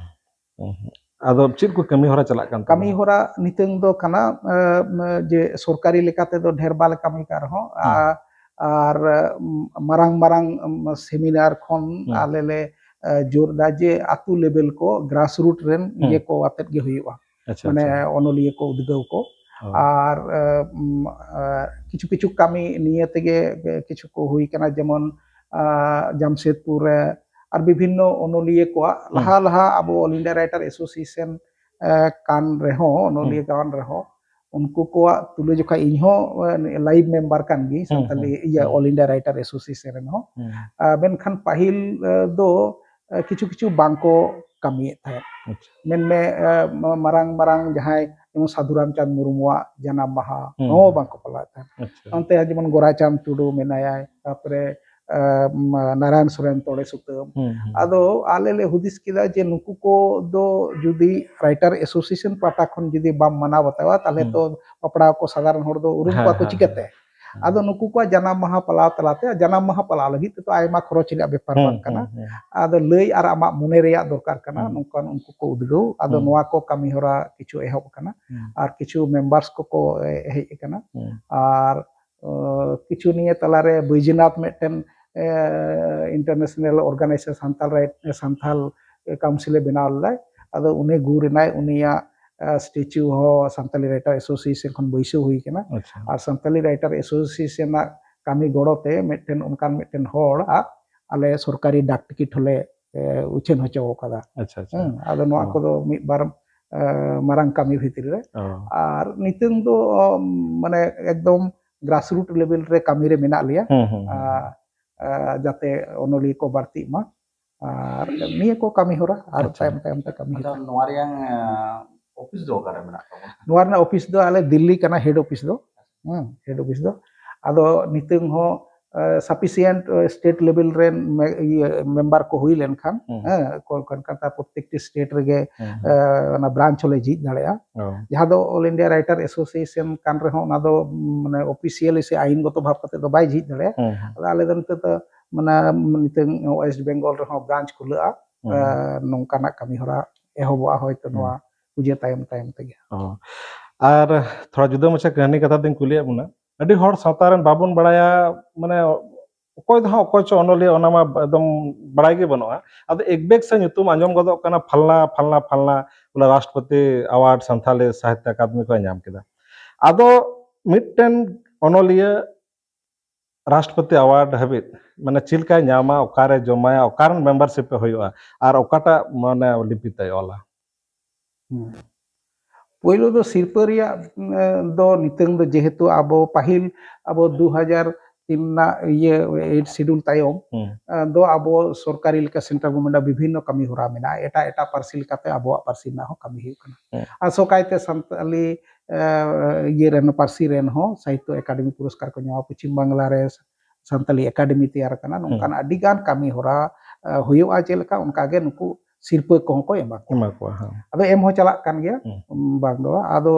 ᱦᱩᱸ, ᱦᱩᱸ᱾ ᱟᱫᱚ ᱪᱮᱫ ᱠᱚ ᱠᱟᱹᱢᱤ ᱦᱚᱨᱟ ᱪᱟᱞᱟᱜ ᱠᱟᱱ ᱛᱟᱵᱚᱱᱟ? ᱠᱟᱹᱢᱤ ᱦᱚᱨᱟ ᱱᱤᱛᱚᱝ ᱫᱚ ᱠᱟᱱᱟ, ᱮ, ᱡᱮ ᱥᱚᱨᱠᱟᱨᱤ ᱞᱮᱠᱟ ᱛᱮᱫᱚ ᱰᱷᱮᱨ ᱵᱟᱞᱮ ᱠᱟᱹᱢᱤ ᱠᱟᱱ ᱨᱮᱦᱚᱸ, ᱦᱩᱸ᱾ ᱟ-, ᱟᱨ, ᱩᱢ, ᱢᱟᱨᱟᱝ ᱢᱟᱨᱟᱝ, ᱩᱢ, ᱥᱮᱢᱤᱱᱟᱨ ᱠᱷᱚᱱ ᱦᱩᱸ᱾ ᱟᱞᱮ ᱞᱮ, ᱮ, ᱡᱳᱨ ᱫᱟ ᱡᱮ ᱟᱹᱛᱩ ᱞᱮᱵᱮᱞ ᱠᱚ, ᱜᱨᱟᱥ ᱨᱩᱴ ᱨᱮᱱ ᱦᱩᱸ᱾ ᱤᱭᱟᱹ ᱠᱚ ᱟᱛᱮᱫ ᱜᱮ ᱦᱩᱭᱩᱜᱼᱟ᱾ ᱟᱪᱪᱷᱟ, ᱢᱟᱱᱮ ᱟᱪᱪᱷᱟ᱾ ᱚᱱᱚᱞᱤᱭᱟᱹ ᱠᱚ, ᱩᱫᱽᱜᱟᱹᱣ ᱠᱚ᱾ ᱚ᱾ ᱟᱨ, ᱮ, ᱩᱢ, ᱮ, ᱠᱤᱪᱷᱩ ᱠᱤᱪᱷᱩ ᱠᱟᱹᱢᱤ ᱱᱤᱭᱟᱹ ᱛᱮᱜᱮ, ᱮ, ᱠᱤᱪᱷᱩ ᱠᱚ ᱦᱩᱭ ᱠᱟᱱᱟ, ᱡᱮᱢᱚᱱ, ᱟ, ᱡᱟᱢᱥᱮᱫᱽᱯᱩᱨ ᱨᱮ ᱟᱨ ᱵᱤᱵᱷᱤᱱᱱᱚ ᱚᱱᱚᱞᱤᱭᱟᱹ ᱠᱚᱣᱟᱜ ᱦᱩᱸ᱾ ᱞᱟᱦᱟ ᱞᱟᱦᱟ ᱟᱵᱚ All India Writer Association, ᱮ, ᱠᱟᱱ ᱨᱮᱦᱚᱸ, ᱚᱱᱚᱞᱤᱭᱟᱹ ᱦᱩᱸ᱾ ᱠᱟᱱ ᱨᱮᱦᱚᱸ, ᱩᱱᱠᱩ ᱠᱚᱣᱟᱜ ᱛᱩᱞᱟᱹᱡᱚᱠᱷᱟ ᱤᱧ ᱦᱚᱸ, ᱮ, ᱞᱟᱭᱤᱵᱷ ᱢᱮᱢᱵᱟᱨ ᱠᱟᱱ ᱜᱤᱭᱟᱹᱧ ᱦᱩᱸ, ᱥᱟᱱᱛᱟᱞᱤ, ᱦᱩᱸ, ᱤᱭᱟᱹ, ᱦᱩᱸ᱾ All India Writer Association ᱨᱮᱱ ᱦᱚᱸ᱾ ᱦᱩᱸ᱾ ᱟ, ᱢᱮᱱᱠᱷᱟᱱ ᱯᱟᱹᱦᱤᱞ, ᱮ, ᱫᱚ, ᱮ, ᱠᱤᱪᱷᱩ ᱠᱤᱪᱷᱩ ᱵᱟᱝᱠᱚ ᱠᱟᱹᱢᱤᱭᱮᱫ ᱛᱟᱦᱮᱸᱫ᱾ ᱟᱪᱪᱷᱟ᱾ ᱢᱮᱱᱢᱮ, ᱮ, ᱢᱟ-, ᱢᱟᱨᱟᱝ ᱢᱟᱨᱟᱝ ᱡᱟᱦᱟᱸᱭ ᱡᱮᱢᱚᱱ ᱥᱟᱹᱫᱷᱩ ᱨᱟᱢᱪᱟᱸᱫᱽ ᱢᱩᱨᱢᱩᱣᱟᱜ ᱡᱟᱱᱟᱢ ᱢᱟᱦᱟ ᱦᱩᱸ, ᱦᱚᱸ ᱦᱩᱸ᱾ ᱵᱟᱝᱠᱚ ᱯᱟᱞᱟᱣᱮᱫ ᱛᱟᱦᱮᱸᱫ᱾ ᱟᱪᱪᱷᱟ᱾ ᱚᱱᱛᱮ ᱡᱮᱢᱚᱱ ᱜᱳᱨᱟᱪᱟᱸᱫᱽ ᱴᱩᱰᱩ ᱢᱮᱱᱟᱭᱟ, ᱛᱟᱯᱚᱨᱮ, ᱮ, ᱢᱟ-, ᱱᱟᱨᱟᱭᱚᱱ ᱥᱚᱨᱮᱱ ᱛᱚᱲᱮ ᱥᱩᱛᱟᱹᱢ᱾ ᱦᱩᱸ, ᱦᱩᱸ᱾ ᱟᱫᱚ ᱟᱞᱮ ᱞᱮ ᱦᱩᱫᱤᱥ ᱠᱮᱫᱟ ᱡᱮ ᱱᱩᱠᱩ ᱠᱚ ᱫᱚ ᱡᱩᱫᱤ Writer Association ᱯᱟᱦᱴᱟ ᱠᱷᱚᱱ ᱡᱩᱫᱤ ᱵᱟᱢ ᱢᱟᱱᱟᱣ ᱵᱟᱛᱟᱣᱟ, ᱛᱟᱦᱞᱮ ᱦᱩᱸ᱾ ᱛᱚ ᱯᱟᱯᱲᱟᱣ ᱠᱚ ᱥᱟᱫᱷᱟᱨᱚᱱ ᱦᱚᱲ ᱫᱚ ᱩᱨᱩᱢ ᱦᱮᱸ, ᱠᱚᱣᱟ ᱠᱚ ᱦᱮᱸ, ᱪᱤᱠᱟᱹᱛᱮ? ᱦᱮᱸ᱾ ᱟᱫᱚ ᱱᱩᱠᱩ ᱠᱚᱣᱟᱜ ᱡᱟᱱᱟᱢ ᱢᱟᱦᱟ ᱯᱟᱞᱟᱣ ᱛᱟᱞᱟᱛᱮ, ᱡᱟᱱᱟᱢ ᱢᱟᱦᱟ ᱯᱟᱞᱟᱣ ᱞᱟᱹᱜᱤᱫ ᱛᱮᱫᱚ ᱟᱭᱢᱟ ᱠᱷᱚᱨᱚᱪ ᱨᱮᱭᱟᱜ ᱵᱮᱯᱟᱨ ᱦᱩᱸ, ᱵᱟᱝ ᱠᱟᱱᱟ᱾ ᱦᱩᱸ, ᱦᱩᱸ᱾ ᱟᱫᱚ ᱞᱟᱹᱭ ᱟᱨ ᱟᱢᱟᱜ ᱢᱚᱱᱮ ᱨᱮᱭᱟᱜ ᱫᱚᱨᱠᱟᱨ ᱠᱟᱱᱟ, ᱦᱩᱸ᱾ ᱱᱚᱝᱠᱟᱱ ᱩᱱᱠᱩ ᱠᱚ ᱩᱫᱽᱜᱟᱹᱣ᱾ ᱟᱫᱚ ᱦᱩᱸ᱾ ᱱᱚᱣᱟ ᱠᱚ ᱠᱟᱹᱢᱤ ᱦᱚᱨᱟ ᱠᱤᱪᱷᱩ ᱮᱦᱚᱵ ᱟᱠᱟᱱᱟ᱾ ᱦᱩᱸ᱾ ᱟᱨ ᱠᱤᱪᱷᱩ members ᱠᱚᱠᱚ, ᱮ, ᱦᱮᱡ ᱟᱠᱟᱱᱟ᱾ ᱦᱩᱸ᱾ ᱟᱨ, ᱚ, ᱠᱤᱪᱷᱩ ᱱᱤᱭᱟᱹ ᱛᱟᱞᱟᱨᱮ ᱵᱳᱭᱡᱚᱱᱟᱛᱷ ᱢᱤᱫᱴᱮᱱ, ᱮ, international organization Santal right, Santal council ᱮ ᱵᱮᱱᱟᱣ ᱞᱮᱫᱟᱭ᱾ ᱟᱫᱚ ᱩᱱᱤ ᱜᱩᱨ ᱮᱱᱟᱭ, ᱩᱱᱤᱭᱟᱜ, ᱮ, statue ᱦᱚᱸ ᱥᱟᱱᱛᱟᱞᱤ Writer Association ᱠᱷᱚᱱ ᱵᱟᱹᱭᱥᱟᱹᱣ ᱦᱩᱭ ᱟᱠᱟᱱᱟ᱾ ᱟᱪᱪᱷᱟ᱾ ᱟᱨ ᱥᱟᱱᱛᱟᱞᱤ Writer Association ᱟᱜ ᱠᱟᱹᱢᱤ ᱜᱚᱲᱚ ᱛᱮ ᱢᱤᱫᱴᱮᱱ ᱚᱱᱠᱟᱱ ᱢᱤᱫᱴᱮᱱ ᱦᱚᱲ ᱟᱜ ᱟᱞᱮ ᱥᱚᱨᱠᱟᱨᱤ ᱰᱟᱠ ᱴᱤᱠᱤᱴ ᱦᱚᱸᱞᱮ, ᱮ, ᱩᱪᱷᱟᱹᱱ ᱦᱚᱪᱚ ᱟᱠᱟᱫᱟ᱾ ᱟᱪᱪᱷᱟ, ᱟᱪᱪᱷᱟ᱾ ᱦᱮᱸ, ᱟᱫᱚ ᱱᱚᱣᱟ ᱚ᱾ ᱠᱚᱫᱚ ᱢᱤᱫ ᱵᱟᱨ, ᱮ, ᱢᱟᱨᱟᱝ ᱠᱟᱹᱢᱤ ᱵᱷᱤᱛᱨᱤ ᱨᱮ᱾ ᱚ᱾ ᱟᱨ ᱱᱤᱛᱚᱝ ᱫᱚ, ᱚ, ᱢᱟᱱᱮ ᱮᱠᱫᱚᱢ grassroot level ᱨᱮ ᱠᱟᱹᱢᱤ ᱨᱮ ᱢᱮᱱᱟᱜ ᱞᱮᱭᱟ᱾ ᱦᱩᱸ, ᱦᱩᱸ, ᱦᱩᱸ, ᱟ, ᱟ, ᱡᱟᱛᱮ ᱚᱱᱚᱞᱤᱭᱟᱹ ᱠᱚ ᱵᱟᱹᱲᱛᱤᱜ ᱢᱟ᱾ ᱟᱨ ᱱᱤᱭᱟᱹ ᱠᱚ ᱠᱟᱹᱢᱤ ᱦᱚᱨᱟ ᱟᱨ ᱟᱪᱪᱷᱟ᱾ ᱛᱟᱭᱚᱢ ᱛᱟᱭᱚᱢ ᱛᱮ ᱠᱟᱹᱢᱤ ᱟᱪᱪᱷᱟ, ᱦᱩᱭᱩᱜᱼᱟ᱾ ᱱᱚᱣᱟ ᱨᱮᱭᱟᱝ, ᱟ, ᱚᱯᱷᱤᱥ ᱫᱚ ᱚᱠᱟᱨᱮ ᱢᱮᱱᱟᱜ ᱛᱟᱵᱚᱱᱟ? ᱱᱚᱣᱟ ᱨᱮᱱᱟᱜ ᱚᱯᱷᱤᱥ ᱫᱚ ᱟᱞᱮ ᱫᱤᱞᱞᱤ ᱠᱟᱱᱟ, head office ᱫᱚ᱾ ᱦᱮᱸ, head office ᱫᱚ᱾ ᱟᱫᱚ ᱱᱤᱛᱚᱝ ᱦᱚᱸ, ᱮ, sufficient, ᱮ, state level ᱨᱮᱱ ᱢᱮ-, ᱤᱭᱟᱹ, member ᱠᱚ ᱦᱩᱭ ᱞᱮᱱᱠᱷᱟᱱ, ᱦᱩᱸ᱾ ᱦᱮᱸ, ᱠᱚ ᱠᱟᱱ ᱠᱟᱛᱷᱟ ᱯᱨᱚᱛᱮᱠᱴᱤ state ᱨᱮᱜᱮ, ᱦᱩᱸ, ᱮ, ᱦᱩᱸ᱾ ᱚᱱᱟ branch ᱦᱚᱸᱞᱮ ᱡᱷᱤᱡ ᱫᱟᱲᱮᱭᱟᱜᱼᱟ᱾ ᱚ᱾ ᱡᱟᱦᱟᱸ ᱫᱚ All India Writer Association ᱠᱟᱱ ᱨᱮᱦᱚᱸ, ᱚᱱᱟ ᱫᱚ, ᱢᱟᱱᱮ, officially ᱥᱮ ᱟᱹᱭᱤᱱ ᱜᱚᱛᱚ ᱵᱷᱟᱵ ᱠᱟᱛᱮ ᱫᱚ ᱵᱟᱭ ᱡᱷᱤᱡ ᱫᱟᱲᱮᱭᱟᱜᱼᱟ᱾ ᱦᱩᱸ, ᱦᱩᱸ᱾ ᱟᱫᱚ ᱟᱞᱮ ᱫᱚ ᱱᱤᱛᱚᱜ ᱫᱚ, ᱢᱟᱱᱮ, ᱱᱤᱛᱚᱝ West Bengal ᱨᱮᱦᱚᱸ branch ᱠᱷᱩᱞᱟᱹᱜᱼᱟ᱾ ᱦᱩᱸ᱾ ᱮ, ᱱᱚᱝᱠᱟᱱᱟᱜ ᱠᱟᱹᱢᱤ ᱦᱚᱨᱟ ᱮᱦᱚᱵᱚᱜᱼᱟ ᱦᱚᱭᱛᱚ ᱦᱩᱸ᱾ ᱱᱚᱣᱟ ᱯᱩᱡᱟᱹ ᱛᱟᱭᱚᱢ ᱛᱟᱭᱚᱢ ᱛᱮᱜᱮ᱾ ᱚ᱾ ᱟᱨ ᱛᱷᱚᱲᱟ ᱡᱩᱫᱟᱹ ᱢᱟᱪᱷᱟ ᱠᱟᱹᱦᱱᱤ ᱠᱟᱛᱷᱟ ᱛᱤᱧ ᱠᱩᱞᱤᱭᱮᱫ ᱵᱚᱱᱟ, ᱟᱹᱰᱤ ᱦᱚᱲ ᱥᱟᱶᱛᱟ ᱨᱮᱱ ᱵᱟᱵᱚᱱ ᱵᱟᱲᱟᱭᱟ, ᱢᱟᱱᱮ ᱚᱠᱚᱭ ᱫᱚ ᱦᱟᱸᱜ ᱚᱠᱚᱭ ᱪᱚ ᱚᱱᱚᱞᱤᱭᱟᱹ, ᱚᱱᱟ ᱢᱟ ᱮᱠᱫᱚᱢ ᱵᱟᱲᱟᱭ ᱜᱮ ᱵᱟᱹᱱᱩᱜᱼᱟ᱾ ᱟᱫᱚ ᱮᱠᱵᱮᱠ ᱥᱮ ᱧᱩᱛᱩᱢ ᱟᱸᱡᱚᱢ ᱜᱚᱫᱚᱜ ᱠᱟᱱᱟ, ᱯᱷᱟᱞᱱᱟ, ᱯᱷᱟᱞᱱᱟ, ᱯᱷᱟᱞᱱᱟ, ᱵᱚᱞᱮ ᱨᱟᱥᱴᱨᱚᱯᱚᱛᱤ award ᱥᱟᱱᱛᱷᱟᱞᱤ ᱥᱟᱦᱤᱛᱭᱚ ᱟᱠᱟᱫᱮᱢᱤ ᱠᱷᱚᱱ ᱧᱟᱢ ᱠᱮᱫᱟ᱾ ᱟᱫᱚ ᱢᱤᱫᱴᱮᱱ ᱚᱱᱚᱞᱤᱭᱟᱹ ᱨᱟᱥᱴᱨᱚᱯᱚᱛᱤ award ᱦᱟᱹᱵᱤᱡ, ᱢᱟᱱᱮ, ᱪᱮᱫ ᱞᱮᱠᱟᱭ ᱧᱟᱢᱟ, ᱚᱠᱟᱨᱮ ᱡᱚᱢᱟᱭᱟ, ᱚᱠᱟᱨᱮᱱ membership ᱮ ᱦᱩᱭᱩᱜᱼᱟ, ᱟᱨ ᱚᱠᱟᱴᱟᱜ, ᱢᱟᱱᱮ, ᱞᱤᱯᱤ ᱛᱮᱭ ᱚᱞᱟ? ᱦᱩᱸ᱾ ᱯᱳᱭᱞᱳ ᱫᱚ ᱥᱤᱨᱯᱟᱹ ᱨᱮᱭᱟᱜ, ᱮ, ᱫᱚ ᱱᱤᱛᱚᱝ ᱫᱚ ᱡᱮᱦᱮᱛᱩ ᱟᱵᱚ ᱯᱟᱹᱦᱤᱞ ᱟᱵᱚ ᱫᱩ ᱦᱟᱡᱟᱨ ᱛᱤᱱ ᱨᱮᱱᱟᱜ ᱤᱭᱟᱹ Eighth Schedule ᱛᱟᱭᱚᱢ, ᱦᱩᱸ᱾ ᱮ, ᱫᱚ ᱟᱵᱚ ᱥᱚᱨᱠᱟᱨᱤ ᱞᱮᱠᱟ central government ᱟᱜ ᱵᱤᱵᱷᱤᱱᱱᱚ ᱠᱟᱹᱢᱤ ᱦᱚᱨᱟ ᱢᱮᱱᱟᱜᱼᱟ᱾ ᱮᱴᱟᱜ ᱮᱴᱟᱜ ᱯᱟᱹᱨᱥᱤ ᱞᱮᱠᱟᱛᱮ ᱟᱵᱚᱣᱟᱜ ᱯᱟᱹᱨᱥᱤ ᱨᱮᱱᱟᱜ ᱦᱚᱸ ᱠᱟᱹᱢᱤ ᱦᱩᱭᱩᱜ ᱠᱟᱱᱟ᱾ ᱦᱩᱸ᱾ ᱟᱨ ᱥᱚᱠᱟᱭᱛᱮ ᱥᱟᱱᱛᱟᱞᱤ, ᱮ, ᱤᱭᱟᱹ ᱨᱮᱱ ᱯᱟᱹᱨᱥᱤ ᱨᱮᱱ ᱦᱚᱸ ᱥᱟᱦᱤᱛᱭᱚ ᱮᱠᱟᱰᱮᱢᱤ ᱯᱩᱨᱚᱥᱠᱟᱨ ᱠᱚ ᱧᱟᱢᱟ᱾ ᱯᱚᱪᱷᱤᱢ ᱵᱟᱝᱞᱟ ᱨᱮ ᱥᱟᱱᱛᱟᱞᱤ ᱮᱠᱟᱰᱮᱢᱤ ᱛᱮᱭᱟᱨ ᱟᱠᱟᱱᱟ, ᱱᱚᱝᱠᱟᱱ ᱟᱹᱰᱤ ᱜᱟᱱ ᱠᱟᱹᱢᱤ ᱦᱚᱨᱟ ᱦᱩᱭᱩᱜᱼᱟ᱾ ᱪᱮᱫ ᱞᱮᱠᱟ, ᱚᱱᱠᱟ ᱜᱮ ᱱᱩᱠᱩ ᱥᱤᱨᱯᱟᱹ ᱠᱚᱦᱚᱸ ᱠᱚ ᱮᱢᱟ ᱠᱚᱣᱟ᱾ ᱮᱢᱟ ᱠᱚᱣᱟ, ᱦᱮᱸ᱾ ᱟᱫᱚ ᱮᱢ ᱦᱚᱸ ᱪᱟᱞᱟᱜ ᱠᱟᱱ ᱜᱮᱭᱟ, ᱦᱩᱸ᱾ ᱵᱟᱝ ᱫᱚ ᱵᱟᱝ᱾ ᱟᱫᱚ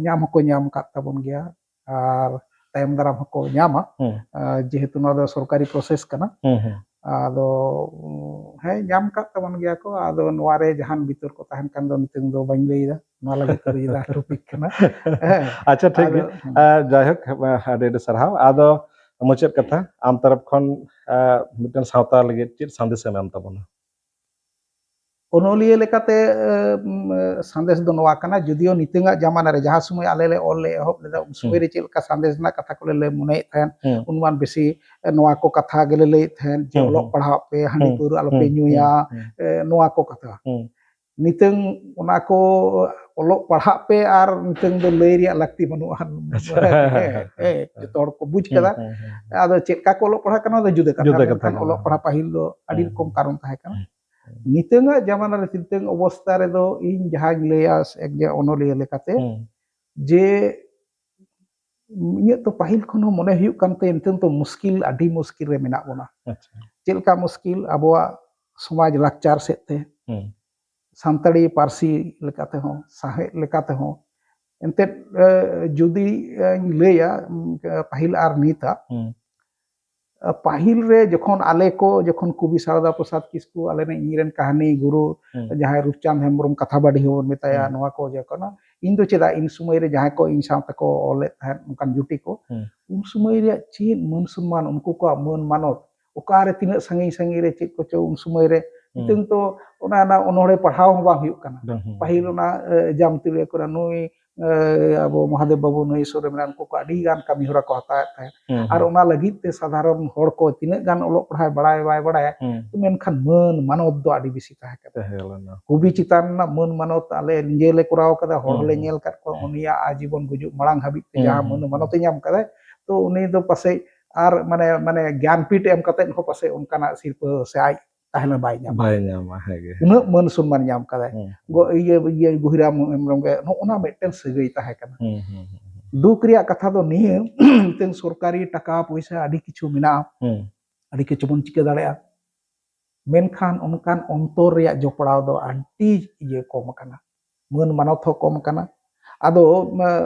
ᱧᱟᱢ ᱦᱚᱸᱠᱚ ᱧᱟᱢ ᱟᱠᱟᱫ ᱛᱟᱵᱚᱱ ᱜᱮᱭᱟ, ᱟᱨ ᱛᱟᱭᱚᱢ ᱫᱟᱨᱟᱢ ᱦᱚᱸᱠᱚ ᱧᱟᱢᱟ᱾ ᱦᱩᱸ᱾ ᱡᱮᱦᱮᱛᱩ ᱱᱚᱣᱟ ᱫᱚ ᱥᱚᱨᱠᱟᱨᱤ ᱯᱨᱚᱥᱮᱥ ᱠᱟᱱᱟ᱾ ᱦᱩᱸ, ᱦᱩᱸ᱾ ᱟᱫᱚ ᱦᱮᱸ, ᱧᱟᱢ ᱟᱠᱟᱫ ᱛᱟᱵᱚᱱ ᱜᱮᱭᱟ ᱠᱚ᱾ ᱟᱫᱚ ᱱᱚᱣᱟ ᱨᱮ ᱡᱟᱦᱟᱱ ᱵᱤᱛᱚᱨ ᱠᱚ ᱛᱟᱦᱮᱱ ᱠᱷᱟᱱ ᱫᱚ ᱱᱤᱛᱚᱝ ᱫᱚ ᱵᱟᱹᱧ ᱞᱟᱹᱭ ᱮᱫᱟ, ᱱᱚᱣᱟ ᱞᱟᱹᱜᱤᱫ ᱛᱮ ᱡᱩᱫᱟᱹ ᱴᱚᱯᱤᱠ ᱠᱟᱱᱟ᱾ ᱦᱮᱸ᱾ ᱟᱪᱪᱷᱟ, ᱴᱷᱤᱠ ᱟᱫᱚ ᱜᱮᱭᱟ᱾ ᱦᱩᱸ᱾ ᱡᱟᱭᱦᱳᱠ, ᱟᱹᱰᱤ ᱟᱹᱰᱤ ᱥᱟᱨᱦᱟᱣ᱾ ᱟᱫᱚ ᱢᱩᱪᱟᱹᱫ ᱠᱟᱛᱷᱟ, ᱟᱢ ᱛᱚᱨᱚᱯ ᱠᱷᱚᱱ ᱢᱤᱫᱴᱮᱱ ᱥᱟᱶᱛᱟ ᱞᱟᱹᱜᱤᱫ ᱪᱮᱫ ᱥᱟᱸᱫᱮᱥ ᱮᱢ ᱮᱢ ᱛᱟᱵᱚᱱᱟ? ᱚᱱᱚᱞᱤᱭᱟᱹ ᱞᱮᱠᱟᱛᱮ ᱥᱟᱸᱫᱮᱥ ᱫᱚ ᱱᱚᱣᱟ ᱠᱟᱱᱟ, ᱡᱩᱫᱤᱭᱳ ᱱᱤᱛᱚᱝᱟᱜ ᱡᱟᱢᱟᱱᱟ ᱨᱮ ᱡᱟᱦᱟᱸ ᱥᱚᱢᱚᱭ ᱟᱞᱮ ᱞᱮ ᱚᱞ ᱞᱮ ᱮᱦᱚᱵ ᱞᱮᱫᱟ, ᱩᱱ ᱥᱚᱢᱚᱭ ᱨᱮ ᱪᱮᱫ ᱞᱮᱠᱟ ᱥᱟᱸᱫᱮᱥ ᱨᱮᱱᱟᱜ ᱠᱟᱛᱷᱟ ᱠᱚᱞᱮ ᱞᱟᱹᱭ ᱢᱚᱱᱮᱭᱮᱫ ᱛᱟᱦᱮᱸᱫ, ᱩᱱ ᱢᱟ ᱵᱮᱥᱤ ᱱᱚᱣᱟ ᱠᱚ ᱠᱟᱛᱷᱟ ᱜᱮᱞᱮ ᱞᱟᱹᱭᱮᱫ ᱛᱟᱦᱮᱸᱫ ᱡᱮ ᱚᱞᱚᱜ ᱯᱟᱲᱦᱟᱜ ᱯᱮ, ᱦᱟᱺᱰᱤ ᱯᱟᱹᱣᱨᱟᱹ ᱟᱞᱚᱯᱮ ᱧᱩᱭᱟ, ᱱᱚᱣᱟ ᱠᱚ ᱠᱟᱛᱷᱟ᱾ ᱱᱤᱛᱚᱝ ᱚᱱᱟ ᱠᱚ ᱚᱞᱚᱜ ᱯᱟᱲᱦᱟᱜ ᱯᱮ ᱟᱨ ᱱᱤᱛᱚᱝ ᱫᱚ ᱞᱟᱹᱭ ᱨᱮᱭᱟᱜ ᱞᱟᱹᱠᱛᱤ ᱵᱟᱹᱱᱩᱜᱼᱟ᱾ ᱟᱪᱪᱷᱟ᱾ ᱦᱮᱸ, ᱦᱮᱸ, ᱡᱚᱛᱚ ᱦᱚᱲ ᱠᱚ ᱵᱩᱡᱽ ᱠᱟᱫᱟ᱾ ᱦᱮᱸ, ᱦᱮᱸ, ᱦᱮᱸ᱾ ᱟᱫᱚ ᱪᱮᱫ ᱞᱮᱠᱟ ᱠᱚ ᱚᱞᱚᱜ ᱯᱟᱲᱦᱟᱜ ᱠᱟᱱᱟ, ᱚᱱᱟ ᱫᱚ ᱡᱩᱫᱟᱹ ᱠᱟᱛᱷᱟ᱾ ᱡᱩᱫᱟᱹ ᱠᱟᱛᱷᱟ ᱢᱮᱱᱠᱷᱟᱱ ᱠᱟᱱᱟ᱾ ᱚᱞᱚᱜ ᱯᱟᱲᱦᱟᱜ ᱯᱟᱹᱦᱤᱞ ᱫᱚ ᱟᱹᱰᱤ ᱦᱮᱸ, ᱨᱚᱠᱚᱢ ᱦᱮᱸ᱾ ᱠᱟᱨᱚᱱ ᱛᱟᱦᱮᱸ ᱠᱟᱱᱟ᱾ ᱦᱮᱸ, ᱦᱮᱸ᱾ ᱱᱤᱛᱚᱝᱟᱜ ᱡᱟᱢᱟᱱᱟ ᱨᱮ ᱱᱤᱛᱚᱝ ᱚᱵᱚᱥᱛᱟ ᱨᱮᱫᱚ ᱤᱧ ᱡᱟᱦᱟᱸᱧ ᱞᱟᱹᱭᱟ, ᱥᱮ ᱮᱠᱡᱮ ᱚᱱᱚᱞᱤᱭᱟᱹ ᱞᱮᱠᱟᱛᱮ, ᱦᱮᱸ᱾ ᱡᱮ ᱤᱧᱟᱹᱜ ᱛᱚ ᱯᱟᱹᱦᱤᱞ ᱠᱷᱚᱱ ᱦᱚᱸ ᱢᱚᱱᱮ ᱦᱩᱭᱩᱜ ᱠᱟᱱ ᱛᱟᱭᱟ, ᱱᱤᱛᱚᱝ ᱛᱚ ᱢᱩᱥᱠᱤᱞ, ᱟᱹᱰᱤ ᱢᱩᱥᱠᱤᱞ ᱨᱮ ᱢᱮᱱᱟᱜ ᱵᱚᱱᱟ᱾ ᱟᱪᱪᱷᱟ᱾ ᱪᱮᱫ ᱞᱮᱠᱟ ᱢᱩᱥᱠᱤᱞ? ᱟᱵᱚᱣᱟᱜ ᱥᱚᱢᱟᱡᱽ ᱞᱟᱠᱪᱟᱨ ᱥᱮᱫ ᱛᱮ, ᱦᱮᱸ᱾ ᱥᱟᱱᱛᱟᱲᱤ ᱯᱟᱹᱨᱥᱤ ᱞᱮᱠᱟ ᱛᱮᱦᱚᱸ, ᱥᱟᱶᱦᱮᱫ ᱞᱮᱠᱟ ᱛᱮᱦᱚᱸ, ᱮᱱᱛᱮᱫ, ᱮ, ᱡᱩᱫᱤ, ᱮᱧ ᱞᱟᱹᱭᱟ, ᱩᱢ, ᱯᱟᱹᱦᱤᱞ ᱟᱨ ᱱᱤᱛᱟᱜ, ᱦᱩᱸ᱾ ᱮ, ᱯᱟᱹᱦᱤᱞ ᱨᱮ ᱡᱚᱠᱷᱚᱱ ᱟᱞᱮ ᱠᱚ, ᱡᱚᱠᱷᱚᱱ ᱠᱚᱵᱤ ᱥᱟᱨᱚᱫᱟ ᱯᱨᱚᱥᱟᱫᱽ ᱠᱤᱥᱠᱩ, ᱟᱞᱮ ᱨᱮᱱ, ᱤᱧ ᱨᱮᱱ ᱠᱟᱹᱦᱱᱤ ᱜᱩᱨᱩ, ᱦᱩᱸ᱾ ᱡᱟᱦᱟᱸᱭ ᱨᱩᱯᱪᱟᱸᱫᱽ ᱦᱮᱢᱵᱨᱚᱢ, ᱠᱟᱛᱷᱟ ᱵᱟᱰᱤ ᱦᱚᱸᱵᱚᱱ ᱢᱮᱛᱟᱭᱟ, ᱦᱩᱸ᱾ ᱱᱚᱣᱟ ᱠᱚ ᱡᱚᱠᱷᱚᱱ, ᱤᱧ ᱫᱚ ᱪᱮᱫᱟᱜ ᱤᱧ ᱥᱚᱢᱚᱭ ᱨᱮ ᱡᱟᱦᱟᱸᱭ ᱠᱚ ᱤᱧ ᱥᱟᱶ ᱛᱮᱠᱚ ᱚᱞᱮᱫ ᱛᱟᱦᱮᱸᱫ, ᱚᱱᱠᱟᱱ ᱡᱩᱴᱤ ᱠᱚ, ᱦᱩᱸ᱾ ᱩᱱ ᱥᱚᱢᱚᱭ ᱨᱮᱭᱟᱜ ᱪᱮᱫ ᱢᱟᱹᱱ ᱥᱚᱱᱢᱟᱱ, ᱩᱱᱠᱩ ᱠᱚᱣᱟᱜ ᱢᱟᱹᱱ ᱢᱟᱱᱚᱛ, ᱚᱠᱟᱨᱮ ᱛᱤᱱᱟᱹᱜ ᱥᱟᱺᱜᱤᱧ ᱥᱟᱺᱜᱤᱧ ᱨᱮ ᱪᱮᱫ ᱠᱚᱪᱚ ᱩᱱ ᱥᱚᱢᱚᱭ ᱨᱮ, ᱦᱩᱸ᱾ ᱱᱤᱛᱚᱝ ᱛᱚ ᱚᱱᱟ, ᱚᱱᱟ ᱚᱱᱚᱬᱦᱮ ᱯᱟᱲᱦᱟᱣ ᱦᱚᱸ ᱵᱟᱝ ᱦᱩᱭᱩᱜ ᱠᱟᱱᱟ᱾ ᱵᱟᱝ, ᱦᱩᱸ, ᱯᱟᱹᱦᱤᱞ ᱦᱩᱸ᱾ ᱚᱱᱟ, ᱮ, ᱡᱟᱢᱛᱤᱲᱤᱭᱟᱹ ᱠᱚᱨᱮ ᱱᱩᱭ, ᱮ, ᱟᱵᱚ ᱢᱚᱦᱟᱫᱮᱵ ᱵᱟᱹᱵᱩ ᱱᱩᱭ ᱥᱩᱨ ᱨᱮ ᱢᱮᱱᱟᱜ, ᱩᱱᱠᱩ ᱠᱚ ᱟᱹᱰᱤ ᱜᱟᱱ ᱠᱟᱹᱢᱤ ᱦᱚᱨᱟ ᱠᱚ ᱦᱟᱛᱟᱣᱮᱫ ᱛᱟᱦᱮᱸᱫ᱾ ᱦᱩᱸ, ᱟᱨ ᱦᱩᱸ᱾ ᱚᱱᱟ ᱞᱟᱹᱜᱤᱫ ᱛᱮ ᱥᱟᱫᱷᱟᱨᱚᱱ ᱦᱚᱲ ᱠᱚ ᱛᱤᱱᱟᱹᱜ ᱜᱟᱱ ᱚᱞᱚᱜ ᱯᱟᱲᱦᱟᱣ ᱵᱟᱲᱟᱭ ᱵᱟᱭ ᱵᱟᱲᱟᱭᱟ, ᱦᱩᱸ᱾ ᱛᱚ ᱢᱮᱱᱠᱷᱟᱱ ᱢᱟᱹᱱ ᱢᱟᱱᱚᱛ ᱫᱚ ᱟᱹᱰᱤ ᱵᱮᱥᱤ ᱛᱟᱦᱮᱸ ᱠᱟᱱᱟ᱾ ᱛᱟᱦᱮᱸ ᱞᱮᱱᱟ᱾ ᱠᱚᱵᱤ ᱪᱮᱛᱟᱱ ᱨᱮᱱᱟᱜ ᱢᱟᱹᱱ ᱢᱟᱱᱚᱛ ᱟᱞᱮ ᱱᱤᱡᱮ ᱞᱮ ᱠᱚᱨᱟᱣ ᱠᱟᱫᱟ, ᱦᱚᱲ ᱦᱩᱸ, ᱦᱚᱸᱞᱮ ᱦᱩᱸ᱾ ᱧᱮᱞ ᱠᱟᱫ ᱠᱚᱣᱟ, ᱦᱩᱸ᱾ ᱩᱱᱤᱭᱟᱜ ᱟᱡᱤᱵᱚᱱ ᱜᱩᱡᱩᱜ ᱢᱟᱲᱟᱝ ᱦᱟᱹᱵᱤᱡ ᱛᱮ ᱦᱩᱸ, ᱡᱟᱦᱟᱸ ᱦᱩᱸ, ᱢᱟᱹᱱ ᱦᱩᱸ᱾ ᱢᱟᱱᱚᱛ ᱮ ᱧᱟᱢ ᱠᱟᱫᱟᱭ, ᱛᱚ ᱩᱱᱤ ᱫᱚ ᱯᱟᱥᱮᱡ ᱟᱨ ᱢᱟᱱᱮ, ᱢᱟᱱᱮ ᱜᱮᱭᱟᱱᱯᱤᱴ ᱮᱢ ᱠᱟᱛᱮᱫ ᱦᱚᱸ ᱯᱟᱥᱮᱡ ᱚᱱᱠᱟᱱᱟᱜ ᱥᱤᱨᱯᱟᱹ ᱥᱮ ᱟᱡ ᱛᱟᱦᱮᱱᱟ ᱵᱟᱭ ᱧᱟᱢᱟ᱾ ᱵᱟᱭ ᱧᱟᱢᱟ, ᱦᱮᱸ ᱜᱮ᱾ ᱩᱱᱟᱹᱜ ᱢᱟᱹᱱ ᱥᱚᱱᱢᱟᱱ ᱧᱟᱢ ᱠᱟᱫᱟᱭ᱾ ᱦᱩᱸ, ᱦᱩᱸ᱾ ᱜᱚ-, ᱤᱭᱟᱹ, ᱤᱭᱟᱹ, ᱜᱩᱦᱤᱨᱟᱢ ᱦᱮᱢᱵᱨᱚᱢ ᱜᱮ ᱱᱚᱜᱼᱚ ᱱᱟ ᱢᱤᱫᱴᱮᱱ ᱥᱟᱹᱜᱟᱹᱭ ᱛᱟᱦᱮᱸ ᱠᱟᱱᱟ᱾ ᱦᱩᱸ, ᱦᱩᱸ, ᱦᱩᱸ, ᱦᱩᱸ᱾ ᱫᱩᱠ ᱨᱮᱭᱟᱜ ᱠᱟᱛᱷᱟ ᱫᱚ ᱱᱤᱭᱟᱹ, ᱢᱤᱫᱴᱟᱝ ᱥᱚᱨᱠᱟᱨᱤ ᱴᱟᱠᱟ ᱯᱚᱭᱥᱟ ᱟᱹᱰᱤ ᱠᱤᱪᱷᱩ ᱢᱮᱱᱟᱜᱼᱟ, ᱦᱩᱸ ᱟᱹᱰᱤ ᱠᱤᱪᱷᱩ ᱵᱚᱱ ᱪᱤᱠᱟᱹ ᱫᱟᱲᱮᱭᱟᱜᱼᱟ, ᱢᱮᱱᱠᱷᱟᱱ ᱚᱱᱠᱟᱱ ᱚᱱᱛᱚᱨ ᱨᱮᱭᱟᱜ ᱡᱚᱯᱲᱟᱣ ᱫᱚ ᱟᱹᱰᱤ ᱤᱭᱟᱹ ᱠᱚᱢ ᱟᱠᱟᱱᱟ, ᱢᱟᱹᱱ ᱢᱟᱱᱚᱛ ᱦᱚᱸ ᱠᱚᱢ ᱟᱠᱟᱱᱟ᱾ ᱟᱫᱚ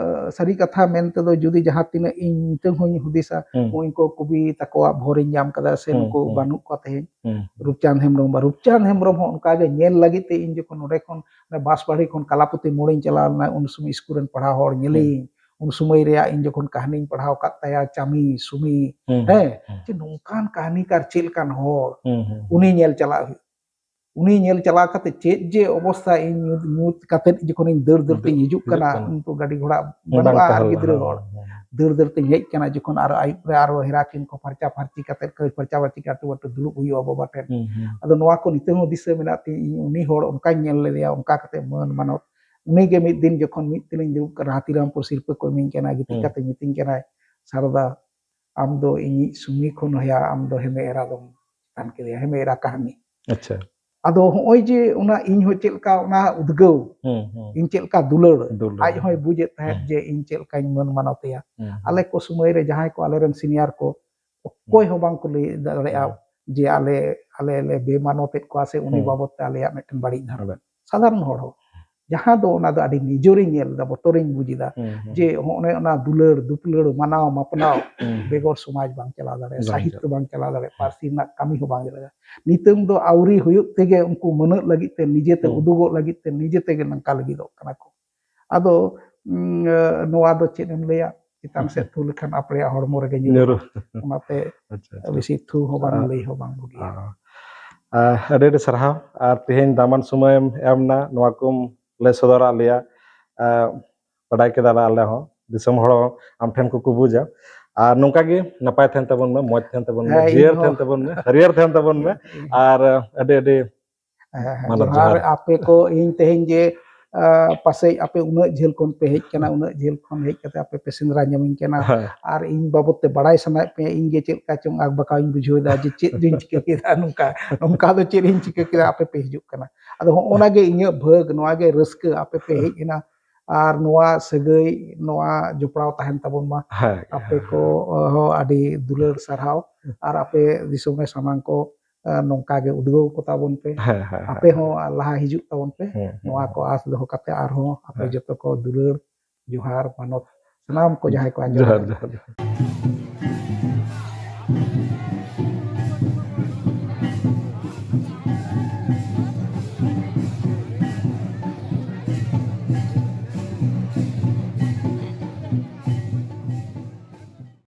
ᱥᱟᱹᱨᱤ ᱠᱟᱛᱷᱟ ᱢᱮᱱ ᱛᱮᱫᱚ ᱡᱩᱫᱤ ᱡᱟᱦᱟᱸ ᱛᱤᱱᱟᱹᱜ ᱤᱧ ᱱᱤᱛᱚᱝ ᱦᱚᱸᱧ ᱦᱩᱫᱤᱥᱟ, ᱦᱩᱸ᱾ ᱩᱱᱠᱩ ᱠᱚᱵᱤ ᱛᱟᱠᱚᱣᱟᱜ ᱵᱷᱳᱨᱤᱧ ᱧᱟᱢ ᱠᱟᱫᱟ ᱥᱮ ᱦᱩᱸ, ᱱᱩᱠᱩ ᱦᱩᱸ᱾ ᱵᱟᱹᱱᱩᱜ ᱠᱚ ᱛᱟᱦᱮᱸᱫ᱾ ᱦᱩᱸ᱾ ᱨᱩᱯᱪᱟᱸᱫᱽ ᱦᱮᱢᱵᱨᱚᱢ ᱵᱟ ᱨᱩᱯᱪᱟᱸᱫᱽ ᱦᱮᱢᱵᱨᱚᱢ ᱦᱚᱸ ᱚᱱᱠᱟᱜᱮ ᱧᱮᱞ ᱞᱟᱹᱜᱤᱫ ᱛᱮ ᱤᱧ ᱡᱚᱠᱷᱚᱱ ᱱᱚᱰᱮ ᱠᱷᱚᱱ ᱵᱟᱸᱥᱵᱟᱲᱤ ᱠᱷᱚᱱ ᱠᱟᱞᱟᱯᱚᱛᱤ ᱢᱳᱲᱤᱧ ᱪᱟᱞᱟᱣ ᱞᱮᱱᱟ, ᱩᱱ ᱥᱚᱢᱚᱭ ᱥᱠᱩᱞ ᱨᱮᱱ ᱯᱟᱲᱦᱟᱣ ᱦᱚᱲ ᱧᱮᱞᱮᱭᱟᱹᱧ᱾ ᱩᱱ ᱥᱚᱢᱚᱭ ᱨᱮᱭᱟᱜ ᱤᱧ ᱡᱚᱠᱷᱚᱱ ᱠᱟᱹᱦᱱᱤᱧ ᱯᱟᱲᱦᱟᱣ ᱠᱟᱫ ᱛᱟᱭᱟ, ᱪᱟᱢᱤ ᱥᱩᱢᱤ, ᱦᱩᱸ, ᱦᱮᱸ, ᱦᱩᱸ᱾ ᱡᱮ ᱱᱚᱝᱠᱟᱱ ᱠᱟᱹᱦᱱᱤᱠᱟᱨ ᱪᱮᱫ ᱞᱮᱠᱟᱱ ᱦᱚᱲ, ᱦᱩᱸ, ᱦᱩᱸ᱾ ᱩᱱᱤ ᱧᱮᱞ ᱪᱟᱞᱟᱜ ᱦᱩᱭᱩᱜ᱾ ᱩᱱᱤ ᱧᱮᱞ ᱪᱟᱞᱟᱣ ᱠᱟᱛᱮ ᱪᱮᱫ ᱡᱮ ᱚᱵᱚᱥᱛᱟ, ᱤᱧ ᱧᱩᱛ, ᱧᱩᱛ ᱠᱟᱛᱮ ᱡᱚᱠᱷᱚᱱᱤᱧ ᱫᱟᱹᱲ ᱫᱟᱹᱲ ᱛᱤᱧ ᱦᱤᱡᱩᱜ ᱠᱟᱱᱟ, ᱩᱱᱠᱩ ᱜᱟᱹᱰᱤ ᱜᱷᱚᱲᱟ ᱵᱟᱹᱱᱩᱜᱼᱟ, ᱟᱨ ᱜᱤᱫᱽᱨᱟᱹ ᱦᱚᱲ ᱫᱟᱹᱲ ᱫᱟᱹᱲ ᱛᱤᱧ ᱦᱮᱡ ᱠᱟᱱᱟ, ᱡᱚᱠᱷᱚᱱ ᱟᱨ ᱟᱹᱭᱩᱵ ᱨᱮ ᱟᱨᱚ ᱦᱮᱨᱟ ᱠᱤᱱ ᱠᱚ ᱯᱷᱟᱨᱪᱟ ᱯᱷᱟᱨᱪᱤ ᱠᱟᱛᱮ ᱠᱚ ᱯᱷᱟᱨᱪᱟ ᱯᱷᱟᱨᱪᱤ ᱠᱟᱛᱮ ᱫᱩᱲᱩᱵ ᱦᱩᱭᱩᱜᱼᱟ ᱵᱟᱵᱟ ᱴᱷᱮᱱ᱾ ᱟᱫᱚ ᱱᱚᱣᱟ ᱠᱚ ᱱᱤᱛᱚᱝ ᱦᱚᱸ ᱫᱤᱥᱟᱹ ᱢᱮᱱᱟᱜ ᱛᱤᱧ, ᱤᱧ ᱩᱱᱤ ᱦᱚᱲ ᱚᱱᱠᱟᱧ ᱧᱮᱞ ᱞᱮᱫᱮᱭᱟ, ᱚᱱᱠᱟ ᱠᱟᱛᱮ ᱢᱟᱹᱱ ᱢᱟᱱᱚᱛ᱾ ᱩᱱᱤ ᱜᱮ ᱢᱤᱫ ᱫᱤᱱ ᱡᱚᱠᱷᱚᱱ ᱢᱤᱫ ᱛᱮᱞᱤᱧ ᱫᱩᱲᱩᱵ ᱠᱟᱱᱟ, ᱦᱟᱛᱤᱨᱟᱢᱯᱩᱨ ᱥᱤᱨᱯᱟᱹ ᱠᱚ ᱤᱢᱟᱹᱧ ᱠᱟᱱᱟ, ᱜᱤᱛᱤᱡ ᱠᱟᱛᱮ ᱢᱤᱛᱟᱹᱧ ᱠᱟᱱᱟᱭ, "ᱥᱟᱨᱫᱟ, ᱟᱢ ᱫᱚ ᱤᱧᱤᱡ ᱥᱩᱢᱤ ᱠᱷᱚᱱ ᱦᱚᱸᱭᱟ, ᱟᱢ ᱫᱚ ᱦᱮᱢᱮ ᱮᱨᱟ ᱫᱚᱢ ᱪᱮᱛᱟᱱ ᱠᱮᱫᱮᱭᱟ, ᱦᱮᱢᱮ ᱮᱨᱟ ᱠᱟᱹᱦᱱᱤ᱾" ᱟᱪᱪᱷᱟ᱾ ᱟᱫᱚ ᱦᱚᱸᱜᱼᱚᱭ ᱡᱮ ᱚᱱᱟ ᱤᱧ ᱦᱚᱸ ᱪᱮᱫ ᱞᱮᱠᱟ ᱚᱱᱟ ᱩᱫᱽᱜᱟᱹᱣ, ᱦᱩᱸ, ᱦᱩᱸ᱾ ᱤᱧ ᱪᱮᱫ ᱞᱮᱠᱟ ᱫᱩᱞᱟᱹᱲ, ᱫᱩᱞᱟᱹᱲ᱾ ᱟᱡ ᱦᱚᱸᱭ ᱵᱩᱡᱮᱫ ᱛᱟᱦᱮᱸᱫ ᱦᱩᱸ᱾ ᱡᱮ ᱤᱧ ᱪᱮᱫ ᱞᱮᱠᱟᱧ ᱢᱟᱹᱱ ᱢᱟᱱᱚᱛ ᱮᱭᱟ᱾ ᱦᱩᱸ, ᱦᱩᱸ᱾ ᱟᱞᱮ ᱠᱚ ᱥᱚᱢᱚᱭ ᱨᱮ ᱡᱟᱦᱟᱸᱭ ᱠᱚ ᱟᱞᱮᱨᱮᱱ ᱥᱤᱱᱤᱭᱟᱨ ᱠᱚ ᱚᱠᱚᱭ ᱦᱚᱸ ᱵᱟᱝ ᱠᱚ ᱞᱟᱹᱭ ᱫᱟᱲᱮᱭᱟᱜᱼᱟ ᱡᱮ ᱟᱞᱮ, ᱟᱞᱮ ᱞᱮ ᱵᱮᱢᱟᱱᱚᱛᱮᱫ ᱠᱚᱣᱟ ᱥᱮ ᱩᱱᱤ ᱦᱩᱸ᱾ ᱵᱟᱵᱚᱫ ᱛᱮ ᱟᱞᱮᱭᱟᱜ ᱢᱤᱫᱴᱮᱱ ᱵᱟᱹᱲᱤᱡ ᱫᱷᱟᱨᱟ᱾ ᱟᱵᱮᱱ᱾ ᱥᱟᱫᱷᱟᱨᱚᱱ ᱦᱚᱲ ᱦᱚᱸ᱾ ᱡᱟᱦᱟᱸ ᱫᱚ ᱚᱱᱟ ᱫᱚ ᱟᱹᱰᱤ ᱱᱤᱡᱚᱨᱤᱧ ᱧᱮᱞ ᱮᱫᱟ, ᱵᱚᱛᱚᱨᱤᱧ ᱵᱩᱡ ᱮᱫᱟ᱾ ᱦᱩᱸ, ᱦᱩᱸ᱾ ᱡᱮ ᱦᱚᱸᱜᱼᱚᱭ ᱚᱱᱟ ᱫᱩᱞᱟᱹᱲ, ᱫᱩᱯᱞᱟᱹᱲ, ᱢᱟᱱᱟᱣ, ᱢᱟᱯᱱᱟᱣ ᱦᱩᱸ᱾ ᱵᱮᱜᱚᱨ ᱥᱚᱢᱟᱡᱽ ᱵᱟᱝ ᱪᱟᱞᱟᱣ ᱫᱟᱲᱮᱭᱟᱜᱼᱟ, ᱵᱟᱝ ᱥᱟᱦᱤᱛᱭᱚ ᱪᱟᱞᱟᱜ᱾ ᱵᱟᱝ ᱪᱟᱞᱟᱣ ᱫᱟᱲᱮᱭᱟᱜᱼᱟ, ᱯᱟᱹᱨᱥᱤ ᱨᱮᱱᱟᱜ ᱠᱟᱹᱢᱤ ᱦᱚᱸ ᱵᱟᱝ ᱪᱟᱞᱟᱜᱼᱟ᱾ ᱱᱤᱛᱚᱝ ᱫᱚ ᱟᱹᱣᱨᱤ ᱦᱩᱭᱩᱜ ᱛᱮᱜᱮ ᱩᱱᱠᱩ ᱢᱟᱹᱱᱟᱹᱜ ᱞᱟᱹᱜᱤᱫ ᱛᱮ, ᱱᱤᱡᱮᱛᱮ ᱦᱩᱸ᱾ ᱩᱰᱩᱠᱚᱜ ᱞᱟᱹᱜᱤᱫ ᱛᱮ, ᱱᱤᱡᱮ ᱛᱮᱜᱮ ᱱᱚᱝᱠᱟ ᱞᱟᱹᱜᱤᱫᱚᱜ ᱠᱟᱱᱟ ᱠᱚ᱾ ᱟᱫᱚ, ᱩᱸ, ᱱᱚᱣᱟ ᱫᱚ ᱪᱮᱫ ᱮᱢ ᱞᱟᱹᱭᱟ, ᱪᱮᱛᱟᱱ ᱥᱮᱫ ᱛᱷᱩ ᱞᱮᱠᱷᱟᱱ ᱟᱯᱲᱮᱭᱟᱜ ᱦᱚᱲᱢᱚ ᱨᱮᱜᱮ ᱧᱩᱨᱩᱜᱼᱟ᱾ ᱧᱩᱨᱩ᱾ ᱚᱱᱟᱛᱮ ᱟᱪᱪᱷᱟ, ᱟᱪᱪᱷᱟ᱾ ᱵᱮᱥᱤ ᱛᱷᱩ ᱦᱚᱸ ᱵᱟᱝ, ᱟᱨ ᱞᱟᱹᱭ ᱦᱚᱸ ᱵᱟᱝ ᱵᱩᱜᱤᱭᱟ᱾ ᱟᱨ, ᱟᱨ ᱟᱹᱰᱤ ᱟᱹᱰᱤ ᱥᱟᱨᱦᱟᱣ, ᱟᱨ ᱛᱮᱦᱮᱧ ᱫᱟᱢᱟᱱ ᱥᱚᱢᱚᱭᱮᱢ ᱮᱢ ᱮᱱᱟ, ᱱᱚᱣᱟ ᱠᱚᱢ ᱞᱟᱹᱭ ᱥᱚᱫᱚᱨᱟᱜ ᱞᱮᱭᱟ᱾ ᱟᱨ ᱵᱟᱰᱟᱭ ᱠᱮᱫᱟᱞᱮ ᱟᱞᱮ ᱦᱚᱸ, ᱫᱤᱥᱚᱢ ᱦᱚᱲ ᱦᱚᱸ ᱟᱢ ᱴᱷᱮᱱ ᱠᱚᱠᱚ ᱵᱩᱡᱟ᱾ ᱟᱨ ᱱᱚᱝᱠᱟ ᱜᱮ ᱱᱟᱯᱟᱭ ᱛᱟᱦᱮᱱ ᱛᱟᱵᱚᱱ ᱢᱮ, ᱢᱚᱡᱽ ᱛᱟᱦᱮᱱ ᱛᱟᱵᱚᱱ ᱢᱮ, ᱦᱮᱸ, ᱤᱧ ᱡᱤᱭᱟᱹᱲ ᱦᱚᱸ᱾ ᱛᱟᱦᱮᱱ ᱛᱟᱵᱚᱱ ᱢᱮ, ᱦᱟᱹᱨᱭᱟᱹᱲ ᱛᱟᱦᱮᱱ ᱛᱟᱵᱚᱱ ᱢᱮ᱾ ᱟᱨ ᱟᱹᱰᱤ ᱟᱹᱰᱤ ᱦᱮᱸ, ᱦᱮᱸ, ᱢᱟᱱᱚᱛ ᱡᱚᱦᱟᱨ᱾ ᱡᱚᱦᱟᱨ᱾ ᱟᱯᱮ ᱠᱚ, ᱤᱧ ᱛᱮᱦᱮᱧ ᱡᱮ, ᱟ, ᱯᱟᱥᱮᱡ ᱟᱯᱮ ᱩᱱᱟᱹᱜ ᱡᱷᱟᱹᱞ ᱠᱷᱚᱱ ᱯᱮ ᱦᱮᱡ ᱠᱟᱱᱟ, ᱩᱱᱟᱹᱜ ᱡᱷᱟᱹᱞ ᱠᱷᱚᱱ ᱦᱮᱡ ᱠᱟᱛᱮ ᱟᱯᱮ ᱯᱮ ᱥᱮᱸᱫᱽᱨᱟ ᱧᱟᱢᱤᱧ ᱠᱟᱱᱟ᱾ ᱦᱮᱸ᱾ ᱟᱨ ᱤᱧ ᱵᱟᱵᱚᱫ ᱛᱮ ᱵᱟᱲᱟᱭ ᱥᱟᱱᱟᱭᱮᱫ ᱯᱮᱭᱟ, ᱤᱧ ᱜᱮ ᱪᱮᱫ ᱞᱮᱠᱟ ᱪᱚᱝ ᱟᱠᱵᱟᱠᱟᱣ ᱤᱧ ᱵᱩᱡᱷᱟᱹᱣ ᱮᱫᱟ ᱡᱮ ᱪᱮᱫ ᱫᱩᱧ ᱪᱤᱠᱟᱹ ᱠᱮᱫᱟ, ᱱᱚᱝᱠᱟ, ᱱᱚᱝᱠᱟ ᱫᱚ ᱪᱮᱫ ᱤᱧ ᱪᱤᱠᱟᱹ ᱠᱮᱫᱟ, ᱟᱯᱮ ᱯᱮ ᱦᱤᱡᱩᱜ ᱠᱟᱱᱟ᱾ ᱟᱫᱚ ᱦᱚᱸᱜᱼᱚ ᱱᱟ ᱜᱮ ᱤᱧᱟᱹᱜ ᱵᱷᱟᱹᱜᱽ, ᱱᱚᱣᱟ ᱜᱮ ᱨᱟᱹᱥᱠᱟᱹ, ᱟᱯᱮ ᱯᱮ ᱦᱮᱡ ᱮᱱᱟ᱾ ᱟᱨ ᱱᱚᱣᱟ ᱥᱟᱹᱜᱟᱹᱭ, ᱱᱚᱣᱟ ᱡᱚᱯᱲᱟᱣ ᱛᱟᱦᱮᱱ ᱛᱟᱵᱚᱱ ᱢᱟ᱾ ᱦᱮᱸ᱾ ᱟᱯᱮ ᱠᱚ ᱦᱚᱸ ᱟᱹᱰᱤ ᱫᱩᱞᱟᱹᱲ ᱥᱟᱨᱦᱟᱣ, ᱟᱨ ᱟᱯᱮ ᱫᱤᱥᱚᱢ ᱨᱮ ᱥᱟᱱᱟᱢ ᱠᱚ, ᱮ, ᱱᱚᱝᱠᱟ ᱜᱮ ᱩᱫᱽᱜᱟᱹᱣ ᱠᱚ ᱛᱟᱵᱚᱱ ᱯᱮ᱾ ᱦᱮᱸ, ᱦᱮᱸ, ᱟᱯᱮ ᱦᱮᱸ᱾ ᱦᱚᱸ ᱞᱟᱦᱟ ᱦᱤᱡᱩᱜ ᱛᱟᱵᱚᱱ ᱯᱮ᱾ ᱦᱮᱸ, ᱦᱮᱸ, ᱱᱚᱣᱟ ᱦᱮᱸ᱾ ᱠᱚ ᱟᱸᱥ ᱫᱚᱦᱚ ᱠᱟᱛᱮ ᱟᱨᱦᱚᱸ ᱟᱯᱮ ᱦᱮᱸ᱾ ᱡᱚᱛᱚ ᱠᱚ ᱫᱩᱞᱟᱹᱲ, ᱡᱚᱦᱟᱨ, ᱢᱟᱱᱚᱛ ᱥᱟᱱᱟᱢ ᱠᱚ ᱡᱟᱦᱟᱸᱭ ᱠᱚ ᱟᱸᱡᱚᱢ ᱡᱚᱦᱟᱨ, ᱠᱟᱫᱟ᱾ ᱡᱚᱦᱟᱨ, ᱡᱚᱦᱟᱨ᱾